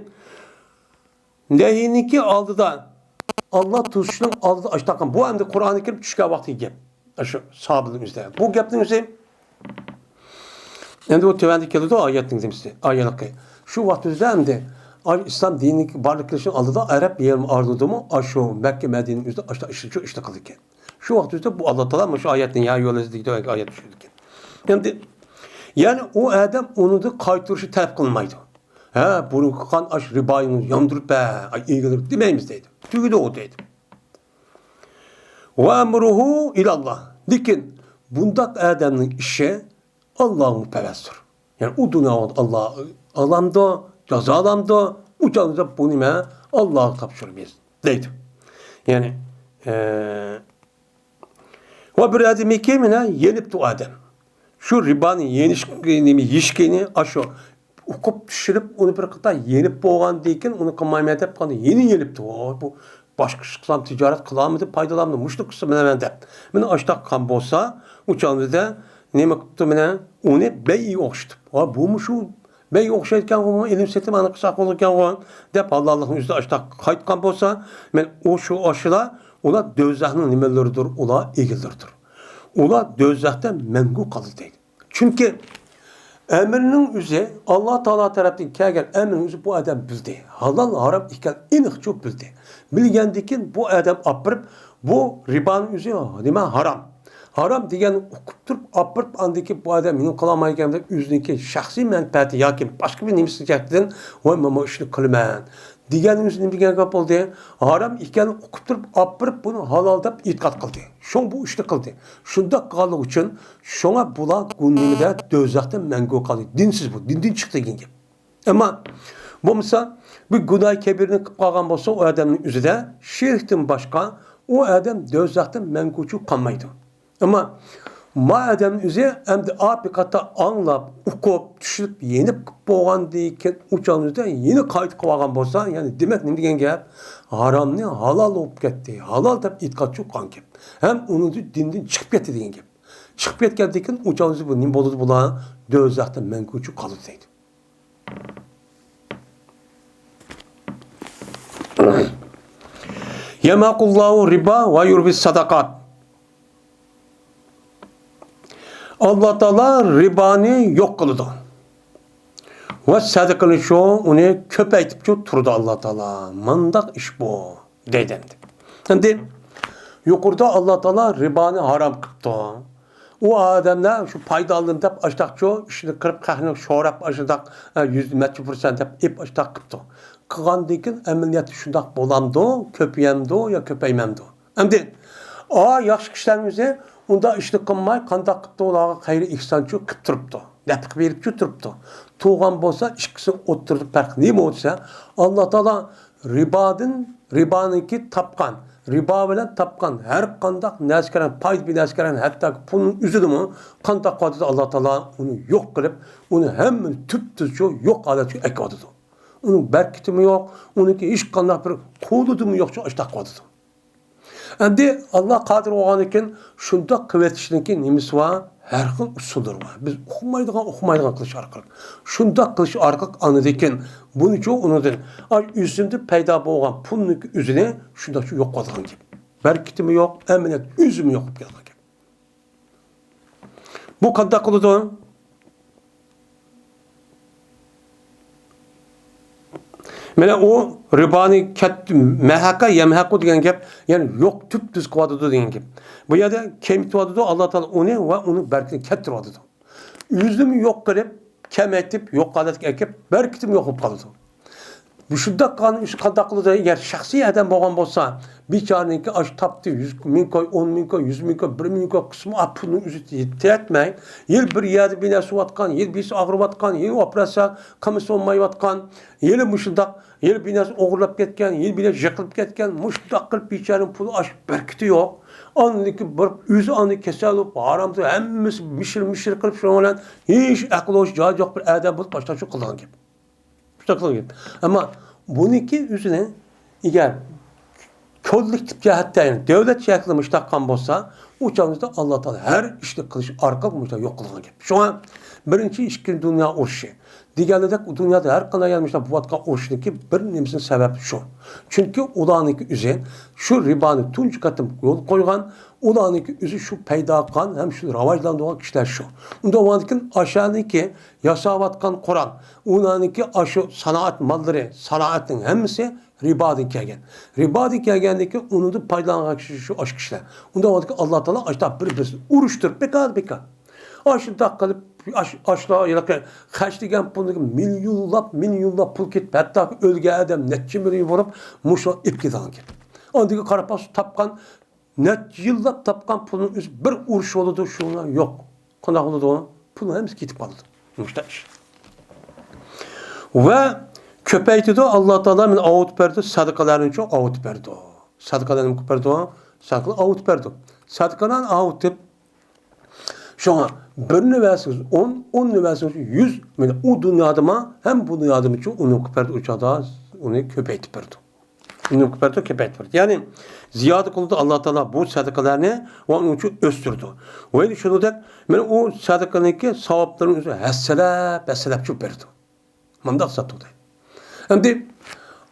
نەھىنىڭكى ئالدىدا، ئاللا توسۇشنىڭ ئالدىدا ئاشتاق قىلغان. بۇ ئەمدى قۇرئانى كەرىم چۈشكەن ۋاقتىدىكى گەپ. شۇ ساھابىنىڭ ئۆزىدە. بۇ گەپنىڭ ئۆزى ئەمدى ئۇ تۆۋەندە كېلىدۇ، ئايەتنىڭ نېمىسى، ئايەتلىقى. شۇ ۋاقىت ئۆزىدە ئەمدى ئىسلام دىنىنىڭ بارلىققا كېلىشىنىڭ ئالدىدا ئەرەب يېرىم ئارىلىدىمۇ، ئاشۇ مەككە مەدىنىنىڭ ئۆزىدە ئاشۇنداق ئىشلار، شۇ ئىشنى قىلىدىكەن. شۇ ۋاقىت ئۆزىدە بۇ ئاللا تائالا مۇشۇ ئايەتنى، يا ئەييۇھەللەزىنە دېگەن ئايەت چۈشۈرىدىكەن. ئەمدى، يەنى ئۇ ئادەم ئۇنىڭدىن قايتۇرۇشنى تەلەپ قىلمايدۇ. ھە، بۇرۇنقى قىلغان ئاشۇ رىبايىڭنى ياندۇرۇپ بەر، ئاي، ئىگىلىرىپ دېمەيمىز دەيدۇ. تۈگىدى ئۇ دەيدۇ. ۋە ئەمرۇھۇ ئىلاللا. لېكىن بۇنداق ئادەمنىڭ ئىشى ئاللاغا مۇپەۋۋەستۇر. يەنى ئۇ دۇنيادا ئاللا ئالامدۇ، جازالامدۇ، ئۇ چاغدا بۇ نېمە؟ ئاللاغا تاپشۇرىمىز دەيدۇ. يەنى، ئە، ۋە بىر ئادەمكى مانا يېنىپتۇ ئادەم. شۇ رىبانى يېنىش، نېمە، يېيىشكىنى، ئاشۇ ئۇقۇپ چۈشۈرۈپ، ئۇنى بىر قېتىم يېنىپ بولغاندىن كېيىن، ئۇنى قىلمايمەن دەپ قالدى. يەنە يېنىپتۇ. ۋو، بۇ باشقا ئىش قىلسام، تىجارەت قىلالمىدىم، پايدىلانمىدىم، مۇشۇنى قىلسا بىلەمەن دەپ. مانا ئاشتاق قىلغان بولسا، ئۇ چاغدا نېمە قىپتۇ مانا؟ ئۇنى بەيگە ئوخشىتىپ، ۋا بۇمۇ شۇ بەيگە ئوخشايدىكەنغۇ، ئېلىپ سېتىپ ئانا قىلساق بولىدىكەنغۇ دەپ، ھالاللىقنىڭ يۈزىدە ئاشتاق قايتقان بولسا، مەن ئۇ شۇ ئاشۇلار، ئۇلار دوزاخنىڭ نېمىلىرىدۇر؟ ئۇلار ئىگىلىرىدۇر. ئۇلار دوزاختا مەڭگۈ قالىدۇ دەيدۇ. چۈنكى ئەمرنىڭ ئۆزى، ئاللا تائالا تەرەپتىن كەلگەن ئەمرنىڭ ئۆزى بۇ ئادەم بىلدى. ھالال، ھارام ئىكەن ئېنىقچە بىلدى. بىلگەندىن كېيىن بۇ ئادەم ئاپىرىپ، بۇ رىبانىڭ ئۆزى نېمە؟ ھارام. ھارام دېگەننى ئۇقۇپ تۇرۇپ، ئاپىرىپ، ئاندىن كېيىن بۇ ئادەم مېنى قىلالمايدىكەن دەپ، ئۆزىنىڭكى شەخسىي مەنپەئەتى ياكى باشقا بىر نېمىسى جەھەتتىن، ۋاي، مانا ئىشنى قىلىمەن دېگەننىڭ ئۆزى نېمە دېگەن گەپ بولدى؟ ھارام ئىكەننى ئۇقۇپ تۇرۇپ، ئاپىرىپ، بۇنى ھالال دەپ ئېتىقاد قىلدى. شۇڭا بۇ ئىشنى قىلدى. شۇنداق قىلغانلىقى ئۈچۈن، شۇڭا بۇلار گۇ-، نېمىدە، دوزاختا مەڭگۈ قالدى. دىنسىز بۇ، دىندىن چىقتى دېگەن گەپ. ئەمما بولمىسا، بۇ گۇناھ كەبىرىنى قىلىپ قالغان بولسا، ئۇ ئادەمنىڭ ئۆزىدە شىركتىن باشقا ئۇ ئادەم دوزاختا مەڭگۈچە قالمايدۇ. ئەمما ما ئادەمنىڭ ئۆزى ئەمدى ئاپىقاتتا ئاڭلاپ، ئۇقۇپ، چۈشىنىپ، يېنىپ بولغاندىن كېيىن ئۇ چاغنىڭ ئۆزىدە يەنە قايتا قىلىۋالغان بولسا، يەنى دېمەك نېمە دېگەن گەپ؟ ھارامنى ھالال بولۇپ كەتتى، ھالال دەپ ئېتىقادچى بولغان گەپ. ھەم ئۇنىڭ دىندىن چىقىپ كەتتى دېگەن گەپ. چىقىپ كەتكەندىن كېيىن ئۇ چاغنىڭ ئۆزىدە بۇ نېمە بولىدۇ؟ بۇلار دوزاختا مەڭگۈچە قالىدۇ دەيدۇ. يەمھەقۇللاھۇ رىبا ۋە يۇربىس سەدەقات. ئاللا تائالا رىبانى يوق قىلىدۇ. ۋە سەدىقىنى شۇ، ئۇنى كۆپەيتىپچۇ تۇرىدۇ ئاللا تائالا. مانداق ئىش بۇ، دەيدۇ ئەمدى. ئەمدى يۇقىرىدا ئاللا تائالا رىبانى ھارام قىپتۇ. ئۇ ئادەملەر شۇ پايدا ئالدىم دەپ ئاشتاقچۇ ئىشنى قىلىپ، خەقنى شوراپ، ئاشۇنداق، ئە، يۈز نەچچە پىرسەنت دەپ ئېپ ئاشتاق قىپتۇ. قىلغاندىن كېيىن ئەمەلىيەتتە شۇنداق بولامدۇ، كۆپىيەمدۇ يا كۆپەيمەمدۇ؟ ئەمدى، ئا، ياخشى كىشىلەرنىڭ ئۆزى ئۇنداق ئىشنى قىلماي، قانداق قىپتۇ، ئۇلارغا خەير ئېھسانچۇ قىپ تۇرۇپتۇ. نەپقە بېرىپچۇ تۇرۇپتۇ. تۇرغان بولسا، ئىككىسى ئوتتۇرىدا پەرق نېمە دېسە، ئاللا تائالا رىبادىن، رىبانىڭكى تاپقان، رىبا بىلەن تاپقان ھەر قانداق نەرسىگە، پايدا بىر نەرسىگە، ھەتتاكى پۇلنىڭ ئۆزىدىمۇ قانداق قىلىۋاتىدۇ، ئاللا تائالا ئۇنى يوق قىلىپ، ئۇنى ھەممىنى تۈپتۈزچۇ يوق ھالەتكە ئەكىۋاتىدۇ. ئۇنىڭ بەرىكىتىمۇ يوق، ئۇنىڭكى ھېچقانداق بىر قولىدىمۇ يوقچۇ ئاشتاق قىلىۋاتىدۇ. ئەمدى ئاللا قادىر بولغاندىكىن شۇنداق قىلىۋېتىشنىڭكى نېمىسى بار؟ ھەر خىل ئۇسۇللىرى بار. بىز ئۇقمايدىغان، ئۇقمايدىغان قىلىش ئارقىلىق. شۇنداق قىلىش ئارقىلىق ئاندىكىن بۇنىچۇ ئۇنىڭدىن، ئاي، ئۆزۈمدە پەيدا بولغان پۇلنىڭكى ئۆزىنى شۇنداقچە يوق قىلىدىغان گەپ. بەرىكىتىمۇ يوق، ئەمەلىيەت ئۆزىمۇ يوق بولۇپ كېتىدىغان گەپ. بۇ قانداق قىلىدۇ؟ مانا ئۇ رىبانى كەت-، مەھەقە يەمھەقۇ دېگەن گەپ، يەنى يوق، تۈپتۈز قىلىۋاتىدۇ دېگەن گەپ. بۇ يەردە كېمىتىۋاتىدۇ، ئاللا تائالا ئۇنى ۋە ئۇنىڭ بەرىكىتىنى كەتتۈرۈۋاتىدۇ. ئۆزىنىمۇ يوق قىلىپ، كەمەيتىپ، يوق ھالەتكە ئەكىلىپ، بەرىكىتىمۇ يوق بولۇپ قالىدۇ. مۇشۇنداق قىلغان ئىش قانداق قىلىدۇ؟ ئەگەر شەخسىي ئادەم بولغان بولسا، بىچارىنىڭكى ئاشۇ تاپتى، يۈز مىڭ كوي، ئون مىڭ كوي، يۈز مىڭ كوي، بىر مىليون كوي قىسمى، ئا، پۇلنىڭ ئۆزى يەتمەي، يەنە بىر يەردە بىر نەرسە بولۇۋاتقان، يەنە بىرسى ئاغرىۋاتقان، يەنە ئوپېراتسىيە قىلمىسا بولمايۋاتقان، يەنە مۇشۇنداق، يەنە بىر نەرسە ئوغرىلاپ كەتكەن، يەنە بىر نەرسە يىقىلىپ كەتكەن، مۇشۇنداق قىلىپ بىچارىنىڭ پۇلى ئاشۇ بەرىكىتى يوق. ئاندىن كېيىن بىر ئۆزى ئاندىن كېسەل بولۇپ، ھارامدا ھەممىسى مىشىر-مىشىر قىلىپ، شۇنىڭ بىلەن ھېچ ئەقلى ھوش جايى يوق بىر ئادەم بولۇپ، باشقا شۇ قىلىدىغان گەپ. شۇنداق قىلغان گەپ. ئەمما بۇنىڭكى ئۆزىنى ئەگەر كوللېكتىپ جەھەتتە، يەنى دۆلەت شەكلىدە مۇشۇنداق قىلغان بولسا، ئۇ چاغدا ئاللا تائالا ھەر ئىشنى قىلىش ئارقىلىق مۇشۇنداق يوق قىلغان گەپ. شۇڭا بىرىنچى، ئىككىنچى دۇنيا ئۇرۇشى دېگەندەك، دۇنيادا ھەر قانداق يەردە مۇشۇنداق بولۇۋاتقان ئۇرۇشنىڭكى بىر نېمىسىنىڭ سەۋەبى شۇ. چۈنكى ئۇلارنىڭكى ئۆزى شۇ رىبانى تۇنجى قېتىم يولغا قويغان، ئۇلارنىڭكى ئۆزى شۇ پەيدا قىلغان ھەم شۇنى راۋاجلاندۇرغان كىشىلەر شۇ. ئۇنداق بولغاندىكىن ئاشۇلارنىڭكى ياساۋاتقان قورال، ئۇلارنىڭكى ئاشۇ سانائەت ماللىرى، سانائەتنىڭ ھەممىسى رىبادىن كەلگەن. رىبادىن كەلگەندىكىن ئۇنىڭدىن پايدىلانغان كىشى شۇ ئاشۇ كىشىلەر. ئۇنداق بولغاندىكىن ئاللا تائالا ئاشۇنداق بىر-بىرسىنى ئۇرۇشتۇرۇپ، بىكار، بىكار. ئاشۇنداق قىلىپ، ئاش-، ئاشۇلار ھېلىقى خەجلىگەن پۇلنىڭ مىليونلاپ، مىليونلاپ پۇل كېتىپ، ھەتتاكى ئۆلگەن ئادەم نەچچە مىليون بولۇپ، مۇشۇ ئېلىپ كېتىدىغان گەپ. ئاندىن كېيىن قاراپ باقسا، تاپقان نەچچە يىللاپ تاپقان پۇلنىڭ ئۆزى بىر ئۇرۇش بولىدۇ، شۇ يوق. قانداق بولىدۇ؟ پۇلنىڭ ھەممىسى كېتىپ قالىدۇ. مۇشۇنداق ئىش. ۋە كۆپەيتىدۇ، ئاللا تائالا مانا ئاۋۇتۇپ بەردى، سەدىقىلەرنىچۇ ئاۋۇتۇپ بەردى. سەدىقىلەرنى نېمە قىلىپ بەردى؟ سەدىقىلەرنى ئاۋۇتۇپ بەردى. سەدىقىلەرنى ئاۋۇتۇپ، شۇڭا بىرنى بەرسىڭىز ئون، ئوننى بەرسىڭىز يۈز، مانا ئۇ دۇنيادىمۇ ھەم بۇ دۇنيادىمۇچۇ ئۇنى قىلىپ بەردى، ئۇ چاغدا ئۇنى كۆپەيتىپ بەردى. نېمە قىلىپ بېرىدۇ؟ كۆپەيتىپ بېرىدۇ. يەنى زىيادە قىلىدۇ ئاللا تائالا بۇ سەدىقىلەرنى ۋە ئۇنىڭ ئۈچۈن ئۆستۈرىدۇ. ۋە شۇنىڭدەك مانا ئۇ سەدىقىنىڭكى ساۋابلىرىنى ئۆزى ھەسسىلەپ، ھەسسىلەپ شۇ بېرىدۇ. مۇنداق زاتتۇر دەيدۇ. ئەمدى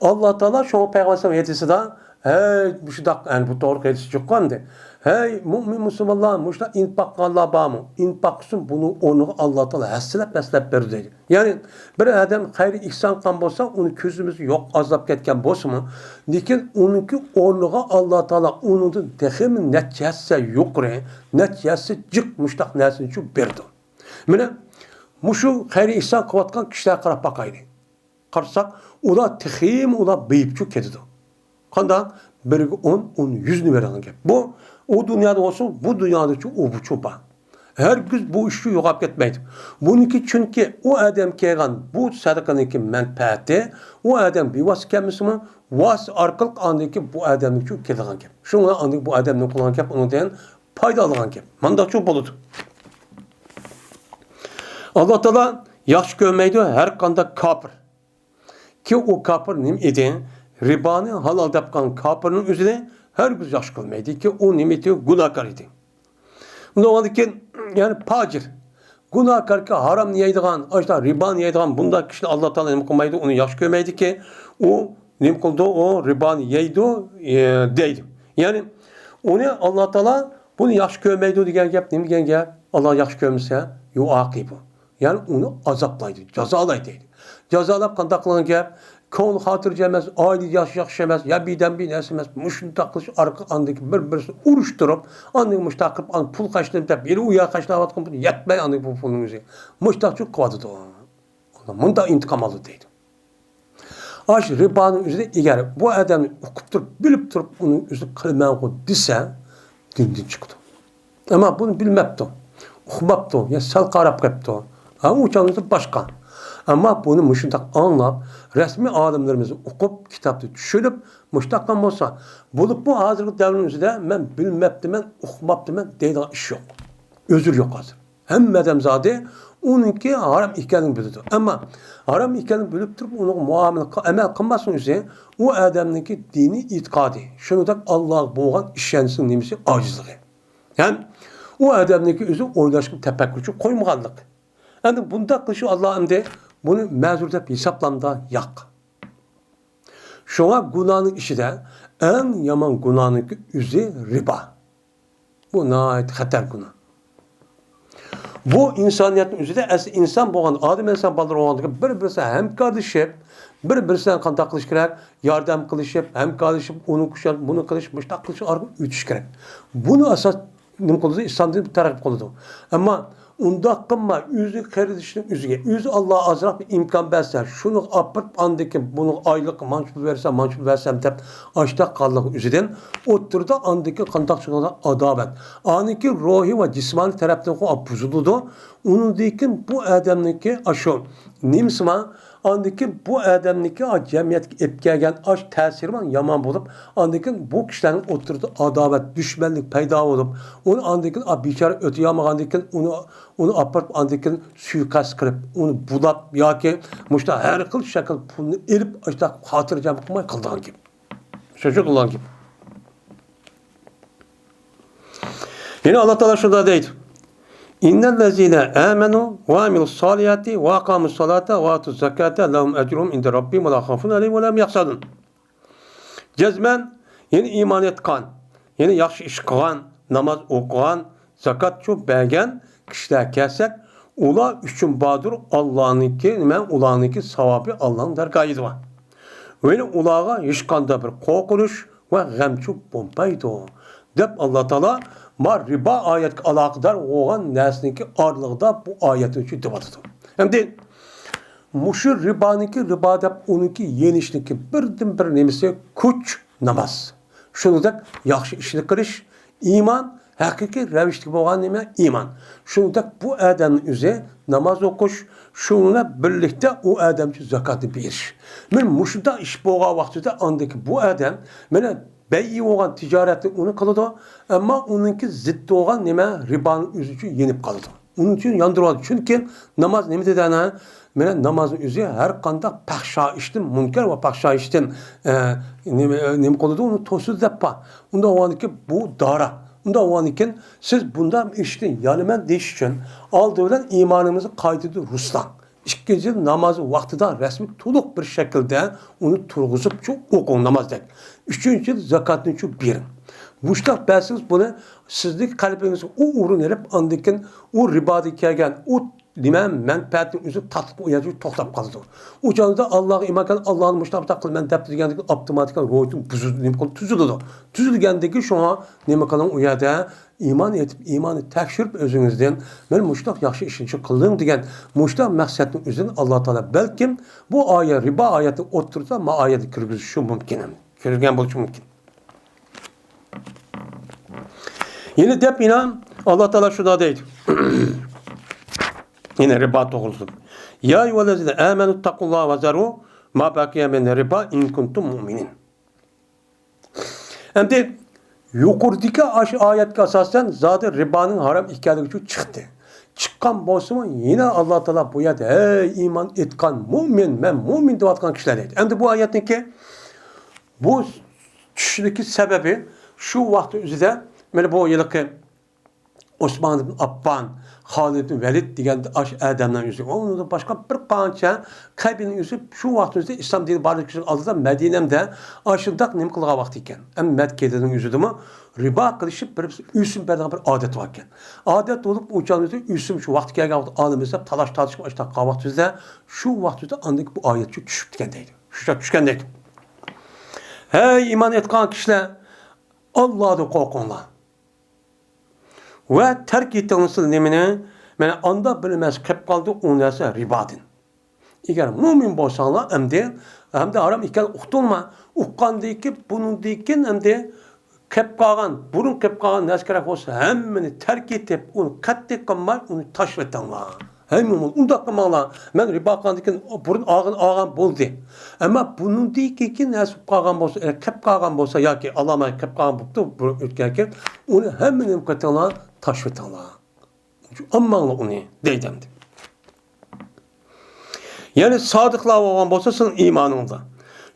ئاللا تائالا شۇڭا پەيغەمبەر ھەدىسىدە، ھەي، مۇشۇنداق، يەنى بۇ توغرا ھەدىس چىققان دە. ھەي، مۇئمىن مۇسۇلمانلار، مۇشۇنداق ئىنپاق قىلغانلار بارمۇ؟ ئىنپاق قىلسۇن، بۇنىڭ ئورنىغا ئاللا تائالا ھەسسىلەپ، ھەسسىلەپ بېرىدۇ دەيدۇ. يەنى بىر ئادەم خەير ئېھسان قىلغان بولسا، ئۇنى كۆزىمىز يوق ئازلاپ كەتكەن بولسىمۇ، لېكىن ئۇنىڭكى ئورنىغا ئاللا تائالا ئۇنىڭدىن تېخىمۇ نەچچە ھەسسە يۇقىرى، نەچچە ھەسسە جىق مۇشۇنداق نەرسىنى چۈ بېرىدۇ. مانا مۇشۇ خەير ئېھسان قىلىۋاتقان كىشىلەرگە قاراپ باقايلى. قارىساق، ئۇلار تېخىمۇ ئۇلار بېيىپچۇ كېتىدۇ. قانداق؟ بىرىگە ئون، ئون يۈزنى بېرىدىغان گەپ. بۇ ئۇ دۇنيادا بولسۇن، بۇ دۇنيادىچۇ ئۇ بۇچۇ بار. ھەرگىز بۇ ئىشچۇ يوقاپ كەتمەيدۇ. بۇنىڭكى چۈنكى ئۇ ئادەم كەلگەن بۇ سەدىقىنىڭكى مەنپەئەتى ئۇ ئادەم بىۋاسىتە كەلمىسىمۇ، ۋاسىتە ئارقىلىق ئاندىكى بۇ ئادەمنىڭكى كېلىدىغان گەپ. شۇڭا ئاندىكى بۇ ئادەمنىڭ قىلغان گەپ ئۇنىڭدىن پايدا ئالغان گەپ. مانداقچۇ بولىدۇ. ئاللا تائالا ياخشى كۆرمەيدۇ ھەر قانداق كاپىر. كى ئۇ كاپىر نېمە ئىدى؟ رىبانى ھالال دەپ قىلغان كاپىرنىڭ ئۆزىنى ھەرگىز ياخشى كۆرمەيدىكى، ئۇ نېمە ئىدى؟ گۇناھكار ئىدى. ئۇنداق بولغاندىكىن، يەنى پاجىر، گۇناھكاركى، ھارامنى يەيدىغان، ئاشۇنداق رىبانى يەيدىغان بۇنداق كىشىنى ئاللا تائالا نېمە قىلمايدۇ؟ ئۇنى ياخشى كۆرمەيدىكى، ئۇ نېمە قىلىدۇ؟ ئۇ رىبانى يەيدۇ، ئى، دەيدۇ. يەنى ئۇنى ئاللا تائالا بۇنى ياخشى كۆرمەيدۇ دېگەن گەپ نېمە دېگەن گەپ؟ ئاللا ياخشى كۆرمىسە، يۇئاقىبۇ. يەنى ئۇنى ئازابلايدۇ، جازالايدۇ دەيدۇ. جازالاپ قانداق قىلغان گەپ؟ كۆڭلى خاتىرجەم ئەمەس، ئائىلە ياخشى، ياخشى ئەمەس، يا بىدەم بىر نەرسە ئەمەس. مۇشۇنداق قىلىش ئارقىلىق ئاندىن كېيىن بىر-بىرسىنى ئۇرۇشتۇرۇپ، ئاندىن كېيىن مۇشۇنداق قىلىپ، ئاندىن پۇل خەجلىدىم دەپ، يەنە ئۇ يەرگە خەجلەۋاتقان پۇل يەتمەي، ئاندىن كېيىن بۇ پۇلنىڭ ئۆزى. مۇشۇنداقچۇ قىلىۋاتىدۇ. مۇنداق ئىنتىقام ئالىدۇ دەيدۇ. ئاشۇ رىبانىڭ ئۆزىدە ئەگەر بۇ ئادەمنى ئۇقۇپ تۇرۇپ، بىلىپ تۇرۇپ، ئۇنىڭ ئۆزىنى قىلىمەنغۇ دېسە، دىندىن چىقىدۇ. ئەمما بۇنى بىلمەپتۇ، ئۇقماپتۇ، يا سەل قاراپ قېپتۇ. ھە، ئۇ چاغدا باشقا. ئەمما بۇنى مۇشۇنداق ئاڭلاپ، رەسمىي ئالىملىرىمىز ئوقۇپ، كىتابتا چۈشىنىپ، مۇشۇنداق قىلغان بولسا، بولۇپمۇ ھازىرقى دەۋرنىڭ ئۆزىدە مەن بىلمەپتىمەن، ئۇقماپتىمەن دەيدىغان ئىش يوق. ئۆزرى يوق ھازىر. ھەممە ئادەمزادى ئۇنىڭكى ھارام ئىكەنلىكىنى بىلىدۇ. ئەمما ھارام ئىكەنلىكىنى بىلىپ تۇرۇپ، ئۇنىڭغا مۇئامىلە قىل-، ئەمەل قىلماسنىڭ ئۆزى ئۇ ئادەمنىڭكى دىنىي ئېتىقادى، شۇنىڭدەك ئاللاغا بولغان ئىشەنچىنىڭ نېمىسى؟ ئاجىزلىقى. ھەم ئۇ ئادەمنىڭكى ئۆزى ئويلاشقا، تەپەككۇرچۇ قويمىغانلىق. ئەمدى بۇنداق قىلىشى ئاللا ئەمدى بۇنى مەزۇر دەپ ھېسابلامدا؟ ياق. شۇڭا گۇناھنىڭ ئىچىدە ئەڭ يامان گۇناھنىڭكى ئۆزى رىبا. بۇ ناھايىتى خەتەر گۇناھ. بۇ ئىنسانىيەتنىڭ ئۆزىدە ئەسلى ئىنسان بولغان، ئادەم ئەلەيھىسسالام بالىلىرى بولغاندىكىن بىر-بىرسى ھەمكارلىشىپ، بىر-بىرسىدىن قانداق قىلىش كېرەك؟ ياردەم قىلىشىپ، ھەمكارلىشىپ، ئۇنى كۈچەپ، بۇنى قىلىش، مۇشۇنداق قىلىش ئارقىلىق ئۆتۈش كېرەك. بۇنى ئاساس نېمە قىلىدۇ؟ ئىسلام دىنى تەرغىب قىلىدۇ. ئەمما ئۇنداق قىلما، ئۆزى قېرىندىشىنىڭ ئۆزىگە، ئۆزى ئاللا ئازراق بىر ئىمكان بەرسە، شۇنى ئاپىرىپ، ئاندىن كېيىن بۇنىڭ ئايلىقى مانچە پۇل بەرسەم، مانچە پۇل بەرسەم دەپ، ئاشتاق قاللىق ئۆزىدىن ئوتتۇرىدا ئاندىن كېيىن قانداق چىقىدۇ؟ ئاداۋەت. ئاندىن كېيىن روھىي ۋە جىسمانىي تەرەپتىن بۇزۇلىدۇ. ئۇنىڭدىن كېيىن بۇ ئادەمنىڭكى ئاشۇ نېمىسىما، ئاندىن كېيىن بۇ ئادەمنىڭكى جەمئىيەتكە ئېلىپ كەلگەن ئاش تەسىرىمۇ يامان بولۇپ، ئاندىن كېيىن بۇ كىشىلەرنىڭ ئوتتۇرىدا ئاداۋەت، دۈشمەنلىك پەيدا بولۇپ، ئۇنى ئاندىن كېيىن، ئا، بىچارە ئۆتىيالمىغاندىن كېيىن ئۇنى، ئۇنى ئاپىرىپ، ئاندىن كېيىن سۇيىقەست قىلىپ، ئۇنى بۇلاپ ياكى مۇشۇنداق ھەر خىل شەكىل پۇلنى ئېلىپ، ئاشۇنداق خاتىرجەم قىلماي قىلىدىغان گەپ. شۇ، شۇ قىلغان گەپ. يەنە ئاللا تائالا شۇنداق دەيدۇ: إن الذين آمنوا وعملوا الصالحات وأقاموا الصلاة وآتوا الزكاة لهم أجرهم عند ربهم ولا خوف عليهم ولا هم يحزنون. جەزمەن، يەنى ئىمان ئېيتقان، يەنى ياخشى ئىش قىلغان، ناماز ئوقۇغان، زاكاتچۇ بەرگەن كىشىلەر كەلسەك، ئۇلار ئۈچۈن باردۇر ئاللانىڭكى، نېمە، ئۇلارنىڭكى ساۋابى ئاللانىڭ دەرگاھىدا بار. يەنى ئۇلارغا ھېچقانداق بىر قورقۇنچ ۋە غەمچۇ بولمايدۇ، دەپ ئاللا تائالا ما رىبا ئايەتكە ئالاقىدار بولغان نەرسىنىڭكى ئارىلىقىدا بۇ ئايەتنى دەۋاتىدۇ. ئەمدى مۇشۇ رىبانىڭكى، رىبا دەپ ئۇنىڭكى يېنىشنىڭكى بىردىنبىر نېمىسى كۈچ، ناماز. شۇنىڭدەك ياخشى ئىشنى قىلىش، ئىمان، ھەقىقىي رەۋىشتىكى بولغان نېمە؟ ئىمان. شۇنىڭدەك بۇ ئادەمنىڭ ئۆزى ناماز ئوقۇش، شۇنىڭ بىلەن بىرلىكتە ئۇ ئادەمچە زاكاتنى بېرىش. مانا مۇشۇنداق ئىش بولغان ۋاقتىدا ئاندىكى بۇ ئادەم مانا بەيئى بولغان تىجارەتنى ئۇنى قىلىدۇ، ئەمما ئۇنىڭكى زىددى بولغان نېمە؟ رىبانىڭ ئۆزىچۇ يېنىپ قالىدۇ. ئۇنىڭ ئۈچۈن ياندۇرۇۋالدى. چۈنكى ناماز نېمە دېدى ئەنە؟ مانا نامازنىڭ ئۆزى ھەر قانداق پەھشا ئىشتىن، مۇنكەر ۋە پەھشا ئىشتىن، ئە، نېمە، نېمە قىلىدۇ؟ ئۇنى توسىدۇ دەپ بار. ئۇنداق بولغاندىكىن بۇ دارا. ئۇنداق بولغاندىكىن سىز بۇنداق ئىشتىن يانىمەن دېيىش ئۈچۈن ئالدى بىلەن ئىمانىڭىزنى قايتىدىن رۇسلاڭ. ئىككىنچى، نامازنى ۋاقتىدا رەسمىي، تولۇق بىر شەكىلدە ئۇنى تۇرغۇزۇپچۇ ئوقۇڭ نامازدەك. ئۈچىنچى، زاكاتنىچۇ بېرىڭ. مۇشۇنداق بەرسىڭىز، بۇنى سىزنىڭ قەلبىڭىزگە ئۇ ئورۇن ئېلىپ، ئاندىن كېيىن ئۇ رىبادىن كەلگەن ئۇ نېمە مەنپەئەتنىڭ ئۆزى تارتىپ ئۇ يەردە توختاپ قالىدۇ. ئۇ چاغدا ئاللاغا ئىمان كەلگەن، ئاللانى مۇشۇنداق بۇنداق قىلىمەن دەپتۇ دېگەندىن كېيىن ئاپتوماتىكا روھىدىن بۇزۇلىدۇ، نېمە قىلىدۇ؟ تۈزۈلىدۇ. تۈزۈلگەندىن كېيىن شۇڭا نېمە قىلىڭ ئۇ يەردە؟ ئىمان ئېيتىپ، ئىماننى تەكشۈرۈپ ئۆزىڭىزدىن، مەن مۇشۇنداق ياخشى ئىشنى قىلدىم دېگەن مۇشۇنداق مەقسەتنىڭ ئۆزىدىن ئاللا تائالا بەلكىم بۇ ئايەت، رىبا ئايەتنى ئوتتۇرىسىدا ما ئايەتنى كىرگۈزۈشى مۇمكىن. كىرگەن بولۇشى مۇمكىن. يەنە دەپ يەنە ئاللا تائالا شۇنداق دەيدۇ. يەنە رىبا توغرىسىدا. يا أيها الذين آمنوا اتقوا الله وذروا ما بقي من الربا إن كنتم مؤمنين. ئەمدى يۇقىرىدىكى ئاشۇ ئايەتكە ئاساسەن زادى رىبانىڭ ھارام ئىكەنلىكى ئۈچۈن چىقتى. چىققان بولسىمۇ يەنە ئاللا تائالا بۇ يەردە، ھەي ئىمان ئېيتقان مۇئمىن، مەن مۇئمىن دەۋاتقان كىشىلەر دەيدۇ. ئەمدى بۇ ئايەتنىڭكى بۇ چۈشۈشنىڭكى سەۋەبى شۇ ۋاقىت ئۆزىدە مانا بۇ ھېلىقى ئوسمان ئىبن ئاففان، خالىد ئىبن ۋەلىد دېگەن ئاشۇ ئادەملەرنىڭ ئۆزى، ئۇنىڭدىن باشقا بىر قانچە قەبىلىنىڭ ئۆزى شۇ ۋاقىت ئۆزىدە ئىسلام دىنى بارلىقى ئالدىدا مەدىنەمدە ئاشۇنداق نېمە قىلغان ۋاقتى ئىكەن. ئەمما مەككىدىنىڭ ئۆزىدىمۇ رىبا قىلىشىپ بىر ئۆسۈم بەرىدىغان بىر ئادەت بار ئىكەن. ئادەت بولۇپ ئۇ چاغدا ئۆسۈم شۇ ۋاقتى كەلگەن ۋاقىت ئالىمىز دەپ تالاش تارتىشىپ ئاشۇنداق قىلغان ۋاقتى ئۆزىدە شۇ ۋاقىت ئۆزىدە ئاندىن بۇ ئايەت چۈشۈپتىكەن دەيدۇ. شۇ چاغ چۈشكەن دەيدۇ. ھەي ئىمان ئېيتقان كىشىلەر، ئاللادىن قورقۇڭلار. ۋە تەرك ئېتىڭلار نېمىنى؟ مانا ئاندا بىر نەرسە قېلىپ قالدى، ئۇ نەرسە رىبادىن. ئەگەر مۇئمىن بولساڭلار ئەمدى، ھەمدە ھارام ئىكەن ئۇقتۇڭلار. ئۇققاندىن كېيىن، بۇنىڭدىن كېيىن ئەمدى قېلىپ قالغان، بۇرۇن قېلىپ قالغان نەرسە كېرەك بولسا ھەممىنى تەرك ئېتىپ، ئۇنى قەتئىي قىلماي، ئۇنى تاشلىۋېتىڭلار. ھەي مۇئمىن، ئۇنداق قىلماڭلار. مەن رىبا قىلغاندىن كېيىن بۇرۇن ئالغان، ئالغان بولدى. ئەمما بۇنىڭدىن كېيىن نەرسە بولۇپ قالغان بولسا، ئە، قېلىپ قالغان بولسا ياكى ئالامەت قېلىپ قالغان بولۇپتۇ، بۇرۇن ئۆتكەن كېيىن ئۇنى ھەممىنى نېمە قىلىۋېتىڭلار، تاشلىۋېتىڭلار. ئالماڭلار ئۇنى دەيدۇ ئەمدى. يەنى سادىقلار بولغان بولسا سىزنىڭ ئىمانىڭىزدا.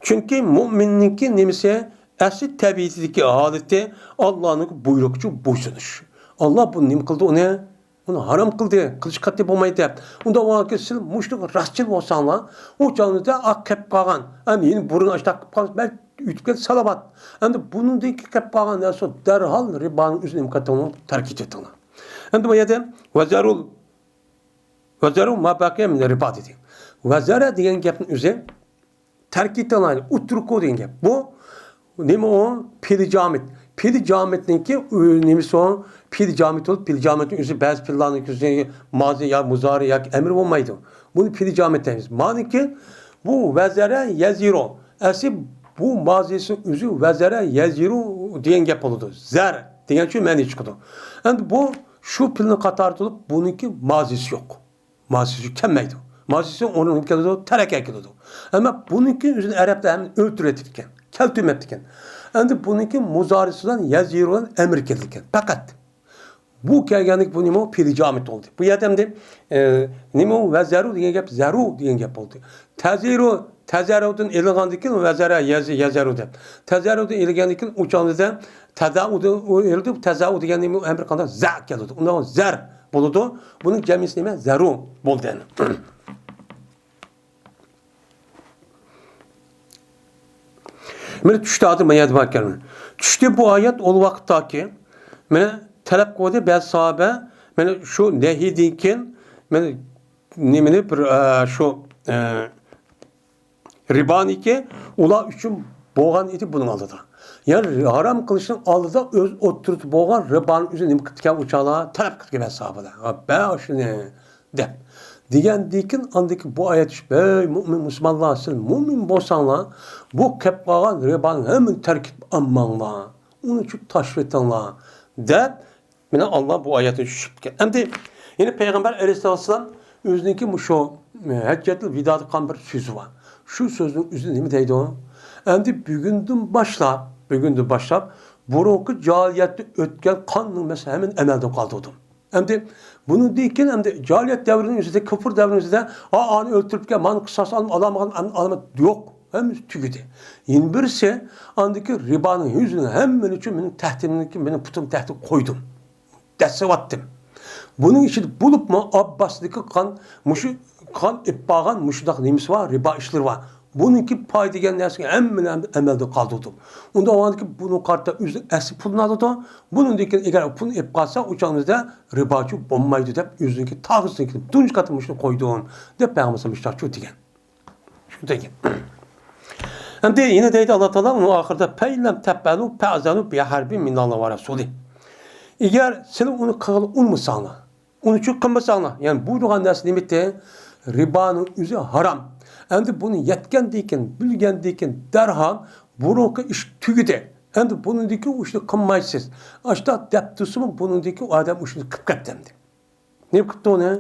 چۈنكى مۇئمىننىڭكى نېمىسى؟ ئەسلى تەبىئىتىدىكى ھالىتى ئاللانىڭ بۇيرۇقىچە بويسۇنۇش. ئاللا بۇنى نېمە قىلدى ئۇنى؟ ئۇنى ھارام قىلدى، قىلىش قەتئىي بولمايدۇ دەپ. ئۇنداق بولغانكى سىز مۇشۇنىڭغا راستچىل بولساڭلار، ئۇ چاغدا ئاق قېلىپ قالغان، ئەمدى يەنە بۇرۇن ئاشتاق قىلىپ قالغان، بەك ئۆتۈپ كەتتى سالاۋات. ئەمدى بۇنىڭدىن كېيىن قېلىپ قالغان نەرسە دەرھال رىبانىڭ ئۆزىنى نېمە قىلىۋېتىڭلار، تەرك ئېتىۋېتىڭلار. ئەمدى بۇ يەردە ۋەزەرۇل، ۋەزەرۇ ما بەقىيە مىنەر رىبا دېدى. ۋەزەرە دېگەن گەپنىڭ ئۆزى تەرك ئېتىڭلار، ئۇترۇكۇ دېگەن گەپ. بۇ نېمە ئۇ؟ پېئلى جامىد. پېئلى جامىدنىڭكى ئۆ-، نېمىسى ئۇ؟ پېئلى جامىد بولۇپ، پېئلى جامىدنىڭ ئۆزى بەزى پېئىللارنىڭ ئۆزى مازى يا مۇزارى ياكى ئەمرى بولمايدۇ. بۇنى پېئلى جامىد دەيمىز. مانىكى بۇ ۋەزەرە يەزىرۇ. ئەسلى بۇ مازىسى ئۆزى ۋەزەرە يەزىرۇ دېگەن گەپ بولىدۇ. زەر دېگەن شۇ مەنىگە چىقىدۇ. ئەمدى بۇ شۇ پېئىلنىڭ قاتارىدا تۇرۇپ، بۇنىڭكى مازىسى يوق. مازىسى كەلمەيدۇ. مازىسى ئورنىغا كېلىدۇ، تەرەكە كېلىدۇ. ئەمما بۇنىڭكى ئۆزىنى ئەرەبلەر ھەم ئۆلتۈرۈۋېتىپتىكەن، كەلتۈرمەپتىكەن. ئەمدى بۇنىڭكى مۇزارىسى بىلەن يەزىرۇ بىلەن ئەمر كېلىدىكەن. پەقەت بۇ كەلگەندىكى بۇ نېمە؟ پېئلى جامىد بولدى. بۇ يەردە ئەمدى، ئە، نېمە؟ ۋەزەرۇ دېگەن گەپ، زەرۇ دېگەن گەپ بولدى. تەزىرۇ، تەزەرۇدىن ئېلىنغاندىن كېيىن ۋەزەرە، يەز-، يەزەرۇ دەپ. تەزەرۇدىن ئېلىنگەندىن كېيىن ئۇ چاغدا تەزەئۇدىن ئېلىنىپ، تەزەئۇ دېگەن نېمە؟ ھەم بىر قانداق زە كېلىدۇ. ئۇنداق زەر بولىدۇ. بۇنىڭ جەمئىسى نېمە؟ زەرۇ بولدى. مانا چۈشتى ھازىر ما يەردە بار ئىكەن. چۈشتى بۇ ئايەت ئۇ ۋاقىتتاكى. مانا تەلەپ قىلدى بەزى ساھابە. مانا شۇ نەھىدىن كېيىن، مانا نېمىنى بىر، ئە، شۇ، ئە، رىبانىكى ئۇلار ئۈچۈن بولغان ئىدى بۇنىڭ ئالدىدا. يەنى ھارام قىلىشنىڭ ئالدىدا ئۆز ئوتتۇرىدا بولغان رىبانى ئۆزى نېمە قىپتىكەن ئۇ چاغلار؟ تەلەپ قىپتىكەن ساھابىلەر. ھە، بەر شۇنى دەپ. دېگەندىكىن ئاندىكى بۇ ئايەت چۈشۈپ، ھەي مۇئمىن مۇسۇلمانلار، سىز مۇئمىن بولساڭلار، بۇ قېلىپ قالغان رىبانى ھەممىنى تەرك ئېتىپ ئالماڭلار. ئۇنى چۈ تاشلىۋېتىڭلار دەپ، مانا ئاللا بۇ ئايەتنى چۈشۈرۈپتىكەن. ئەمدى يەنە پەيغەمبەر ئەلەيھىسسالام ئۆزىنىڭكى مۇشۇ، ئە، ھەججەتۇل ۋىدادا قىلغان بىر سۆزى بار. شۇ سۆزنىڭ ئۆزى نېمە دەيدۇ؟ ئەمدى بۈگۈندىن باشلاپ، بۈگۈندىن باشلاپ بۇرۇنقى جاھىلىيەتتە ئۆتكەن قانۇننىڭ مەسىلەن ھەممىنى ئەمەلدىن قالدۇردۇم. ئەمدى بۇنىڭدىن كېيىن ئەمدى جاھىلىيەت دەۋرىنىڭ ئۆزىدە، كۇفر دەۋرىنىڭ ئۆزىدە، ھا، ئانى ئۆلتۈرۈپكەن، مانا قىساس ئالما، ئالامىغان ئالامەت يوق. ھەممىسى تۈگىدى. يەنە بىرسى، ئاندىكى رىبانىڭ يۈزىنى ھەممىنى ئۈچۈن مېنىڭ تەھدىتىمنىڭكى، مېنىڭ پۇتۇم تەھدىت قويدۇم. دەسسىۋەتتىم. بۇنىڭ ئىچىدە بولۇپمۇ ئابباسنىكى قان، مۇشۇ قان ئېلىپ بارغان مۇشۇنداق نېمىسى بار، رىبا ئىشلىرى بار. بۇنىڭكى پاي دېگەن نەرسىگە ھەممىنى ئەمدى ئەمەلدىن قالدۇردۇم. ئۇنداق بولغاندىكىن بۇنىڭغا قارىتا ئۆزىنىڭ ئەسلى پۇلىنى ئالىدۇ. بۇنىڭدىن كېيىن ئەگەر پۇلنى ئېلىپ قالسا، ئۇ چاغنىڭدا رىباچۇ بولمايدۇ دەپ ئۆزىنىڭكى تاغىسىنىڭكى تۇنجى قېتىم مۇشۇنى قويدۇم دەپ پەيغەمبەر مۇشۇنداق شۇ دېگەن. شۇ دېگەن. ئەمدى يەنە دەيدۇ ئاللا تائالا ئۇنىڭ ئاخىرىدا، «فَإِنْ لَمْ تَفْعَلُوا فَأْذَنُوا بِحَرْبٍ مِنَ اللَّهِ وَرَسُولِهِ.» ئەگەر سىلەر ئۇنى قىلغىلى ئۇنىمىساڭلار، ئۇنى چۈ قىلمىساڭلار، يەنى بۇيرۇغان نەرسە نېمىتى؟ رىبانىڭ ئۆزى ھارام. ئەمدى بۇنى يەتكەندىن كېيىن، بىلگەندىن كېيىن دەرھال بۇرۇنقى ئىش تۈگىدى. ئەمدى بۇنىڭدىن كېيىن ئۇ ئىشنى قىلمايسىز. ئاشتا دەپ تۇرسىمۇ بۇنىڭدىن كېيىن ئۇ ئادەم ئۇ ئىشنى قىلىپ كەتتى ئەمدى. نېمە قىپتۇ ئۇنى؟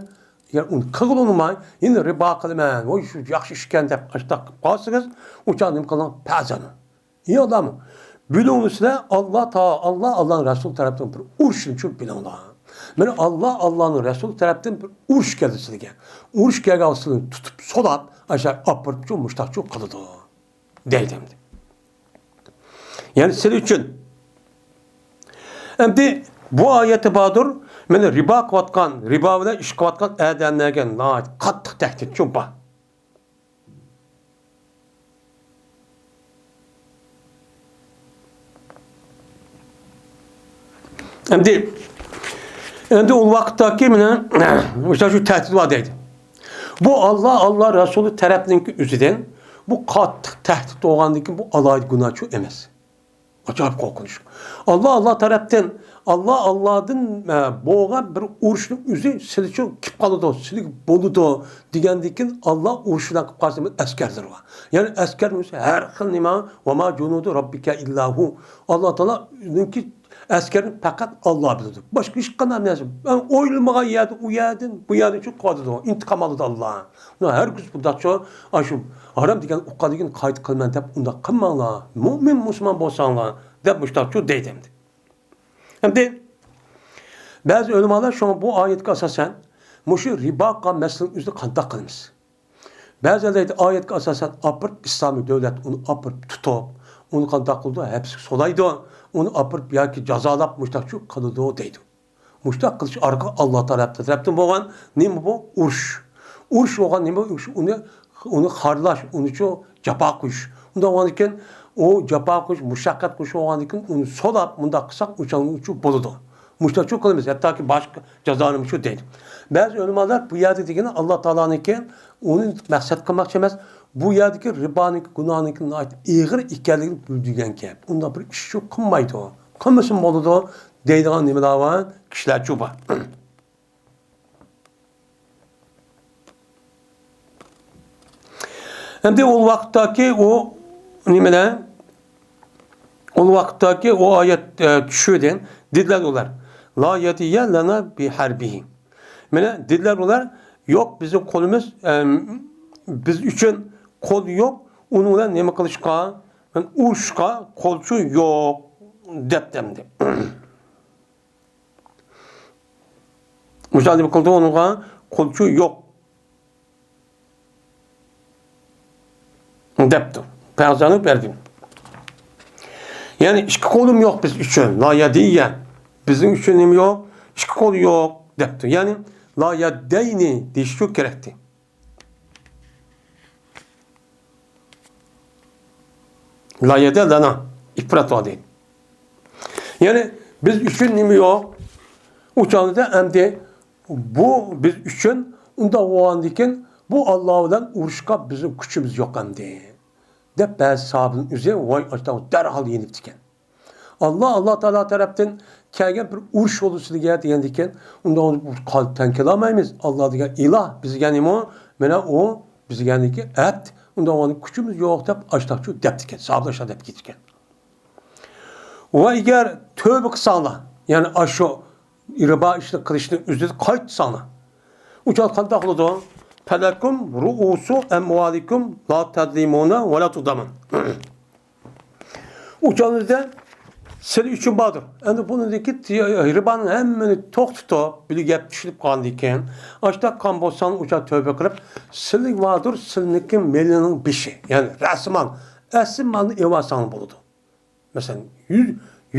يا ئۇنى قىلغىلى ئۇنىماي، يەنە رىبا قىلىمەن، ۋاي شۇ ياخشى ئىشكەن دەپ ئاشتا قىلىپ قالسىڭىز، ئۇ چاغ نېمە قىلىڭ؟ پەزەنۇ. ئى ئادەم، بىلىڭلار سىلەر، ئاللا تا-، ئاللا، ئاللانىڭ رەسۇلى تەرەپتىن بىر ئۇرۇشنى چۈ بىلىڭلار. مانا ئاللا، ئاللانىڭ رەسۇلى تەرەپتىن بىر ئۇرۇش كەلدى سىلەرگە. ئۇرۇش كەلگەن سىلەرنى تۇتۇپ، سولاپ، ئاشۇ ئاپىرىپ چۇ، مۇشتاق چۇ قىلىدۇ. دەيدۇ ئەمدى. يەنى سىلەر ئۈچۈن. ئەمدى بۇ ئايەتتە باردۇر، مانا رىبا قىلىۋاتقان، رىبا بىلەن ئىش قىلىۋاتقان ئادەملەرگە ناھايىتى قاتتىق تەھدىت چۇ بار. ئەمدى، ئەمدى ئۇ ۋاقىتتاكى مانا مۇشۇ تەھدىت بار دەيدۇ. بۇ ئاللا، ئاللا رەسۇلى تەرەپنىڭكى ئۆزىدىن بۇ قاتتىق تەھدىت بولغاندىن كېيىن بۇ ئالاھىدە گۇناھچۇ ئەمەس. ئاجايىپ قورقۇنچ. ئاللا، ئاللا تەرەپتىن، ئاللا، ئاللادىن، ئە، بولغان بىر ئۇرۇشنىڭ ئۆزى سىلىچۇ كېلىپ قالىدۇ، سىلىگە بولىدۇ دېگەندىن كېيىن ئاللا ئۇرۇش بىلەن قىلىپ قالسا ئەسكەرلىرى بار. يەنى ئەسكەر بولسا ھەر خىل نېمە، «وَمَا جُنُودُ رَبِّكَ إِلَّا هُوَ». ئاللا تائالانىڭكى ئەسكەرنى پەقەت ئاللا بىلىدۇ. باشقا ھېچقانداق نەرسە. ئويلىمىغان يەردە، ئۇ يەردىن، بۇ يەردىن چىقىپ قالىدۇ. ئىنتىقام ئالىدۇ ئاللا. ھەرگىز بۇنداقچە، ئاشۇ ھارام دېگەن ئۇققاندىن كېيىن قايتا قىلىمەن دەپ ئۇنداق قىلماڭلار. مۆمىن مۇسۇلمان بولساڭلار، دەپ مۇشتاقچۇ دەيدۇ ئەمدى. ئەمدى بەزى ئۆلىمالار شۇڭا بۇ ئايەتكە ئاساسەن، مۇشۇ رىبا قىلغان مەسىلىنىڭ ئۆزىنى قانداق قىلىمىز؟ بەزىلەر دەيدۇ، ئايەتكە ئاساسەن ئاپىرىپ، ئىسلامىي دۆلەت ئۇنى ئاپىرىپ تۇتۇپ، ئۇنى قانداق قىلىدۇ؟ ھەپسىگە سولايدۇ، ئۇنى ئاپىرىپ ياكى جازالاپ مۇشتاقچۇ قىلىدۇ دەيدۇ. مۇشتاق قىلىش ئارقىلىق ئاللا تائالا تەرەپتىن بولغان نېمە بۇ؟ ئۇرۇش. ئۇرۇش بولغان نېمە؟ ئۇنى، ئۇنى خارلاش، ئۇنىچۇ جاپا قويۇش. ئۇنداق بولغاندىن كېيىن، ئۇ جاپا قويۇش، مۇشەققەت قويۇش بولغاندىن كېيىن، ئۇنى سولاپ، مۇنداق قىلساق، ئۇچۇ بولىدۇ. مۇشتاقچۇ قىلىمىز، ھەتتاكى باشقا جازانىمۇ شۇ دەيدۇ. بەزى ئۆلىمالار بۇ يەردە دېگىنى ئاللا تائالانىڭكى، ئۇنى مەقسەت قىلماقچى ئەمەس، بۇ يەردىكى رىبانىڭكى گۇناھىنىڭكى ناھايىتى ئېغىر ئىكەنلىكىنى بىلدۈرگەن گەپ. ئۇنداق بىر ئىش شۇ قىلمايدۇ. قىلمىسىمۇ بولىدۇ دەيدىغان نېمىلەر بار، كىشىلەرچۇ بار. ئەمدى ئۇ ۋاقىتتاكى ئۇ نېمىلەر؟ ئۇ ۋاقىتتاكى ئۇ ئايەت، ئە، چۈشىدىن دېدىلەر ئۇلار، «لا يدين لنا بحربه.» مانا دېدىلەر ئۇلار، «يوق، بىزنىڭ قولىمىز، ئەم، بىز ئۈچۈن قول يوق، ئۇنىڭ بىلەن نېمە قىلىشقا، ئۇرۇشقا قولچۇ يوق» دەپتۇ ئەمدى. مۇشۇنداق قىلدى، ئۇنىڭغا قولچۇ يوق دەپتۇ. پەزەنۇ بەردى. يەنى ئىككى قولۇم يوق بىز ئۈچۈن. لا يدين. بىزنىڭ ئۈچۈن نېمە يوق؟ ئىككى قول يوق دەپتۇ. يەنى لا يدين دېيىشكە كېرەكتى. لا يدين لنا. ئىپرات بار دەيدۇ. يەنى بىز ئۈچۈن نېمە يوق؟ ئۇ چاغدا ئەمدى بۇ بىز ئۈچۈن ئۇنداق بولغاندىكىن بۇ ئاللا بىلەن ئۇرۇشقا بىزنىڭ كۈچىمىز يوق ئەمدى. دەپ بەزى ساھابىنىڭ ئۆزى ۋاي ئاشتاق دەرھال يېنىپتىكەن. ئاللا، ئاللا تائالا تەرەپتىن كەلگەن بىر ئۇرۇش بولدى سىلىگە دېگەندىكىن، ئۇنداق بولۇپ قال-، تەڭ كېلەلمەيمىز. ئاللا دېگەن ئىلاھ، بىزگە نېمە؟ مەنە ئۇ بىزگەنىكى ئەھد. ئۇنداق بولغاندا كۈچىمىز يوق دەپ ئاشتاقچۇ دەپتىكەن. ساھابىلار شۇنداق دەپ كېتىپتىكەن. ۋە ئەگەر تۆبە قىلساڭلار، يەنى ئاشۇ رىبا ئىشنى قىلىشنى ئۆزىدىن قايتساڭلار، ئۇ چاغ قانداق بولىدۇ؟ فَلَكُمْ رُءُوسُ أَمْوَالِكُمْ لَا تَظْلِمُونَ وَلَا تُظْلَمُونَ. ئۇ چاغدا سىلى ئۈچۈن باردۇر. ئەمدى بۇنىڭدىكى تىي-، رىبانىڭ ھەممىنى توختىتىپ، بىلگە گەپ چۈشۈرۈپ قالغاندىن كېيىن، ئاشۇنداق قىلغان بولساڭ، ئۇچا تۆبە قىلىپ، سىلى باردۇر، سىلىنىڭكى مېلىنىڭ بېشى، يەنى رەسمال، ئەسلى مالنى ئېلىۋالساڭ بولىدۇ. مەسىلەن، يۈز،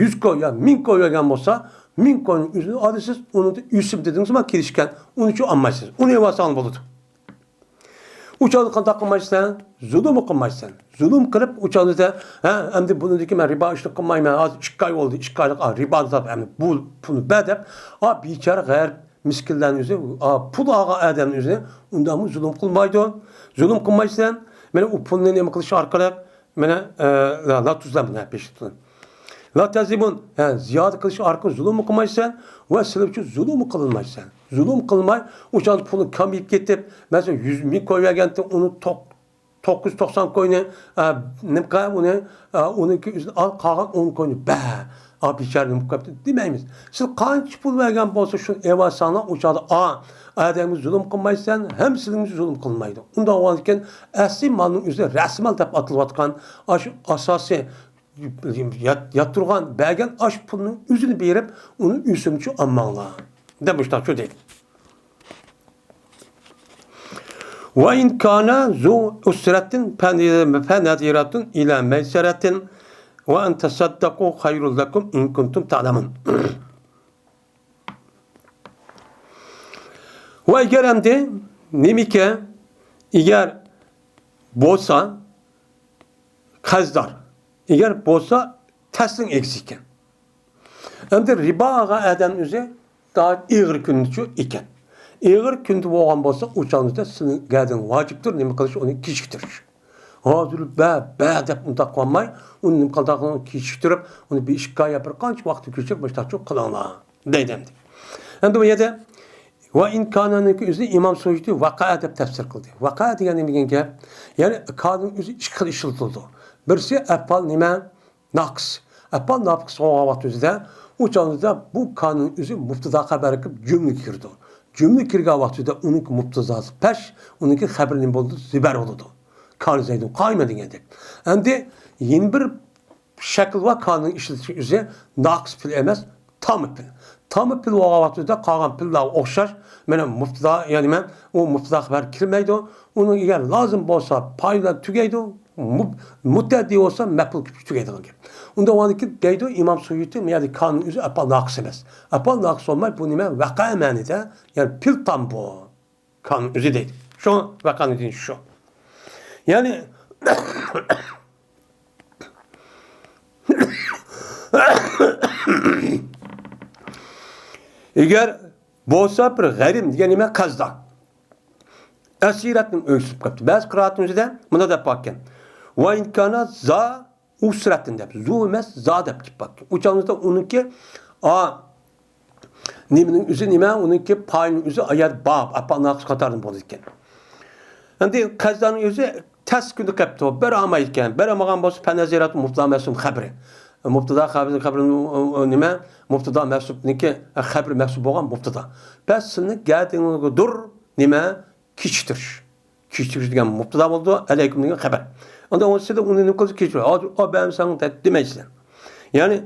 يۈز كوي يا مىڭ كوي بەرگەن بولسا، مىڭ كوينىڭ ئۆزىنى ئالىسىز، ئۇنى ئۈسۈم دېدىڭىزما كېلىشكەن، ئۇنىچۇ ئالمايسىز، ئۇنى ئېلىۋالساڭ بولىدۇ. ئۇ چاغدا قانداق قىلمايسەن؟ زۇلۇممۇ قىلمايسەن. زۇلۇم قىلىپ، ئۇ چاغدا، ھە، ئەمدى بۇنىڭدىن كېيىن مەن رىبا ئىشىنى قىلمايمەن، ھازىر ئىككى ئاي بولدى، ئىككى ئايلىق، ئا، رىبانى تاپ، ئەمدى بۇ پۇلنى بەر دەپ، ئا، بىچارە غەرىب مىسكىنلەرنىڭ ئۆزى، ئا، پۇل ئالغان ئادەمنىڭ ئۆزىنى ئۇنداقمۇ زۇلۇم قىلمايدۇ. زۇلۇم قىلمايسەن. مانا ئۇ پۇلنى نېمە قىلىش ئارقىلىق، مانا، ئە، لا، لا تۇزلەم، لا پېشتىن. لا تەزلىمۇن، ھە، زىيادە قىلىش ئارقىلىق زۇلۇممۇ قىلمايسەن ۋە سىلى ئۈچۈن زۇلۇممۇ قىلمايسەن. زۇلۇم قىلماي، ئۇ چاغدا پۇلى كامىيىپ كېتىپ، مەسىلەن، يۈز مىڭ كوي بەرگەنتى، ئۇنى توق-، توققۇز يۈز توقسان كوينى، ئە، نېمە قىل، ئۇنى، ئە، ئۇنىڭكى ئۆزىنى ئال، قالغان ئون كوينى بەر. ئا، بىچارە نېمە قىلىپ قويۇپتۇ دېمەيمىز. سىز قانچە پۇل بەرگەن بولسا، شۇنى ئېلىۋالساڭلار، ئۇ چاغدا، ئا، ئادەمگە زۇلۇم قىلمايسەن، ھەم سىلىگە زۇلۇم قىلمايدۇ. ئۇنداق بولغاندىكىن، ئەسلى مالنىڭ ئۆزى رەسمال دەپ ئاتىلىۋاتقان ئاشۇ ئاساسىي يات-، ياتتۇرغان، بەرگەن ئاشۇ پۇلنىڭ ئۆزىنى بېرىپ، ئۇنى ئۈسۈمچۇ ئالماڭلار، دەپ مۇشۇنداقچۇ دەيدۇ. وَإِنْ كَانَ ذُو عُسْرَةٍ فَنَظِرَةٌ إِلَى مَيْسَرَةٍ وَأَنْ تَصَدَّقُوا خَيْرٌ لَكُمْ إِنْ كُنْتُمْ تَعْلَمُونَ. ۋە ئەگەر ئەمدى نېمىكى، ئەگەر بولسا قەرزدار، ئەگەر بولسا تەسنىڭ ئىگىسى ئىكەن. ئەمدى رىبا ئالغان ئادەم ئۆزى ئېغىر كۈندىچۇ ئىكەن. ئېغىر كۈندە بولغان بولسا، ئۇ چاغدا سىلىگە ۋاجىپتۇر نېمە قىلىش، ئۇنى كېچىكتۈرۈش. ھازىر بە، بە دەپ ئۇنداق قىلماي، ئۇنى نېمە قىلىدىغان، كېچىكتۈرۈپ، ئۇنى بىر ئىككى ئاي، بىر قانچە ۋاقىتنى كۆچۈرۈپ، مۇشۇنداقچۇ قىلىڭلار دەيدۇ ئەمدى. ئەمدى بۇ يەردە ۋە ئىن كانانىڭكى ئۆزى ئىمام سۇيۇتى ۋەقەئە دەپ تەپسىر قىلدى. ۋەقەئە دېگەن نېمە دېگەن گەپ؟ يەنى كانىڭ ئۆزى ئىككى خىل ئىشلىتىلىدۇ. بىرسى ئەپئال نېمە؟ ناقىس. ئەپئال ناقىس بولغان ۋاقتىمىزدا ئۇ چاغدا بۇ كانىڭ ئۆزى مۇبتىدا خەۋەرگە كىرىپ جۈملىگە كىرىدۇ. جۈملىگە كىرگەن ۋاقتىدا ئۇنىڭكى مۇبتىداسى پەش، ئۇنىڭكى خەبىرى نېمە بولىدۇ؟ زىبەر بولىدۇ. كان زەيدۇن قائىمەن دېگەندەك. ئەمدى يەنە بىر شەكىل ۋە كانىڭ ئىشلىتىش ئۆزى ناقىس پېئىل ئەمەس، تام پېئىل. تام پېئىل بولغان ۋاقتىدا قالغان پېئىللارغا ئوخشاش، مانا مۇبتىدا، يەنى مەن ئۇ مۇبتىدا خەۋەر كىرمەيدۇ. ئۇنىڭ ئەگەر لازىم بولسا پائىل بىلەن تۈگەيدۇ، مۇ-، مۇتەئەددى بولسا مەپئۇل كېلىپ تۈگەيدىغان گەپ. ئۇنداق بولغاندىكىن دەيدۇ ئىمام سۇيۇتى، يەنى كانىڭ ئۆزى ئەپئال ناقىس ئەمەس. ئەپئال ناقىس بولماي، بۇ نېمە؟ ۋەقەئە مەنىدە، يەنى پېئىل تام بۇ. كان ئۆزى دەيدۇ. شۇ ۋەقەنىڭ دېگىنى شۇ. يەنى، ئەگەر بولسا بىر غەرىم دېگەن نېمە؟ قەرزدار. ئەسىرەتنىڭ ئۆيسۈپ قاپتۇ. بەزى قىرائەتنىڭ ئۆزىدە مۇنداق دەپ باركەن. ۋە ئىن كانا زا ئۇسرەتىن دەپ، زۇ ئەمەس، زا دەپ كېلىپ باقتى. ئۇ چاغدا ئۇنىڭكى، ئا، نېمىنىڭ ئۆزى نېمە؟ ئۇنىڭكى پائىلنىڭ ئۆزى ئايەت باب، ئەپئال ناقىس قاتارىدىن بولىدىكەن. ئەمدى قەرزدارنىڭ ئۆزى تەس كۈندە قېپتۇ، بېرەلمەيدىكەن. بېرەلمىگەن بولسا، فەنەزىرەتۇ مۇبتىدا مەسۇم خەبىرى. مۇبتىدا خەبىرى، خەبىرى، نېمە؟ مۇبتىدا مەسۇبنىڭكى، خەبىرى مەسۇب بولغان مۇبتىدا. پەس سىلىنىڭ گەدىڭىدۇر، نېمە؟ كېچىكتۈرۈش. كېچىكتۈرۈش دېگەن مۇبتىدا بولىدۇ، ئەلەيكۇم دېگەن خەۋەر. ئاندىن ئۇنى سىلى ئۇنى نېمە قىلىسىز؟ كېچىكتۈرۈش. ھازىر ئا بەرمىسەڭ دە-، دېمەيسىز. يەنى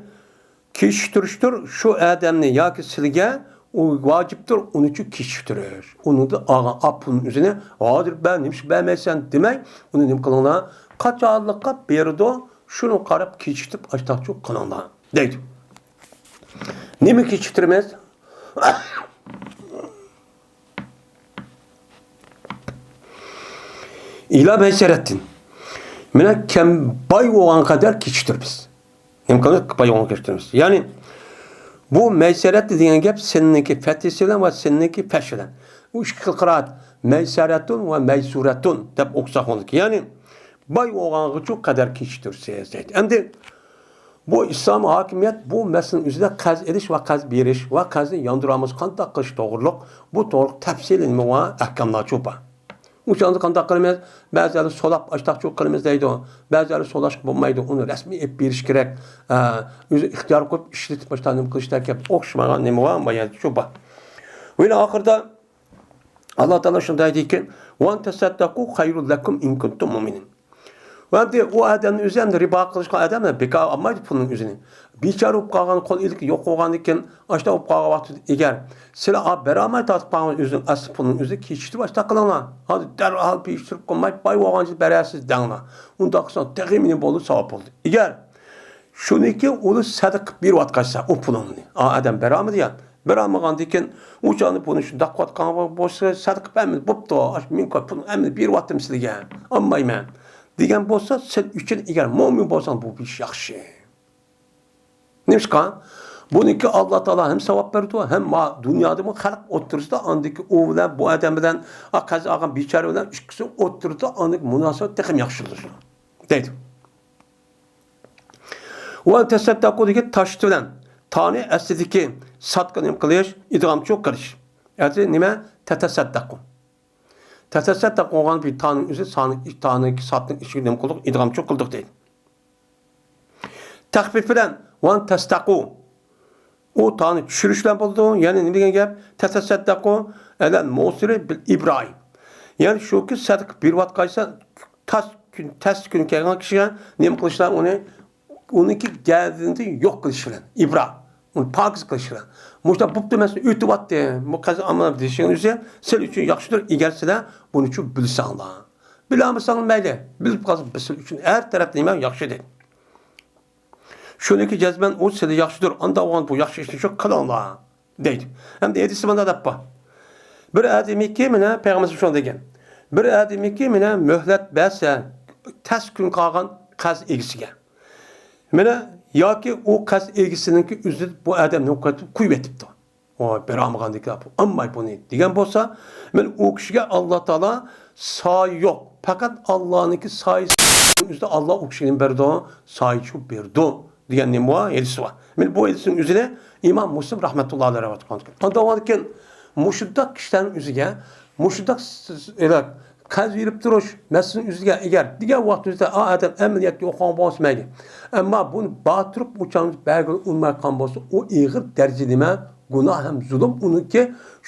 كېچىكتۈرۈشتۇر شۇ ئادەمنى ياكى سىلىگە ئۇ ۋاجىپتۇر، ئۇنىچۇ كېچىكتۈرۈش. ئۇنىڭدىن ئالغان ئا پۇلنىڭ ئۆزىنى ھازىر بەر، نېمىشقا بەرمەيسەن دېمەي، ئۇنى نېمە قىلىڭلار؟ قاچانلىققا بېرىدۇ، شۇنىڭغا قاراپ كېچىكتۈرۈپ ئاشتاقچۇ قىلىڭلار دەيدۇ. نېمە كېچىكتۈرىمىز؟ ئىلا مەيسەرەتتىن. مانا كەم باي بولغان قەدەر كېچىكتۈرىمىز. نېمە قىلىمىز؟ باي بولغان كېچىكتۈرىمىز. يەنى بۇ مەيسەرەت دېگەن گەپ سىننىڭكى فەتھىسى بىلەن ۋە سىننىڭكى پەش بىلەن. بۇ ئىككى خىل قىرائەت. مەيسەرەتۇن ۋە مەيسۇرەتۇن دەپ ئوقۇساق بولىدۇ. يەنى باي بولغانغىچۇ قەدەر كېچىكتۈرسىز دەيدۇ. ئەمدى بۇ ئىسلام ھاكىمىيەت بۇ مەسىلىنىڭ ئۆزىدە قەرز ئېلىش ۋە قەرز بېرىش ۋە قەرزنى ياندۇرالمىسا قانداق قىلىش توغرۇلۇق، بۇ توغرۇلۇق تەپسىلىي نېمە بار؟ ئەھكاملارچۇ بار. ئۇ چاغدا قانداق قىلىمىز؟ بەزىلەر سولاپ ئاشتاقچۇ قىلىمىز دەيدۇ. بەزىلەر سولاشقا بولمايدۇ، ئۇنى رەسمىي ئېلىپ بېرىش كېرەك. ئە، ئۆزى ئىختىيار قىلىپ ئىشلىتىپ باشتا نېمە قىلىش كېرەك، ئوخشىمىغان نېمە بار؟ بۇ يەردىچۇ بار. ۋە ئاخىرىدا ئاللا تائالا شۇنداق دەيدىكى، «وأن تصدقوا خير لكم إن كنتم مؤمنين.» ئەمدى ئۇ ئادەمنى ئۆزى ئەمدى رىبا قىلىشقان ئادەم بىكار ئالمايدۇ پۇلنىڭ ئۆزىنى. بىچارە بولۇپ قالغان، قول ئىلكى يوق بولغاندىن كېيىن، ئاشۇنداق بولۇپ قالغان ۋاقتىدا ئېگەر سىلەر بېرەلمەي تارتىپ قالغان ئۆزىنىڭ ئەسلى پۇلىنىڭ ئۆزىنى كېچىكتۈرۈپ ئاشۇنداق قىلىڭلار. ھازىر دەرھال كېچىكتۈرۈپ قويماي، باي بولغانچە بېرەرسىز دەڭلار. ئۇنداق قىلساڭ تېخى مېنىڭ بولدى، ساۋاب بولدى. ئېگەر شۇنىڭكى ئۇنى سەدىقە قىلىپ بېرىۋاتقانسەن ئۇ پۇلۇڭنى، ئا ئادەم بېرەلمىدى يا. بېرەلمىغاندىكىن، ئۇ چاغدا بۇنى شۇنداق قىلىۋاتقان بولسا، سەدىقە قىلىپ ھەممىنى بوپتۇ، ئاشۇ مىڭ كوي پۇلنى ھەممىنى بېرىۋاتتىم سىلىگە، ئالمايمەن دېگەن بولسا، سەن ئۈچۈن ئەگەر مۆمىن بولساڭ، بۇ ئىش ياخشى. نېمىشقا؟ بۇنىڭكى ئاللا تائالا ھەم ساۋاب بېرىدۇ، ھەم ما دۇنيادىمۇ خەلق ئوتتۇرىسىدا ئاندىكى ئۇ بىلەن، بۇ ئادەم بىلەن، ئا، قەرز ئالغان بىچارە بىلەن ئىككىسى ئوتتۇرىدا ئاندىكى مۇناسىۋەت تېخىمۇ ياخشىلىشىدۇ، دەيدۇ. ۋە تەسەددەقۇ دېگەن تاشتى بىلەن تانى ئەسلىدىكى ساتقا نېمە قىلىش؟ ئىدغامچۇ قىلىش. ئەسلى نېمە؟ تەتەسەددەقۇ. تەتەسەددەقۇ بولغان بىر تانىڭ ئۆزى سانى، تانى ساتنىڭ ئىچىگە نېمە قىلدۇق؟ ئىدغامچۇ قىلدۇق دەيدۇ. تەخپىف بىلەن ۋان تەستەقۇ. ئۇ تانى چۈشۈرۈش بىلەن بولىدۇ. يەنى نېمە دېگەن گەپ؟ تەتەسەددەقۇ ئەلەل مۇسىرى بىل ئىبراي. يەنى شۇكى، سەدىقە بېرىۋاتقايسەن، تاس كۈن، تەس كۈن كەلگەن كىشىگە نېمە قىلىشلار؟ ئۇنى، ئۇنىڭكى گەدىنىدىن يوق قىلىش بىلەن. ئىبرا. ئۇنى پاكىز قىلىش بىلەن. مۇشۇنداق بوپتۇ، مەسىلەن، ئۆتۈۋاتتى، بۇ قەزا ئامانەت دېيىشىڭىز ئۆزى سىلەر ئۈچۈن ياخشىدۇر، ئەگەر سىلەر بۇنى چۈ بىلسەڭلار. بىلەلمىسەڭلار مەيلى، بىلىپ قالسا بىز سىلەر ئۈچۈن ھەر تەرەپتىن نېمە ياخشى دەيدۇ. شۇنىڭكى جەزمەن ئۇ سىلەر ياخشىدۇر، ئانداق بولغان بۇ ياخشى ئىشنى شۇ قىلىڭلار دەيدۇ. ئەمدى ھەدىستە مۇنداق دەپ بار. بىر ئادىمىكى مانا پەيغەمبەر شۇنداق دېگەن. بىر ئادىمىكى مانا مۆھلەت بەرسە، تەس كۈن قالغان قەرز ئىگىسىگە. مانا ياكى ئۇ قەرز ئىگىسىنىڭكى ئۆزى بۇ ئادەمنى قويۇۋېتىپتۇ. ئۇ بېرەلمىگەندىكىن ئالماي بۇنى دېگەن بولسا، مانا ئۇ كىشىگە ئاللا تائالا سايە يوق، پەقەت ئاللانىڭكى سايىسى ئۆزىدە ئاللا ئۇ كىشىگە نېمە بەردى؟ سايە چۈ بەردى دېگەن نېمە بار؟ ھەدىسى بار. مانا بۇ ھەدىسنىڭ ئۆزىنى ئىمام مۇسلىم رەھمەتۇللا ئەلەيھى رىۋايەت قىلغان. ئاندىن كېيىن مۇشۇنداق كىشىلەرنىڭ ئۆزىگە مۇشۇنداق س-، س-، ئېلە، قەرز بېرىپ تۇرۇش مەسىلىنىڭ ئۆزىگە ئەگەر دېگەن ۋاقتىمىزدا ئا ئادەم ئەمەلىيەتكە ئوقۇغان بولسا مەيلى. ئەمما بۇنى باتۇرۇپ ئۇ چاغدا بەرگىلى ئۇنىماي قالغان بولسا، ئۇ ئېغىر دەرىجىدە نېمە؟ گۇناھ ھەم زۇلۇم ئۇنىڭكى.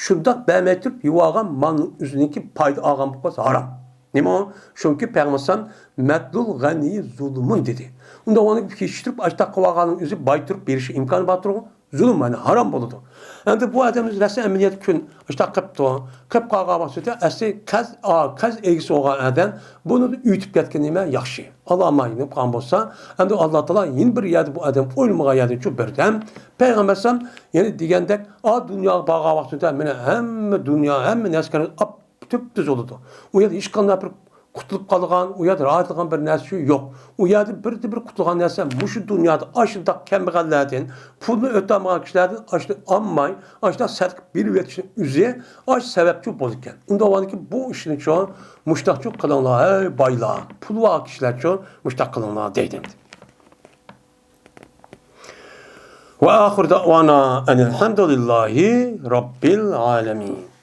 شۇنداق بەرمەي تۇرۇپ يېۋالغان مالنىڭ ئۆزىنىڭكى پايدا ئالغان بولسا ھارام. نېمە ئۇ؟ چۈنكى پەيغەمبەر ئەلەيھىسسالام، «مەتلۇل غەنىيي زۇلۇمۇن» دېدى. ئۇنداق ئۇنى كېچىكتۈرۈپ ئاشتاق قىلىۋالغاننىڭ ئۆزى باي تۇرۇپ بېرىشى ئىمكانى بار تۇرغۇ. زۇلۇم، يەنى ھارام بولىدۇ. ئەمدى بۇ ئادەم رەسمىي ئەمەلىيەتتە كۈن ئاشتاق قىپتۇ. قىپ قالغان ۋاقتىدا ئەسلى قەرز، ئا، قەرز ئىگىسى بولغان ئادەم بۇنى ئۆتۈپ كەتكىنى نېمە ياخشى. ئالاماي قالغان بولسا، ئەمدى ئاللا تائالا يەنە بىر يەردە بۇ ئادەم ئويلىمىغان يەردىن چۈ بەردى. پەيغەمبەر ئەلەيھىسسالام يەنە دېگەندەك، ئا، دۇنياغا بارغان ۋاقتىدا مانا ھەممە دۇنيا، ھەممە نەرسىلەرنى ئاپ تۈپتۈز بولىدۇ. ئۇ يەردە ھېچقانداق بىر قۇتۇلۇپ قالغان، ئۇ يەردە راھەت ئالغان بىر نەرسە يوق. ئۇ يەردە بىردىنبىر قۇتۇلغان نەرسە مۇشۇ دۇنيادا ئاشۇنداق كەمبەغەللەردىن، پۇلنى ئۆتەلمىگەن كىشىلەردىن ئاشۇنى ئالماي، ئاشۇنداق سەدىقە بېرىۋېتىشنىڭ ئۆزى ئاشۇ سەۋەبچۇ بولىدىكەن. ئۇنداق بولغاندىكىن بۇ ئىشنىچۇ مۇشۇنداقچۇ قىلىڭلار، ھەي بايلار، پۇلى بار كىشىلەرچۇ مۇشۇنداق قىلىڭلار دەيدۇ. ۋە ئاخىر دەئۋانا ئەنىل ھەمدۇلىللاھى رەببىل ئالەمىن.